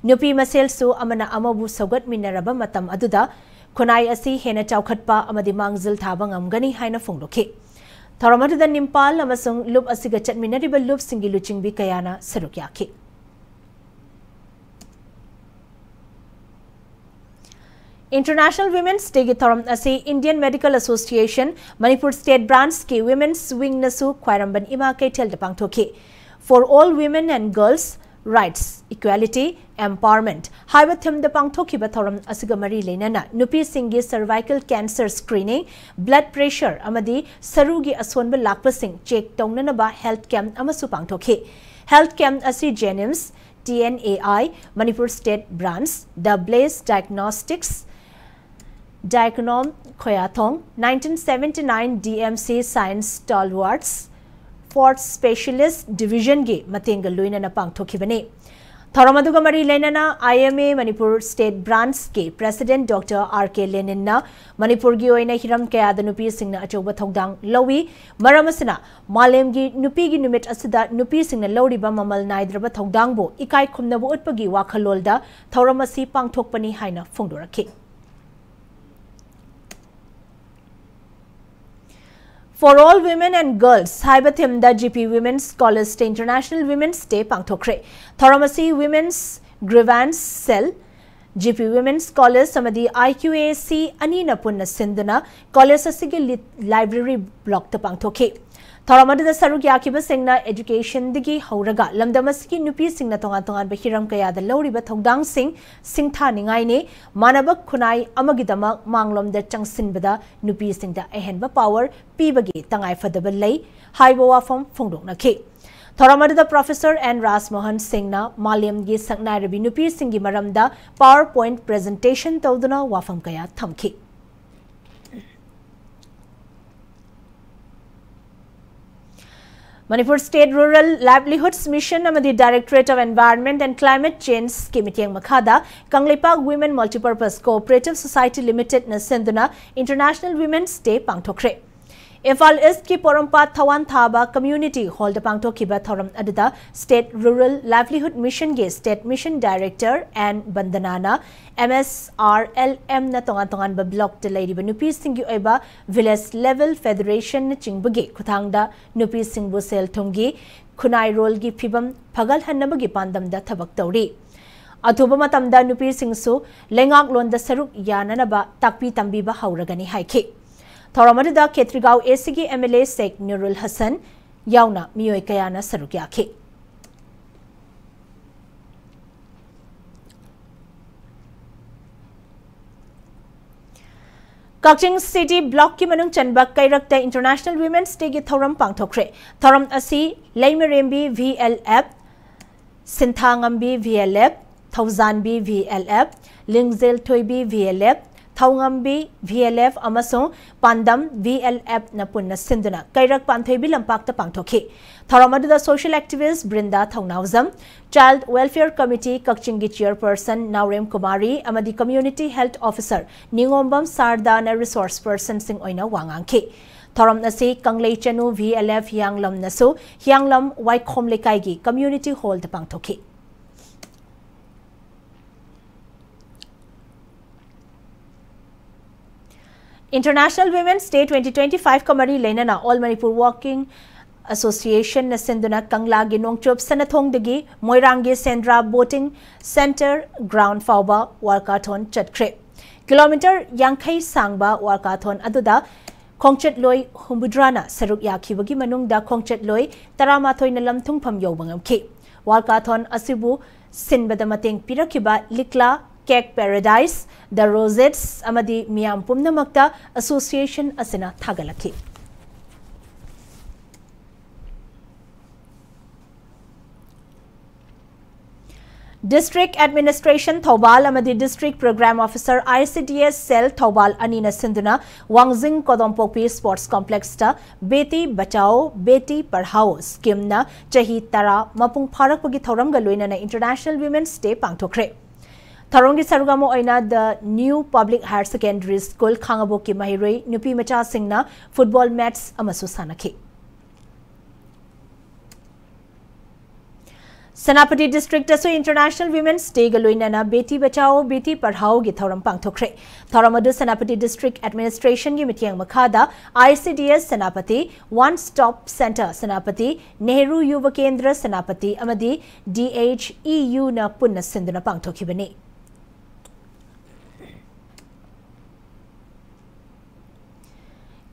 ꯅꯨꯄꯤ ꯃꯁꯦꯜꯁꯨ ꯑꯃꯅ ꯑꯃꯕꯨ ꯁꯧꯒꯠꯃꯤꯟꯅꯔꯕ ꯃꯇꯝ ꯑꯗꯨꯗ ꯈꯨꯟꯅꯥꯏ ꯑꯁꯤ ꯍꯦꯟꯅ ꯆꯥꯎꯈꯠꯄ ꯑꯃꯗꯤ ꯃꯥꯡꯖꯤꯜ ꯊꯥꯕ ꯉꯝꯒꯅꯤ ꯍꯥꯏꯅ ꯐꯣꯡꯗꯣꯛꯈꯤ꯫ ꯊꯧꯔꯝ ꯑꯗꯨꯗ ꯅꯤꯝꯄꯥꯜ ꯑꯃꯁꯨꯡ ꯂꯨꯞ ꯑꯁꯤꯒ ꯆꯠꯃꯤꯟꯅꯔꯤꯕ ꯂꯨꯞꯁꯤꯡꯒꯤ ꯂꯨꯆꯤꯡꯕꯤ ꯀꯌꯥꯅ ꯁꯔꯨꯛ ꯌꯥꯈꯤ꯫ International Women's Dayꯒꯤ ꯊꯧꯔꯝ ꯑꯁꯤ Indian Medical Association, Manipur State Branchꯀꯤ Women's Wingꯅꯁꯨ ꯈ꯭ꯋꯥꯏꯔꯝꯕꯟ ꯏꯃꯥ ꯀꯩꯊꯦꯜꯗ ꯄꯥꯡꯊꯣꯛꯈꯤ꯫ For all women and girls, rights, equality, empowerment ꯍꯥꯏꯕ themeꯗ ꯄꯥꯡꯊꯣꯛꯈꯤꯕ ꯊꯧꯔꯝ ꯑꯁꯤꯒ ꯃꯔꯤ ꯂꯩꯅꯅ ꯅꯨꯄꯤꯁꯤꯡꯒꯤ cervical cancer screening, blood pressure ꯑꯃꯗꯤ ꯁꯔꯨꯒꯤ ꯑꯁꯣꯟꯕ ꯂꯥꯛꯄꯁꯤꯡ check ꯇꯧꯅꯅꯕ health camp ꯑꯃꯁꯨ ꯄꯥꯡꯊꯣꯛꯈꯤ꯫ Health camp ꯑꯁꯤ JNIMS, TNAI, Manipur State Branch, The Blaze Diagnostics, Diagnom Khoyathong, nineteen seventy-nine DMC Science Stalwarts, Fourth Specialist Divisionꯒꯤ ꯃꯇꯦꯡꯒ ꯂꯣꯏꯅꯅ ꯄꯥꯡꯊꯣꯛꯈꯤꯕꯅꯤ꯫ ꯊꯧꯔꯝ ꯑꯗꯨꯒ ꯃꯔꯤ ꯂꯩꯅꯅ IMA Manipur State Branchꯀꯤ President Doctor R K Leninꯅ ꯃꯅꯤꯄꯨꯔꯒꯤ ꯑꯣꯏꯅ ꯍꯤꯔꯝ ꯀꯌꯥꯗ ꯅꯨꯄꯤꯁꯤꯡꯅ ꯑꯆꯧꯕ ꯊꯧꯗꯥꯡ ꯂꯧꯏ꯫ ꯃꯔꯝ ꯑꯁꯤꯅ ꯃꯥꯂꯦꯝꯒꯤ ꯅꯨꯄꯤꯒꯤ ꯅꯨꯃꯤꯠ ꯑꯁꯤꯗ ꯅꯨꯄꯤꯁꯤꯡꯅ ꯂꯧꯔꯤꯕ ꯃꯃꯜ ꯅꯥꯏꯗ꯭ꯔꯕ ꯊꯧꯗꯥꯡꯕꯨ ꯏꯀꯥꯏ ꯈꯨꯝꯅꯕ ꯎꯠꯄꯒꯤ ꯋꯥꯈꯜꯂꯣꯟꯗ ꯊꯧꯔꯝ ꯑꯁꯤ ꯄꯥꯡꯊꯣꯛꯄꯅꯤ ꯍꯥꯏꯅ ꯐꯣꯡꯗꯣꯔꯛꯈꯤ꯫ For all women and girls ꯍꯥꯏꯕ themeꯗ GP Women's College International Women's Day ꯄꯥꯡꯊꯣꯛꯈ꯭ꯔꯦ꯫ ꯊꯧꯔꯝ ꯑꯁꯤ Women's Grievance Cell, GP Women's College ꯑꯃꯗꯤ IQAC ꯑꯅꯤꯅ ꯄꯨꯟꯅ ꯁꯤꯟꯗꯨꯅ college ꯑꯁꯤꯒꯤ lit-, library blockꯇ ꯄꯥꯡꯊꯣꯛꯈꯤ꯫ ꯊꯧꯔꯝ ꯑꯗꯨꯗ ꯁꯔꯨꯛ ꯌꯥꯈꯤꯕꯁꯤꯡꯅ educationꯗꯒꯤ ꯍꯧꯔꯒ ꯂꯝꯗꯝ ꯑꯁꯤꯒꯤ ꯅꯨꯄꯤꯁꯤꯡꯅ ꯇꯣꯉꯥꯟ ꯇꯣꯉꯥꯟꯕ ꯍꯤꯔꯝ ꯀꯌꯥꯗ ꯂꯧꯔꯤꯕ ꯊꯧꯗꯥꯡꯁꯤꯡ ꯁꯤꯡꯊꯥꯅꯤꯡꯉꯥꯏꯅꯤ, ꯃꯥꯟꯅꯕ ꯈꯨꯟꯅꯥꯏ ꯑꯃꯒꯤꯗꯃꯛ ꯃꯥꯡꯂꯣꯝꯗ ꯆꯪꯁꯤꯟꯕꯗ ꯅꯨꯄꯤꯁꯤꯡꯗ ꯑꯍꯦꯟꯕ power ꯄꯤꯕꯒꯤ ꯇꯉꯥꯏꯐꯗꯕ ꯂꯩ ꯍꯥꯏꯕ ꯋꯥꯐꯝ ꯐꯣꯡꯗꯣꯛꯅꯈꯤ꯫ ꯊꯧꯔꯝ ꯑꯗꯨꯗ Professor N ꯔꯥꯖꯃꯣꯍꯟ ꯁꯤꯡꯅ ꯃꯥꯂꯦꯝꯒꯤ ꯁꯛꯅꯥꯏꯔꯕꯤ ꯅꯨꯄꯤꯁꯤꯡꯒꯤ ꯃꯔꯝꯗ PowerPoint presentation ꯇꯧꯗꯨꯅ ꯋꯥꯐꯝ ꯀꯌꯥ ꯊꯝꯈꯤ꯫ Manipur State Rural Livelihoods Mission ꯑꯃꯗꯤ Directorate of Environment and Climate Changeꯀꯤ ꯃꯤꯠꯌꯦꯡ ꯃꯈꯥꯗ Kangleipak Women Multipurpose Cooperative Society Limitedꯅ ꯁꯤꯟꯗꯨꯅ International Women's Day ꯄꯥꯡꯊꯣꯛꯈ꯭ꯔꯦ꯫ ꯏꯝꯐꯥꯜ Eastꯀꯤ ꯄꯣꯔꯣꯝꯄꯥꯠ ꯊꯋꯥꯟ ꯊꯥꯕ Community Hallꯗ ꯄꯥꯡꯊꯣꯛꯈꯤꯕ ꯊꯧꯔꯝ ꯑꯗꯨꯗ State Rural Livelihood Missionꯒꯤ State Mission Director N ꯕꯟꯗꯅꯥꯅ MSRLMꯅ ꯇꯣꯉꯥꯟ ꯇꯣꯉꯥꯟꯕ blockꯇ ꯂꯩꯔꯤꯕ ꯅꯨꯄꯤꯁꯤꯡꯒꯤ ꯑꯣꯏꯕ village level federationꯅꯆꯤꯡꯕꯒꯤ ꯈꯨꯠꯊꯥꯡꯗ ꯅꯨꯄꯤꯁꯤꯡꯕꯨ ꯁꯦꯜ ꯊꯨꯝꯒꯤ, ꯈꯨꯟꯅꯥꯏꯔꯣꯜꯒꯤ ꯐꯤꯕꯝ ꯐꯒꯠꯍꯟꯅꯕꯒꯤ ꯄꯥꯟꯗꯝꯗ ꯊꯕꯛ ꯇꯧꯔꯤ꯫ ꯑꯊꯨꯕ ꯃꯇꯝꯗ ꯅꯨꯄꯤꯁꯤꯡꯁꯨ ꯂꯩꯉꯥꯛꯂꯣꯟꯗ ꯁꯔꯨꯛ ꯌꯥꯅꯅꯕ ꯇꯥꯛꯄꯤ ꯇꯝꯕꯤꯕ ꯍꯧꯔꯒꯅꯤ ꯍꯥꯏꯈꯤ꯫ ꯊꯧꯔꯝ ꯑꯗꯨꯗ ꯈꯦꯇ꯭ꯔꯤꯒꯥꯎ ACꯒꯤ MLA ꯁꯦꯈ ꯅꯨꯔꯨꯜ ꯍꯁꯟ ꯌꯥꯎꯅ ꯃꯤꯑꯣꯏ ꯀꯌꯥꯅ ꯁꯔꯨꯛ ꯌꯥꯈꯤ꯫ ꯀꯛꯆꯤꯡ City Blockꯀꯤ ꯃꯅꯨꯡ ꯆꯟꯕ ꯀꯩꯔꯛꯇ International Women's Dayꯒꯤ ꯊꯧꯔꯝ ꯄꯥꯡꯊꯣꯛꯈ꯭ꯔꯦ꯫ ꯊꯧꯔꯝ ꯑꯁꯤ ꯂꯩꯃꯔꯦꯝꯕꯤ VLF, ꯁꯤꯟꯊꯥꯉꯝꯕꯤ VLF, ꯊꯧꯖꯥꯟꯕꯤ VLF, ꯂꯤꯡꯖꯦꯜ ꯊꯣꯏꯕꯤ VLF, ꯊꯧꯉꯝꯕꯤ VLF ꯑꯃꯁꯨꯡ ꯄꯥꯟꯗꯝ VLFꯅ ꯄꯨꯟꯅ ꯁꯤꯟꯗꯨꯅ ꯀꯩꯔꯛ ꯄꯥꯟꯊꯣꯏꯕꯤ ꯂꯝꯄꯥꯛꯇ ꯄꯥꯡꯊꯣꯛꯈꯤ꯫ ꯊꯧꯔꯝ ꯑꯗꯨꯗ social activist ꯕ꯭ꯔꯤꯟꯗꯥ ꯊꯧꯅꯥꯎꯖꯝ, Child Welfare Committee ꯀꯛꯆꯤꯡꯒꯤ chairperson ꯅꯥꯎꯔꯦꯝ ꯀꯨꯃꯥꯔꯤ ꯑꯃꯗꯤ Community Health Officer ꯅꯤꯉꯣꯝꯕꯝ ꯁꯥꯔꯗꯥꯅ resource personꯁꯤꯡ ꯑꯣꯏꯅ ꯋꯥ ꯉꯥꯡꯈꯤ꯫ ꯊꯧꯔꯝ ꯑꯁꯤ ꯀꯪꯂꯩ ꯆꯅꯨ VLF ꯍꯤꯌꯥꯡꯂꯝꯅꯁꯨ ꯍꯤꯌꯥꯡꯂꯝ ꯋꯥꯏꯈꯣꯝ ꯂꯩꯀꯥꯏꯒꯤ Community Hallꯗ ꯄꯥꯡꯊꯣꯛꯈꯤ꯫ International Women's Day twenty twenty-fiveꯀ ꯃꯔꯤ ꯂꯩꯅꯅ All Manipur Walking Associationꯅ ꯁꯤꯟꯗꯨꯅ ꯀꯪꯂꯥꯒꯤ ꯅꯣꯡꯆꯨꯞ ꯁꯅꯊꯣꯡꯗꯒꯤ ꯃꯣꯏꯔꯥꯡꯒꯤ ꯁꯦꯟꯗ꯭ꯔꯥ Boating Centre ground ꯐꯥꯎꯕ walkathon ꯆꯠꯈ꯭ꯔꯦ꯫ Kilometre ꯌꯥꯡꯈꯩ ꯁꯥꯡꯕ walkathon ꯑꯗꯨꯗ ꯈꯣꯡꯆꯠꯂꯣꯏ ꯍꯨꯝꯐꯨꯇꯔꯥꯅ ꯁꯔꯨꯛ ꯌꯥꯈꯤꯕꯒꯤ ꯃꯅꯨꯡꯗ ꯈꯣꯡꯆꯠꯂꯣꯏ ꯇꯔꯥꯃꯥꯊꯣꯏꯅ ꯂꯝ ꯊꯨꯡꯐꯝ ꯌꯧꯕ ꯉꯝꯈꯤ꯫ Walkathon ꯑꯁꯤꯕꯨ ꯁꯤꯟꯕꯗ ꯃꯇꯦꯡ ꯄꯤꯔꯛꯈꯤꯕ ꯂꯤꯛꯂꯥ ꯀꯦꯛ ꯄꯦꯔꯥꯗꯥꯏꯁ, ꯗ ꯔꯣꯖꯦꯠꯁ ꯑꯃꯗꯤ ꯃꯤꯌꯥꯝ ꯄꯨꯝꯅꯃꯛꯇ association ꯑꯁꯤꯅ ꯊꯥꯒꯠꯂꯛꯈꯤ꯫ District Administration ꯊꯧꯕꯥꯜ ꯑꯃꯗꯤ District Program Officer, I C D S Cell Thoubal ꯑꯅꯤꯅ ꯁꯤꯟꯗꯨꯅ ꯋꯥꯡꯖꯤꯡ ꯀꯣꯗꯣꯝꯄꯣꯛꯄꯤ Sports Complexꯇ Beti Bachao Beti Padhao Schemeꯅ ꯆꯍꯤ ꯇꯔꯥ ꯃꯄꯨꯡ ꯐꯥꯔꯛꯄꯒꯤ ꯊꯧꯔꯝꯒ ꯂꯣꯏꯅꯅ International Women's Day ꯄꯥꯡꯊꯣꯛꯈ꯭ꯔꯦ꯫ ꯊꯧꯔꯝꯒꯤ ꯁꯔꯨꯛ ꯑꯃ ꯑꯣꯏꯅ The New Public Higher Secondary School ꯈꯥꯉꯕꯣꯛꯀꯤ ꯃꯍꯩꯔꯣꯏ ꯅꯨꯄꯤ ꯃꯆꯥꯁꯤꯡꯅ football match ꯑꯃꯁꯨ ꯁꯥꯟꯅꯈꯤ꯫ ꯁꯦꯅꯥꯄꯇꯤ Districtꯇꯁꯨ International Women's Dayꯒ ꯂꯣꯏꯅꯅ Beti Bachao Beti Padhaoꯒꯤ ꯊꯧꯔꯝ ꯄꯥꯡꯊꯣꯛꯈ꯭ꯔꯦ꯫ ꯊꯧꯔꯝ ꯑꯗꯨ ꯁꯦꯅꯥꯄꯇꯤ District Administrationꯒꯤ ꯃꯤꯠꯌꯦꯡ ꯃꯈꯥꯗ I C D S Senapati, One Stop Centre Senapati, Nehru Yuva Kendra Senapati ꯑꯃꯗꯤ D H E Uꯅ ꯄꯨꯟꯅ ꯁꯤꯟꯗꯨꯅ ꯄꯥꯡꯊꯣꯛꯈꯤꯕꯅꯤ꯫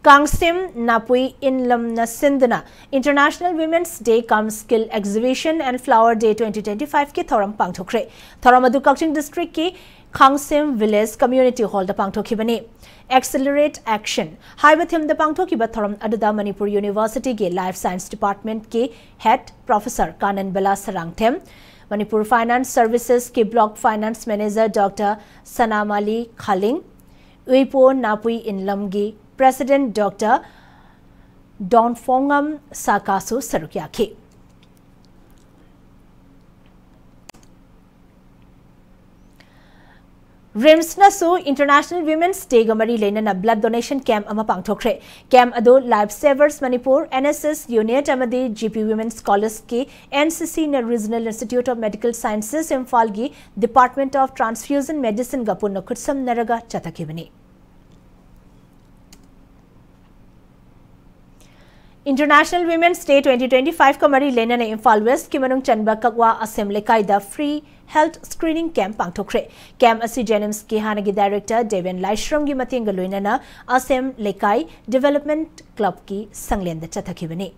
ꯀꯥꯡꯁꯤꯝ ꯅꯥꯄꯨꯏ ꯏꯟꯂꯝꯅ ꯁꯤꯟꯗꯨꯅ International Women's Day cum Skill Exhibition and Flower Day twenty twenty-fiveꯀꯤ ꯊꯧꯔꯝ ꯄꯥꯡꯊꯣꯛꯈ꯭ꯔꯦ꯫ ꯊꯧꯔꯝ ꯑꯗꯨ ꯀꯛꯆꯤꯡ Districtꯀꯤ ꯈꯥꯡꯁꯤꯝ Village Community Hallꯗ ꯄꯥꯡꯊꯣꯛꯈꯤꯕꯅꯤ꯫ Accelerate Action ꯍꯥꯏꯕ themeꯗ ꯄꯥꯡꯊꯣꯛꯈꯤꯕ ꯊꯧꯔꯝ ꯑꯗꯨꯗ Manipur Universityꯒꯤ Life Science Departmentꯀꯤ Head Professor ꯀꯥꯅꯟꯕꯂꯥ Sarangthem, Manipur Finance Servicesꯀꯤ Block Finance Manager Doctor ꯁꯅꯥꯃꯥꯂꯤ ꯈꯥꯂꯤꯡ, ꯎꯏꯄꯣ ꯅꯥꯄꯨꯏ ꯏꯟꯂꯝꯒꯤ President Doctor ꯗꯣꯟꯐꯣꯉꯝ ꯁꯥꯀꯥꯁꯨ ꯁꯔꯨꯛ ꯌꯥꯈꯤ꯫ RIMSꯅꯁꯨ International Women's Dayꯒ ꯃꯔꯤ ꯂꯩꯅꯅ blood donation camp ꯑꯃ ꯄꯥꯡꯊꯣꯛꯈ꯭ꯔꯦ꯫ Camp ꯑꯗꯨ Life Savers Manipur, N S S Unit ꯑꯃꯗꯤ G P Women's Collegeꯀꯤ N C Cꯅ Regional Institute of Medical Sciences ꯏꯝꯐꯥꯜꯒꯤ Department of Transfusion Medicineꯒ ꯄꯨꯟꯅ ꯈꯨꯠꯁꯝꯅꯔꯒ ꯆꯠꯊꯈꯤꯕꯅꯤ꯫ International Women's Day twenty twenty-five ꯀ ꯃꯔꯤ ꯂꯩꯅꯅ ꯏꯝꯐꯥꯜ ꯋꯦꯁ꯭ꯠꯀꯤ ꯃꯅꯨꯡ ꯆꯟꯕ ꯀꯛꯋꯥ ꯑꯁꯦꯝ ꯂꯩꯀꯥꯏꯗ free health screening camp ꯄꯥꯡꯊꯣꯛꯈ꯭ꯔꯦ꯫ Camp ꯑꯁꯤ JNIMSꯀꯤ ꯍꯥꯟꯅꯒꯤ director ꯗꯦꯕꯦꯟ ꯂꯥꯏꯁ꯭ꯔꯝꯒꯤ ꯃꯇꯦꯡꯒ ꯂꯣꯏꯅꯅ ꯑꯁꯦꯝ ꯂꯩꯀꯥꯏ development clubꯀꯤ ꯁꯪꯂꯦꯟꯗ ꯆꯠꯊꯈꯤꯕꯅꯤ꯫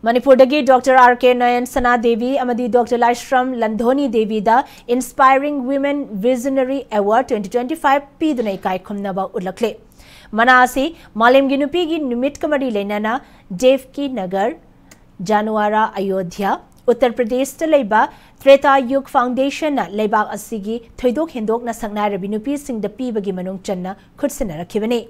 ꯃꯅꯤꯄꯨꯔꯗꯒꯤ Doctor R K ꯅꯌꯟ ꯁꯅꯥ ꯗꯦꯕꯤ ꯑꯃꯗꯤ Doctor ꯂꯥꯏꯁ꯭ꯔꯝ ꯂꯟꯙꯣꯅꯤ ꯗꯦꯕꯤꯗ Inspiring Women Visionary Award twenty twenty-five ꯄꯤꯗꯨꯅ ꯏꯀꯥꯏ ꯈꯨꯝꯅꯕ ꯎꯠꯂꯛꯂꯦ꯫ ꯃꯅꯥ ꯑꯁꯤ ꯃꯥꯂꯦꯝꯒꯤ ꯅꯨꯄꯤꯒꯤ ꯅꯨꯃꯤꯠꯀ ꯃꯔꯤ ꯂꯩꯅꯅ ꯗꯦꯕꯀꯤ ꯅꯒꯔ, ꯖꯥꯅꯨꯋꯥꯔꯥ, ꯑꯌꯣꯙ꯭ꯌꯥ, ꯎꯠꯇꯔ ꯄ꯭ꯔꯗꯦꯁꯇ ꯂꯩꯕ ꯇ꯭ꯔꯦꯇꯥ ꯌꯨꯒ ꯐꯥꯎꯟꯗꯦꯁꯟꯅ ꯂꯩꯕꯥꯛ ꯑꯁꯤꯒꯤ ꯊꯣꯏꯗꯣꯛ ꯍꯦꯟꯗꯣꯛꯅ ꯁꯛꯅꯥꯏꯔꯕꯤ ꯅꯨꯄꯤꯁꯤꯡꯗ ꯄꯤꯕꯒꯤ ꯃꯅꯨꯡ ꯆꯟꯅ ꯈꯨꯠꯁꯤꯟꯅꯔꯛꯈꯤꯕꯅꯤ꯫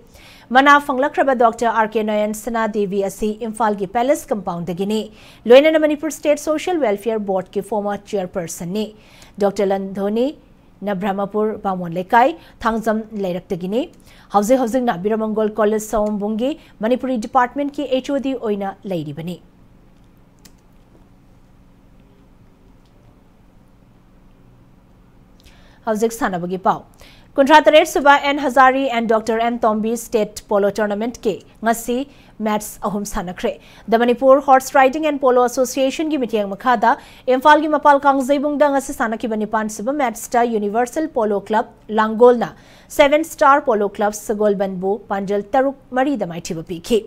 ꯃꯅꯥ ꯐꯪꯂꯛꯈ꯭ꯔꯕ Doctor R K ꯅꯌꯟ ꯁꯅꯥ ꯗꯦꯕꯤ ꯑꯁꯤ ꯏꯝꯐꯥꯜꯒꯤ Palace Compoundꯗꯒꯤꯅꯤ꯫ ꯂꯣꯏꯅꯅ Manipur State Social Welfare Boardꯀꯤ former chairpersonꯅꯤ꯫ Doctor ꯂꯟꯙꯣꯅꯤꯅ Brahmapur ꯕꯥꯃꯣꯟ ꯂꯩꯀꯥꯏ, ꯊꯥꯡꯖꯝ ꯂꯩꯔꯛꯇꯒꯤꯅꯤ꯫ ꯍꯧꯖꯤꯛ ꯍꯧꯖꯤꯛꯅ ꯕꯤꯔꯃꯪꯒꯣꯜ College ꯁꯑꯣꯝꯕꯨꯡꯒꯤ ꯃꯅꯤꯄꯨꯔꯤ departmentꯀꯤ HOD ꯑꯣꯏꯅ ꯂꯩꯔꯤꯕꯅꯤ꯫ ꯍꯧꯖꯤꯛ ꯁꯥꯟꯅꯕꯒꯤ ꯄꯥꯎ꯫ ꯀꯨꯟꯊ꯭ꯔꯥ ꯇꯔꯦꯠ ꯁꯨꯕ N Hazari and Doctor M Tombi State Polo Tournamentꯀꯤ ꯉꯁꯤ match ꯑꯍꯨꯝ ꯁꯥꯟꯅꯈ꯭ꯔꯦ꯫ The Manipur Horse Riding and Polo Associationꯒꯤ ꯃꯤꯠꯌꯦꯡ ꯃꯈꯥꯗ ꯏꯝꯐꯥꯜꯒꯤ ꯃꯄꯥꯜ ꯀꯥꯡꯖꯩꯕꯨꯡꯗ ꯉꯁꯤ ꯁꯥꯟꯅꯈꯤꯕ ꯅꯤꯄꯥꯟ ꯁꯨꯕ matchꯇ Universal Polo Club ꯂꯥꯡꯒꯣꯜꯅ Seven Star Polo Club ꯁꯒꯣꯜꯕꯟꯕꯨ ꯄꯥꯟꯖꯜ ꯇꯔꯨꯛ ꯃꯔꯤꯗ ꯃꯥꯏꯊꯤꯕ ꯄꯤꯈꯤ꯫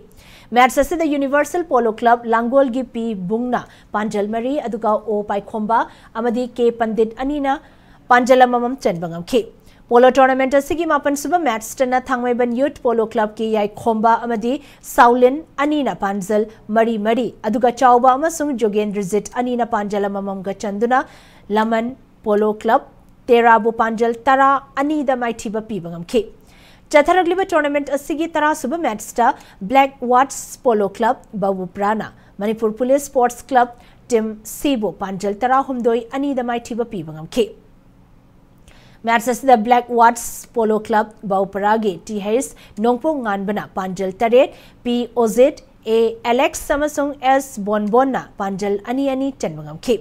Match ꯑꯁꯤꯗ Universal Polo Club ꯂꯥꯡꯒꯣꯜꯒꯤ ꯄꯤ ꯕꯨꯡꯅ ꯄꯥꯟꯖꯜ ꯃꯔꯤ, ꯑꯗꯨꯒ O ꯄꯥꯏꯈꯣꯝꯕ ꯑꯃꯗꯤ K ꯄꯟꯗꯤꯠ ꯑꯅꯤꯅ ꯄꯥꯟꯖꯜ ꯑꯃꯃꯝ ꯆꯟꯕ ꯉꯝꯈꯤ꯫ Polo tournament ꯑꯁꯤꯒꯤ ꯃꯥꯄꯟ ꯁꯨꯕ matchꯇꯅ ꯊꯥꯡꯃꯩꯕꯟ Youth Polo Clubꯀꯤ ꯌꯥꯏꯈꯣꯝꯕ ꯑꯃꯗꯤ ꯁꯥꯎꯂꯤꯟ ꯑꯅꯤꯅ ꯄꯥꯟꯖꯜ ꯃꯔꯤ ꯃꯔꯤ, ꯑꯗꯨꯒ ꯆꯥꯎꯕ ꯑꯃꯁꯨꯡ ꯖꯣꯒꯦꯟꯗ꯭ꯔꯖꯤꯠ ꯑꯅꯤꯅ ꯄꯥꯟꯖꯜ ꯑꯃꯃꯝꯒ ꯆꯟꯗꯨꯅ ꯂꯃꯟ Polo Club ꯇꯦꯔꯥꯕꯨ ꯄꯥꯟꯖꯜ ꯇꯔꯥ ꯑꯅꯤꯗ ꯃꯥꯏꯊꯤꯕ ꯄꯤꯕ ꯉꯝꯈꯤ꯫ ꯆꯠꯊꯔꯛꯂꯤꯕ tournament ꯑꯁꯤꯒꯤ ꯇꯔꯥ ꯁꯨꯕ matchꯇ Black Wards Polo Club ꯕꯥꯕꯨꯄ꯭ꯔꯥꯅ Manipur Police Sports Club Team Cꯕꯨ ꯄꯥꯟꯖꯜ ꯇꯔꯥꯍꯨꯝꯗꯣꯏ ꯑꯅꯤꯗ ꯃꯥꯏꯊꯤꯕ ꯄꯤꯕ ꯉꯝꯈꯤ꯫ Match ꯑꯁꯤꯗ Black Wards Polo Club ꯕꯥꯕꯨꯄ꯭ꯔꯥꯒꯤ Th ꯅꯣꯡꯄꯣꯛ ꯉꯥꯟꯕꯅ ꯄꯥꯟꯖꯜ ꯇꯔꯦꯠ, P ꯑꯣꯖꯤꯠ, A ꯑꯦꯂꯦꯛꯁ ꯑꯃꯁꯨꯡ S ꯕꯣꯟꯕꯣꯟꯅ ꯄꯥꯟꯖꯜ ꯑꯅꯤ ꯑꯅꯤ ꯆꯟꯕ ꯉꯝꯈꯤ꯫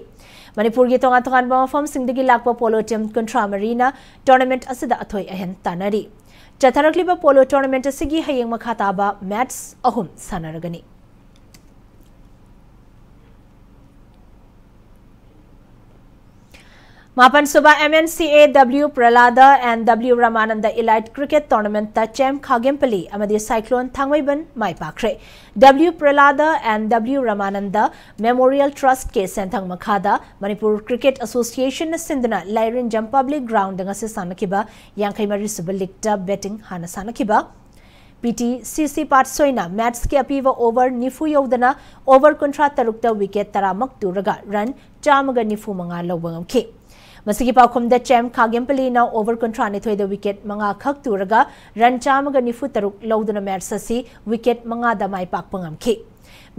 ꯃꯅꯤꯄꯨꯔꯒꯤ ꯇꯣꯉꯥꯟ ꯇꯣꯉꯥꯟꯕ ꯃꯐꯝꯁꯤꯡꯗꯒꯤ ꯂꯥꯛꯄ ꯄꯣꯂꯣ ꯇꯤꯝ ꯀꯨꯟꯊ꯭ꯔꯥ ꯃꯔꯤꯅ ꯇꯣꯔꯅꯥꯃꯦꯟꯠ ꯑꯁꯤꯗ ꯑꯊꯣꯏ ꯑꯍꯦꯟ ꯇꯥꯟꯅꯔꯤ꯫ ꯆꯠꯊꯔꯛꯂꯤꯕ ꯄꯣꯂꯣ ꯇꯣꯔꯅꯥꯃꯦꯟꯠ ꯑꯁꯤꯒꯤ ꯍꯌꯦꯡ ꯃꯈꯥ ꯇꯥꯕ ꯃꯦꯠꯆ ꯑꯍꯨꯝ ꯁꯥꯟꯅꯔꯒꯅꯤ꯫ ꯃꯥꯄꯟ ꯁꯨꯕ M N C A W Prahlada and W Ramananda Elite Cricket Tournamentꯇ ꯆꯦꯝ ꯈꯥꯒꯦꯝꯄꯂꯤ ꯑꯃꯗꯤ ꯁꯥꯏꯀ꯭ꯂꯣꯟ ꯊꯥꯡꯃꯩꯕꯟ ꯃꯥꯏ ꯄꯥꯛꯈ꯭ꯔꯦ꯫ W Prahlada and W Ramananda Memorial Trustꯀꯤ ꯁꯦꯟꯊꯪ ꯃꯈꯥꯗ ꯃꯅꯤꯄꯨꯔ ꯀ꯭ꯔꯤꯀꯦꯠ ꯑꯦꯁꯣꯁꯤꯌꯦꯁꯟꯅ ꯁꯤꯟꯗꯨꯅ ꯂꯥꯏꯔꯦꯟꯖꯝ ꯄꯕ꯭ꯂꯤꯛ ꯒ꯭ꯔꯥꯎꯟꯗ ꯉꯁꯤ ꯁꯥꯟꯅꯈꯤꯕ ꯌꯥꯡꯈꯩ ꯃꯔꯤ ꯁꯨꯕ ꯂꯤꯒꯇ ꯕꯦꯇꯤꯡ ꯍꯥꯟꯅ ꯁꯥꯟꯅꯈꯤꯕ P T C C ꯄꯥꯠꯁꯣꯏꯅ ꯃꯦꯠꯆꯀꯤ ꯑꯄꯤꯕ ꯑꯣꯚꯔ ꯅꯤꯐꯨ ꯌꯧꯗꯅ ꯑꯣꯚꯔ ꯀꯨꯟꯊ꯭ꯔꯥ ꯇꯔꯨꯛꯇ ꯋꯤꯀꯦꯠ ꯇꯔꯥꯃꯛ ꯇꯨꯔꯒ ꯔꯟ ꯆꯥꯝꯃꯒ ꯅꯤꯐꯨ ꯃꯉꯥ ꯂꯧꯕ ꯉꯝꯈꯤ꯫ ꯃꯁꯤꯒꯤ ꯄꯥꯎꯈꯨꯝꯗ ꯆꯦꯝ ꯈꯥꯒꯦꯝꯄꯂꯤꯅ ꯑꯣꯚꯔ ꯀꯨꯟꯊ꯭ꯔꯥ ꯅꯤꯊꯣꯏꯗ ꯋꯤꯀꯦꯠ ꯃꯉꯥ ꯈꯛ ꯇꯨꯔꯒ ꯔꯟ ꯆꯥꯝꯃꯒ ꯅꯤꯐꯨ ꯇꯔꯨꯛ ꯂꯧꯗꯨꯅ ꯃꯦꯠꯆ ꯑꯁꯤ ꯋꯤꯀꯦꯠ ꯃꯉꯥꯗ ꯃꯥꯏ ꯄꯥꯛꯄ ꯉꯝꯈꯤ꯫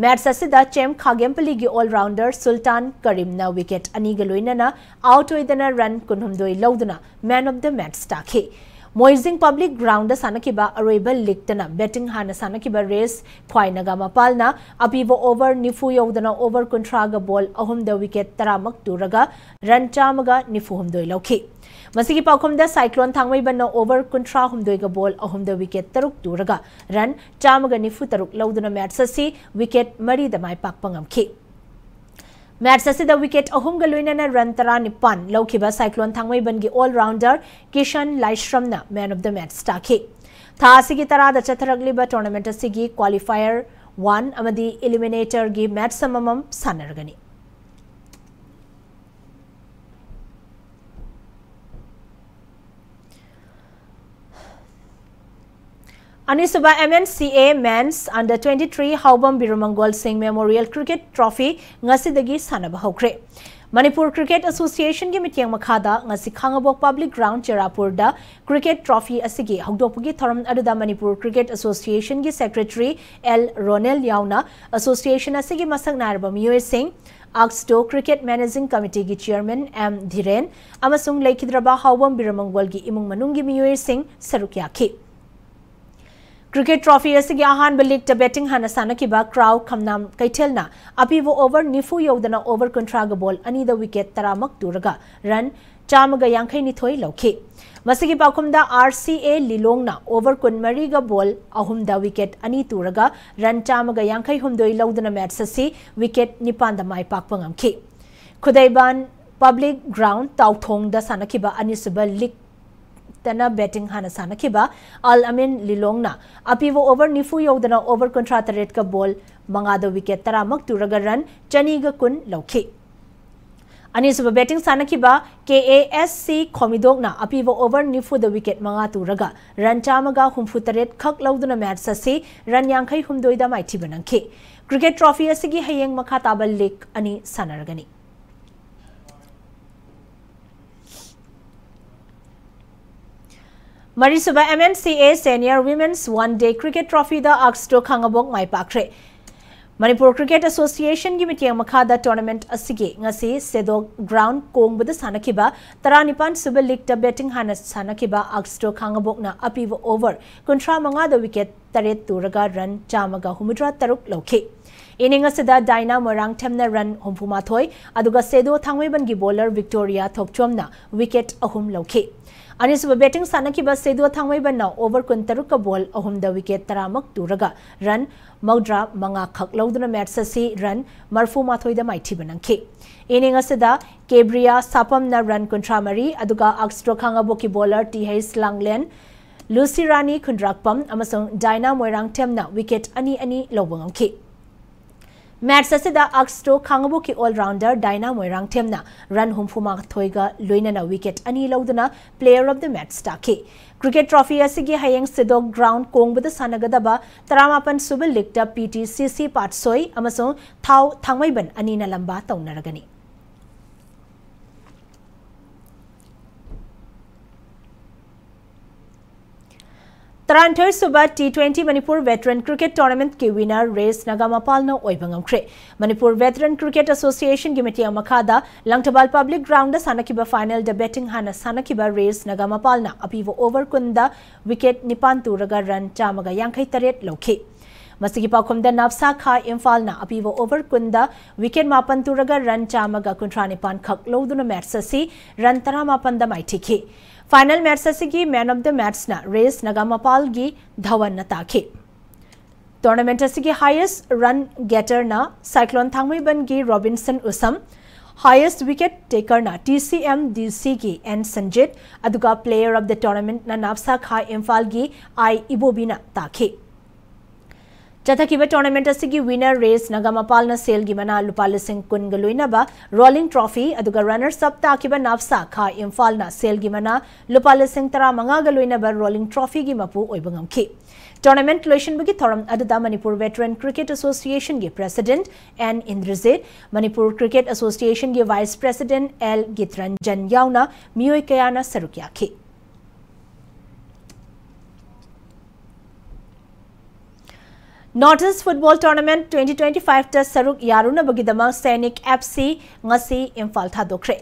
ꯃꯦꯠꯆ ꯑꯁꯤꯗ ꯆꯦꯝ ꯈꯥꯒꯦꯝꯄꯂꯤꯒꯤ ꯑꯣꯜ ꯔꯥꯎꯟꯗꯔ ꯁꯨꯜꯇꯥꯟ ꯀꯔꯤꯝꯅ ꯋꯤꯀꯦꯠ ꯑꯅꯤꯒ ꯂꯣꯏꯅꯅ ꯑꯥꯎꯠ ꯑꯣꯏꯗꯅ ꯔꯟ ꯀꯨꯟꯍꯨꯝꯗꯣꯏ ꯂꯧꯗꯨꯅ ꯃꯦꯟ ꯑꯣꯐ ꯗ ꯃꯦꯠꯆ ꯇꯥꯈꯤ꯫ ꯃꯣꯏꯖꯤꯡ ꯄꯕ꯭ꯂꯤꯛ ꯒ꯭ꯔꯥꯎꯟꯗ ꯁꯥꯟꯅꯈꯤꯕ ꯑꯔꯣꯏꯕ ꯂꯤꯒꯇꯅ ꯕꯦꯇꯤꯡ ꯍꯥꯟꯅ ꯁꯥꯟꯅꯈꯤꯕ ꯔꯦꯁ ꯈ꯭ꯋꯥꯏꯅꯒ ꯃꯄꯥꯜꯅ ꯑꯄꯤꯕ ꯑꯣꯚꯔ ꯅꯤꯐꯨ ꯌꯧꯗꯅ ꯑꯣꯚꯔ ꯀꯨꯟꯊ꯭ꯔꯥꯒ ꯕꯣꯜ ꯑꯍꯨꯝꯗ ꯋꯤꯀꯦꯠ ꯇꯔꯥꯃꯛ ꯇꯨꯔꯒ ꯔꯟ ꯆꯥꯝꯃꯒ ꯅꯤꯐꯨ ꯍꯨꯝꯗꯣꯏ ꯂꯧꯈꯤ꯫ ꯃꯁꯤꯒꯤ ꯄꯥꯎꯈꯨꯝꯗ ꯁꯥꯏꯀ꯭ꯂꯣꯟ ꯊꯥꯡꯃꯩꯕꯟꯅ ꯑꯣꯚꯔ ꯀꯨꯟꯊ꯭ꯔꯥ ꯍꯨꯝꯗꯣꯏꯒ ꯕꯣꯜ ꯑꯍꯨꯝꯗ ꯋꯤꯀꯦꯠ ꯇꯔꯨꯛ ꯇꯨꯔꯒ ꯔꯟ ꯆꯥꯝꯃꯒ ꯅꯤꯐꯨ ꯇꯔꯨꯛ ꯂꯧꯗꯨꯅ ꯃꯦꯠꯆ ꯑꯁꯤ ꯋꯤꯀꯦꯠ ꯃꯔꯤꯗ ꯃꯥꯏ ꯄꯥꯛꯄ ꯉꯝꯈꯤ꯫ ꯃꯦꯠꯆ ꯑꯁꯤꯗ ꯋꯤꯀꯦꯠ ꯑꯍꯨꯝꯒ ꯂꯣꯏꯅꯅ ꯔꯟ ꯇꯔꯥꯅꯤꯄꯥꯟ ꯂꯧꯈꯤꯕ ꯁꯥꯏꯀ꯭ꯂꯣꯟ ꯊꯥꯡꯃꯩꯕꯟꯒꯤ ꯑꯣꯜ ꯔꯥꯎꯟꯗꯔ ꯀꯤꯁꯟ ꯂꯥꯏꯁ꯭ꯔꯝꯅ ꯃꯦꯟ ꯑꯣꯐ ꯗ ꯃꯦꯠꯆ ꯇꯥꯈꯤ꯫ ꯊꯥ ꯑꯁꯤꯒꯤ ꯇꯔꯥꯗ ꯆꯠꯊꯔꯛꯂꯤꯕ ꯇꯣꯔꯅꯥꯃꯦꯟꯠ ꯑꯁꯤꯒꯤ ꯀ꯭ꯋꯥꯂꯤꯐꯥꯌꯔ ꯋꯥꯟ ꯑꯃꯗꯤ ꯏꯂꯤꯃꯤꯅꯦꯇꯔꯒꯤ ꯃꯦꯠꯆ ꯑꯃꯃꯝ ꯁꯥꯟꯅꯔꯒꯅꯤ꯫ ꯑꯅꯤꯁꯨꯕ M N C A Men's Under twenty three ꯍꯥꯎꯕꯝ ꯕꯤꯔꯨꯃꯪꯒꯣꯜ ꯁꯤꯡ Memorial Cricket Trophy ꯉꯁꯤꯗꯒꯤ ꯁꯥꯟꯅꯕ ꯍꯧꯈ꯭ꯔꯦ꯫ ꯃꯅꯤꯄꯨꯔ ꯀ꯭ꯔꯤꯀꯦꯠ ꯑꯦꯁꯣꯁꯤꯌꯦꯁꯟꯒꯤ ꯃꯤꯠꯌꯦꯡ ꯃꯈꯥꯗ ꯉꯁꯤ ꯈꯥꯉꯕꯣꯛ ꯄꯕ꯭ꯂꯤꯛ ꯒ꯭ꯔꯥꯎꯟ ꯆꯦꯔꯥꯄꯨꯔꯗ ꯀ꯭ꯔꯤꯀꯦꯠ ꯇ꯭ꯔꯣꯐꯤ ꯑꯁꯤꯒꯤ ꯍꯧꯗꯣꯛꯄꯒꯤ ꯊꯧꯔꯝ ꯑꯗꯨꯗ ꯃꯅꯤꯄꯨꯔ ꯀ꯭ꯔꯤꯀꯦꯠ ꯑꯦꯁꯣꯁꯤꯌꯦꯁꯟꯒꯤ ꯁꯦꯀ꯭ꯔꯦꯇꯔꯤ ꯑꯦꯜ ꯔꯣꯅꯦꯜ ꯌꯥꯎꯅ ꯑꯦꯁꯣꯁꯤꯌꯦꯁꯟ ꯑꯁꯤꯒꯤ ꯃꯁꯛ ꯅꯥꯏꯔꯕ ꯃꯤꯑꯣꯏꯁꯤꯡ, ꯑꯥꯛꯁꯇꯣ ꯀ꯭ꯔꯤꯀꯦꯠ ꯃꯦꯅꯦꯖꯤꯡ ꯀꯃꯤꯇꯤꯒꯤ ꯆꯤꯌꯔꯃꯦꯟ ꯑꯦꯝ ꯙꯤꯔꯦꯟ ꯑꯃꯁꯨꯡ ꯂꯩꯈꯤꯗ꯭ꯔꯕ ꯍꯥꯎꯕꯝ ꯕꯤꯔꯃꯪꯒꯣꯜꯒꯤ ꯏꯃꯨꯡ ꯃꯅꯨꯡꯒꯤ ꯃꯤꯑꯣꯏꯁꯤꯡ ꯁꯔꯨꯛ ꯌꯥꯈꯤ꯫ Cricket trophy ꯑꯁꯤꯒꯤ ꯑꯍꯥꯟꯕ league ꯇ batting ꯍꯥꯟꯅ ꯁꯥꯟꯅꯈꯤꯕ ꯀ꯭ꯔꯥꯎ ꯈꯝꯅꯥꯝ ꯀꯩꯊꯦꯜꯅ ꯑꯄꯤꯕ over ꯅꯤꯐꯨ ꯌꯧꯗꯅ over ꯀꯨꯟꯊ꯭ꯔꯥꯒ ball ꯑꯅꯤꯗ wicket ꯇꯔꯥꯃꯛ ꯇꯨꯔꯒ run ꯆꯥꯝꯃꯒ ꯌꯥꯡꯈꯩ ꯅꯤꯊꯣꯏ ꯂꯧꯈꯤ꯫ ꯃꯁꯤꯒꯤ ꯄꯥꯎꯈꯨꯝꯗ R C A ꯂꯤꯂꯣꯡꯅ over ꯀꯨꯟꯃꯔꯤꯒ ball ꯑꯍꯨꯝꯗ wicket ꯑꯅꯤ ꯇꯨꯔꯒ run ꯆꯥꯝꯃꯒ ꯌꯥꯡꯈꯩ ꯍꯨꯝꯗꯣꯏ ꯂꯧꯗꯨꯅ match ꯑꯁꯤ wicket ꯅꯤꯄꯥꯟꯗ ꯃꯥꯏ ꯄꯥꯛꯄ ꯉꯝꯈꯤ꯫ ꯈꯨꯗꯩꯕꯥꯟ Public Ground ꯇꯥꯎꯊꯣꯡꯗ ꯁꯥꯟꯅꯈꯤꯕ ꯑꯅꯤꯁꯨꯕ league ꯇꯅ batting ꯍꯥꯟꯅ ꯁꯥꯟꯅꯈꯤꯕ ꯑꯜ ꯑꯃꯤꯟ ꯂꯤꯂꯣꯡꯅ ꯑꯄꯤꯕ over ꯅꯤꯐꯨ ꯌꯧꯗꯅ over ꯀꯨꯟꯊ꯭ꯔꯥ ꯇꯔꯦꯠꯀ ball ꯃꯉꯥꯗ wicket ꯇꯔꯥꯃꯛ ꯇꯨꯔꯒ run ꯆꯅꯤꯒ ꯀꯨꯟ ꯂꯧꯈꯤ꯫ ꯑꯅꯤꯁꯨꯕ batting ꯁꯥꯟꯅꯈꯤꯕ K A S C ꯈꯣꯃꯤꯗꯣꯛꯅ ꯑꯄꯤꯕ over ꯅꯤꯐꯨꯗ wicket ꯃꯉꯥ ꯇꯨꯔꯒ run ꯆꯥꯝꯃꯒ ꯍꯨꯝꯐꯨ ꯇꯔꯦꯠ ꯈꯛ ꯂꯧꯗꯨꯅ match ꯑꯁꯤ run ꯌꯥꯡꯈꯩ ꯍꯨꯝꯗꯣꯏꯗ ꯃꯥꯏꯊꯤꯕ ꯅꯪꯈꯤ꯫ Cricket trophy ꯑꯁꯤꯒꯤ ꯍꯌꯦꯡ ꯃꯈꯥ ꯇꯥꯕ league ꯑꯅꯤ ꯁꯥꯟꯅꯔꯒꯅꯤ꯫ ꯃꯔꯤꯁꯨꯕ M N C A Senior Women's One Day Cricket Trophy the ꯑꯥꯛꯁꯇꯣ Khangabok my ꯄꯥꯛꯈ꯭ꯔꯦ꯫ Manipur Cricket Association ꯒꯤ ꯃꯤꯠꯌꯦꯡ ꯃꯈꯥꯗ tournament ꯑꯁꯤꯒꯤ ꯉꯁꯤ ꯁꯦꯗꯣꯛ ground ꯀꯣꯡꯕꯗ ꯁꯥꯟꯅꯈꯤꯕ ꯇꯔꯥꯅꯤꯄꯥꯟ ꯁꯨꯕ league ꯇ batting ꯍꯥꯟꯅ ꯁꯥꯟꯅꯈꯤꯕ ꯑꯥꯛꯁꯇꯣ ꯈꯥꯉꯕꯣꯛꯅ ꯑꯄꯤꯕ over ꯀꯨꯟꯊ꯭ꯔꯥ ꯃꯉꯥꯗ wicket ꯇꯔꯦꯠ ꯇꯨꯔꯒ run ꯆꯥꯝꯃꯒ ꯍꯨꯝꯐꯨꯇꯔꯥ ꯇꯔꯨꯛ ꯂꯧꯈꯤ꯫ Inning ꯑꯁꯤꯗ ꯗꯥꯏꯅꯥ ꯃꯣꯏꯔꯥꯡꯊꯦꯝꯅ run ꯍꯨꯝꯐꯨ ꯃꯥꯊꯣꯏ, ꯑꯗꯨꯒ ꯁꯦꯗꯣ ꯊꯥꯡꯃꯩꯕꯟꯒꯤ bowler ꯕꯤꯛꯇꯣꯔꯤꯌꯥ ꯊꯣꯛꯆꯣꯝꯅ wicket ꯑꯍꯨꯝ ꯂꯧꯈꯤ꯫ ꯑꯅꯤꯁꯨꯕ batting ꯁꯥꯟꯅꯈꯤꯕ ꯁꯦꯗꯣ ꯊꯥꯡꯃꯩꯕꯟꯅ over ꯀꯨꯟꯇꯔꯨꯛꯀ ball ꯑꯍꯨꯝꯗ wicket ꯇꯔꯥꯃꯛ ꯇꯨꯔꯒ run ꯃꯧꯗ꯭ꯔꯥ ꯃꯉꯥ ꯈꯛ ꯂꯧꯗꯨꯅ match ꯑꯁꯤ run ꯃꯔꯐꯨ ꯃꯥꯊꯣꯏꯗ ꯃꯥꯏꯊꯤꯕ ꯅꯪꯈꯤ꯫ Inning ꯑꯁꯤꯗ ꯀꯦꯕ꯭ꯔꯤꯌꯥ ꯁꯥꯄꯝꯅ run ꯀꯨꯟꯊ꯭ꯔꯥ ꯃꯔꯤ, ꯑꯗꯨꯒ ꯑꯥꯛꯁꯇ꯭ꯔꯣ ꯈꯥꯉꯕꯣꯛꯀꯤ bowler ꯇꯤ ꯍꯩꯆ ꯂꯥꯡꯂꯦꯟ, ꯂꯨꯁꯤ ꯔꯥꯅꯤ ꯈꯨꯟꯗ꯭ꯔꯥꯛꯄꯝ ꯑꯃꯁꯨꯡ ꯗꯥꯏꯅꯥ ꯃꯣꯏꯔꯥꯡꯊꯦꯝꯅ wicket ꯑꯅꯤ ꯑꯅꯤ ꯂꯧꯕ ꯉꯝꯈꯤ꯫ Match ꯑꯁꯤꯗ ꯑꯥꯛꯁꯇ꯭ꯔꯣ ꯈꯥꯉꯕꯣꯛꯀꯤ all-rounder ꯗꯥꯏꯅꯥ ꯃꯣꯏꯔꯥꯡꯊꯦꯝꯅ run ꯍꯨꯝꯐꯨ ꯃꯥꯊꯣꯏꯒ ꯂꯣꯏꯅꯅ wicket ꯑꯅꯤ ꯂꯧꯗꯨꯅ player of the match ꯇꯥꯈꯤ꯫ Cricket trophy ꯑꯁꯤꯒꯤ ꯍꯌꯦꯡ ꯁꯦꯗꯣꯛ ground ꯀꯣꯡꯕꯗ ꯁꯥꯟꯅꯒꯗꯕ ꯇꯔꯥꯃꯥꯄꯟ ꯁꯨꯕ league ꯇ P T C C ꯄꯥꯠꯁꯣꯏ ꯑꯃꯁꯨꯡ ꯊꯥꯎ ꯊꯥꯡꯃꯩꯕꯟ ꯑꯅꯤꯅ ꯂꯝꯕꯥ ꯇꯧꯅꯔꯒꯅꯤ꯫ ꯇꯔꯥꯅꯤꯊꯣꯏ ꯁꯨꯕ T twenty Manipur Veteran Cricket Tournamentꯀꯤ winner ꯔꯦꯁ ꯅꯒꯥꯃꯄꯥꯜꯅ ꯑꯣꯏꯕ ꯉꯝꯈ꯭ꯔꯦ꯫ Manipur Veteran Cricket Associationꯒꯤ ꯃꯤꯠꯌꯦꯡ ꯃꯈꯥꯗ ꯂꯪꯊꯕꯥꯜ Public Groundꯗ ꯁꯥꯟꯅꯈꯤꯕ finalꯗ batting ꯍꯥꯟꯅ ꯁꯥꯟꯅꯈꯤꯕ ꯔꯦꯁ ꯅꯒꯥꯃꯄꯥꯜꯅ ꯑꯄꯤꯕ over ꯀꯨꯟꯗ wicket ꯅꯤꯄꯥꯟ ꯇꯨꯔꯒ run ꯆꯥꯝꯃꯒ ꯌꯥꯡꯈꯩ ꯇꯔꯦꯠ ꯂꯧꯈꯤ꯫ ꯃꯁꯤꯒꯤ ꯄꯥꯎꯈꯨꯝꯗ ꯅꯥꯞꯁꯥ ꯈꯥ ꯏꯝꯐꯥꯜꯅ ꯑꯄꯤꯕ over ꯀꯨꯟꯗ wicket ꯃꯥꯄꯟ ꯇꯨꯔꯒ run ꯆꯥꯝꯃꯒ ꯀꯨꯟꯊ꯭ꯔꯥ ꯅꯤꯄꯥꯟ ꯈꯛ ꯂꯧꯗꯨꯅ match ꯑꯁꯤ run ꯇꯔꯥꯃꯥꯄꯟꯗ ꯃꯥꯏꯊꯤꯈꯤ꯫ Final match ꯑꯁꯤꯒꯤ man of the matchꯅ ꯔꯦꯁ ꯅꯒꯥꯃꯄꯥꯜꯒꯤ ꯙꯋꯟꯅ ꯇꯥꯈꯤ꯫ Tournament ꯑꯁꯤꯒꯤ highest run getterꯅ Cyclone ꯊꯥꯡꯃꯩꯕꯟꯒꯤ ꯔꯣꯕꯤꯟꯁꯟ ꯎꯁꯝ, highest wicket takerꯅ TCMDCꯒꯤ N ꯁꯟꯖꯤꯠ, ꯑꯗꯨꯒ player of the tournamentꯅ ꯅꯥꯞꯁꯥ ꯈꯥ ꯏꯝꯐꯥꯜꯒꯤ ꯑꯥꯏ ꯏꯕꯣꯕꯤꯅ ꯇꯥꯈꯤ꯫ ꯆꯠꯊꯈꯤꯕ tournament ꯑꯁꯤꯒꯤ winner ꯔꯦꯁ ꯅꯒꯥꯃꯄꯥꯜꯅ ꯁꯦꯜꯒꯤ ꯃꯅꯥ ꯂꯨꯄꯥ ꯂꯤꯁꯤꯡ ꯀꯨꯟꯒ ꯂꯣꯏꯅꯕ rolling trophy, ꯑꯗꯨꯒ runners up ꯇꯥꯈꯤꯕ ꯅꯥꯞꯁꯥ ꯈꯥ ꯏꯝꯐꯥꯜꯅ ꯁꯦꯜꯒꯤ ꯃꯅꯥ ꯂꯨꯄꯥ ꯂꯤꯁꯤꯡ ꯇꯔꯥꯃꯉꯥꯒ ꯂꯣꯏꯅꯕ rolling trophyꯒꯤ ꯃꯄꯨ ꯑꯣꯏꯕ ꯉꯝꯈꯤ꯫ Tournament ꯂꯣꯏꯁꯤꯟꯕꯒꯤ ꯊꯧꯔꯝ ꯑꯗꯨꯗ Manipur Veteran Cricket Associationꯒꯤ President N Indrajit, Manipur Cricket Associationꯒꯤ Vice President L ꯒꯤꯠꯔꯟꯖꯟ ꯌꯥꯎꯅ ꯃꯤꯑꯣꯏ ꯀꯌꯥꯅ ꯁꯔꯨꯛ ꯌꯥꯈꯤ꯫ North East Football Tournament twenty twenty-fiveꯇ ꯁꯔꯨꯛ ꯌꯥꯔꯨꯅꯕꯒꯤꯗꯃꯛ ꯁꯩꯅꯤꯛ FC ꯉꯁꯤ Imphal ꯊꯥꯗꯣꯛꯈ꯭ꯔꯦ꯫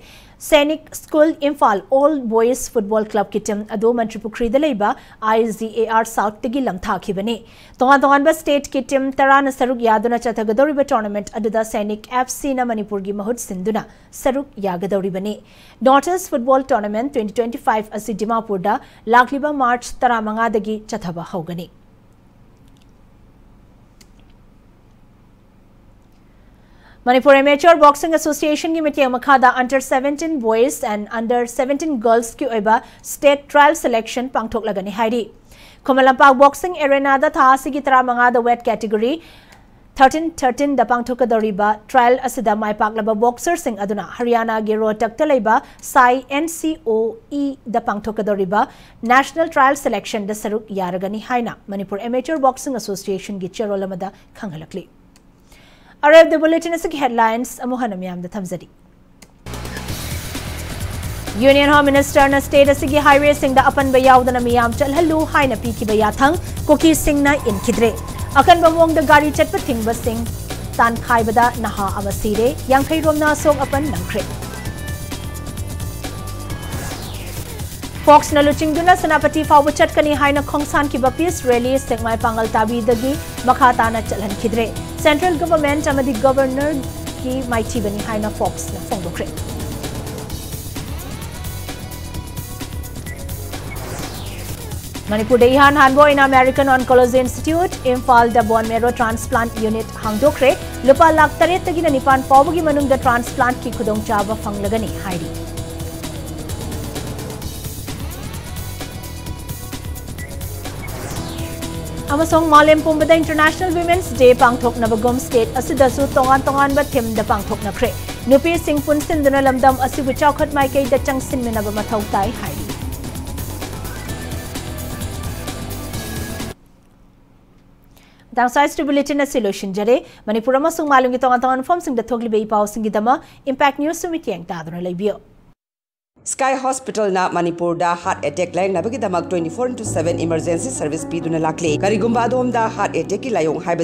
ꯁꯩꯅꯤꯛ School Imphal All Boys Football Clubꯀꯤ team ꯑꯗꯨ ꯃꯟꯇ꯭ꯔꯤꯄꯨꯈ꯭ꯔꯤꯗ ꯂꯩꯕ IGAR Southꯇꯒꯤ ꯂꯝꯊꯥꯈꯤꯕꯅꯤ꯫ ꯇꯣꯉꯥꯟ ꯇꯣꯉꯥꯟꯕ stateꯀꯤ team ꯇꯔꯥꯅ ꯁꯔꯨꯛ ꯌꯥꯗꯨꯅ ꯆꯠꯊꯒꯗꯧꯔꯤꯕ tournament ꯑꯗꯨꯗ ꯁꯩꯅꯤꯛ FCꯅ ꯃꯅꯤꯄꯨꯔꯒꯤ ꯃꯍꯨꯠ ꯁꯤꯟꯗꯨꯅ ꯁꯔꯨꯛ ꯌꯥꯒꯗꯧꯔꯤꯕꯅꯤ꯫ North East Football Tournament twenty twenty-five ꯑꯁꯤ ꯗꯤꯃꯥꯄꯨꯔꯗ ꯂꯥꯛꯂꯤꯕ March ꯇꯔꯥꯃꯉꯥꯗꯒꯤ ꯆꯠꯊꯕ ꯍꯧꯒꯅꯤ꯫ Manipur Amateur Boxing Associationꯒꯤ ꯃꯤꯠꯌꯦꯡ ꯃꯈꯥꯗ under seventeen boys and under seventeen girlsꯀꯤ ꯑꯣꯏꯕ state trial selection ꯄꯥꯡꯊꯣꯛꯂꯒꯅꯤ ꯍꯥꯏꯔꯤ꯫ ꯈꯨꯃꯟ ꯂꯝꯄꯥꯛ boxing arenaꯗ ꯊꯥ ꯑꯁꯤꯒꯤ ꯇꯔꯥꯃꯉꯥꯗ weight category thirteen thirteenꯗ ꯄꯥꯡꯊꯣꯛꯀꯗꯧꯔꯤꯕ trial ꯑꯁꯤꯗ ꯃꯥꯏ ꯄꯥꯛꯂꯕ boxerꯁꯤꯡ ꯑꯗꯨꯅ ꯍꯔꯤꯌꯥꯅꯥꯒꯤ ꯔꯣꯍꯇꯛꯇ ꯂꯩꯕ ꯁꯥꯏ NCOEꯗ ꯄꯥꯡꯊꯣꯛꯀꯗꯧꯔꯤꯕ national trial selectionꯗ ꯁꯔꯨꯛ ꯌꯥꯔꯒꯅꯤ ꯍꯥꯏꯅ Manipur Amateur Boxing Associationꯒꯤ ꯆꯦꯔꯣꯜ ꯑꯃꯗ ꯈꯪꯍꯜꯂꯛꯂꯤ꯫ ꯑꯔꯣꯏꯕꯗ bulletin ꯑꯁꯤꯒꯤ headlines ꯑꯃꯨꯛ ꯍꯟꯅ ꯃꯤꯌꯥꯝꯗ ꯊꯝꯖꯔꯤ꯫ Union Home Minister ꯅ state ꯑꯁꯤꯒꯤ highway ꯁꯤꯡꯗ ꯑꯄꯟꯕ ꯌꯥꯎꯗꯅ ꯃꯤꯌꯥꯝ ꯆꯠꯍꯜꯂꯨ ꯍꯥꯏꯅ ꯄꯤꯈꯤꯕ ꯌꯥꯊꯪ ꯀꯨꯀꯤꯁꯤꯡꯅ ꯏꯟꯈꯤꯗ꯭ꯔꯦ꯫ ꯑꯀꯟꯕ ꯃꯑꯣꯡꯗ ꯒꯥꯔꯤ ꯆꯠꯄ ꯊꯤꯡꯕꯁꯤꯡ ꯇꯥꯟꯈꯥꯏꯕꯗ ꯅꯍꯥ ꯑꯃ ꯁꯤꯔꯦ, ꯌꯥꯡꯈꯩ ꯔꯣꯝꯅ ꯑꯁꯣꯛ ꯑꯄꯟ ꯅꯪꯈ꯭ꯔꯦ꯫ Fox ꯅ ꯂꯨꯆꯤꯡꯗꯨꯅ ꯁꯦꯅꯥꯄꯇꯤ ꯐꯥꯎꯕ ꯆꯠꯀꯅꯤ ꯍꯥꯏꯅ ꯈꯣꯡꯁꯥꯟꯈꯤꯕ peace rally ꯁꯦꯛꯃꯥꯏ ꯄꯥꯡꯒꯜ ꯇꯥꯕꯤꯗꯒꯤ ꯃꯈꯥ ꯇꯥꯅ ꯆꯠꯍꯟꯈꯤꯗ꯭ꯔꯦ꯫ Central Government ꯑꯃꯗꯤ Governor ꯒꯤ ꯃꯥꯏꯊꯤꯕꯅꯤ ꯍꯥꯏꯅ Fox ꯅ ꯐꯣꯡꯗꯣꯛꯈ꯭ꯔꯦ꯫ ꯃꯅꯤꯄꯨꯔꯗ ꯏꯍꯥꯟ ꯍꯥꯟꯕ ꯑꯣꯏꯅ American Oncology Institute ꯏꯝꯐꯥꯜꯗ bone marrow transplant unit ꯍꯥꯡꯗꯣꯛꯈ꯭ꯔꯦ꯫ ꯂꯨꯄꯥ ꯂꯥꯈ ꯇꯔꯦꯠꯇꯒꯤꯅ ꯅꯤꯄꯥꯟ ꯐꯥꯎꯕꯒꯤ ꯃꯅꯨꯡꯗ transplant ꯀꯤ ꯈꯨꯗꯣꯡꯆꯥꯕ ꯐꯪꯂꯒꯅꯤ ꯍꯥꯏꯔꯤ꯫ ꯑꯃꯁꯨꯡ ꯃꯥꯂꯦꯝ ꯄꯨꯝꯕꯗ International Women's Day ꯄꯥꯡꯊꯣꯛꯅꯕꯒꯨꯝ state ꯑꯁꯤꯗꯁꯨ ꯇꯣꯉꯥꯟ ꯇꯣꯉꯥꯟꯕ theme ꯗ ꯄꯥꯡꯊꯣꯛꯅꯈ꯭ꯔꯦ꯫ ꯅꯨꯄꯤꯁꯤꯡ ꯄꯨꯟꯁꯤꯟꯗꯨꯅ ꯂꯝꯗꯝ ꯑꯁꯤꯕꯨ ꯆꯥꯎꯈꯠ ꯃꯥꯏꯀꯩꯗ ꯆꯪꯁꯤꯟꯃꯤꯟꯅꯕ ꯃꯊꯧ ꯇꯥꯏ ꯍꯥꯏꯔꯤ꯫ ꯃꯇꯥꯡ ꯁꯥꯏꯁꯇ bulletin ꯑꯁꯤ ꯂꯣꯏꯁꯤꯟꯖꯔꯦ꯫ ꯃꯅꯤꯄꯨꯔ ꯑꯃꯁꯨꯡ ꯃꯥꯂꯦꯝꯒꯤ ꯇꯣꯉꯥꯟ ꯇꯣꯉꯥꯟꯕ ꯃꯐꯝꯁꯤꯡꯗ ꯊꯣꯛꯂꯤꯕ ꯏ ꯄꯥꯎꯁꯤꯡꯒꯤꯗꯃꯛ Impact News ꯁꯨ ꯃꯤꯠꯌꯦꯡ ꯇꯥꯗꯨꯅ ꯂꯩꯕꯤꯌꯨ꯫ Sky Hospital ꯅ ꯃꯅꯤꯄꯨꯔꯗ heart attack ꯂꯥꯌꯦꯡꯅꯕꯒꯤꯗꯃꯛ twenty four into seven emergency service ꯄꯤꯗꯨꯅ ꯂꯥꯛꯂꯤ꯫ ꯀꯔꯤꯒꯨꯝꯕ ꯑꯗꯣꯝꯗ heart attack ꯀꯤ ꯂꯥꯏꯑꯣꯡ ꯍꯥꯏꯕꯗꯤ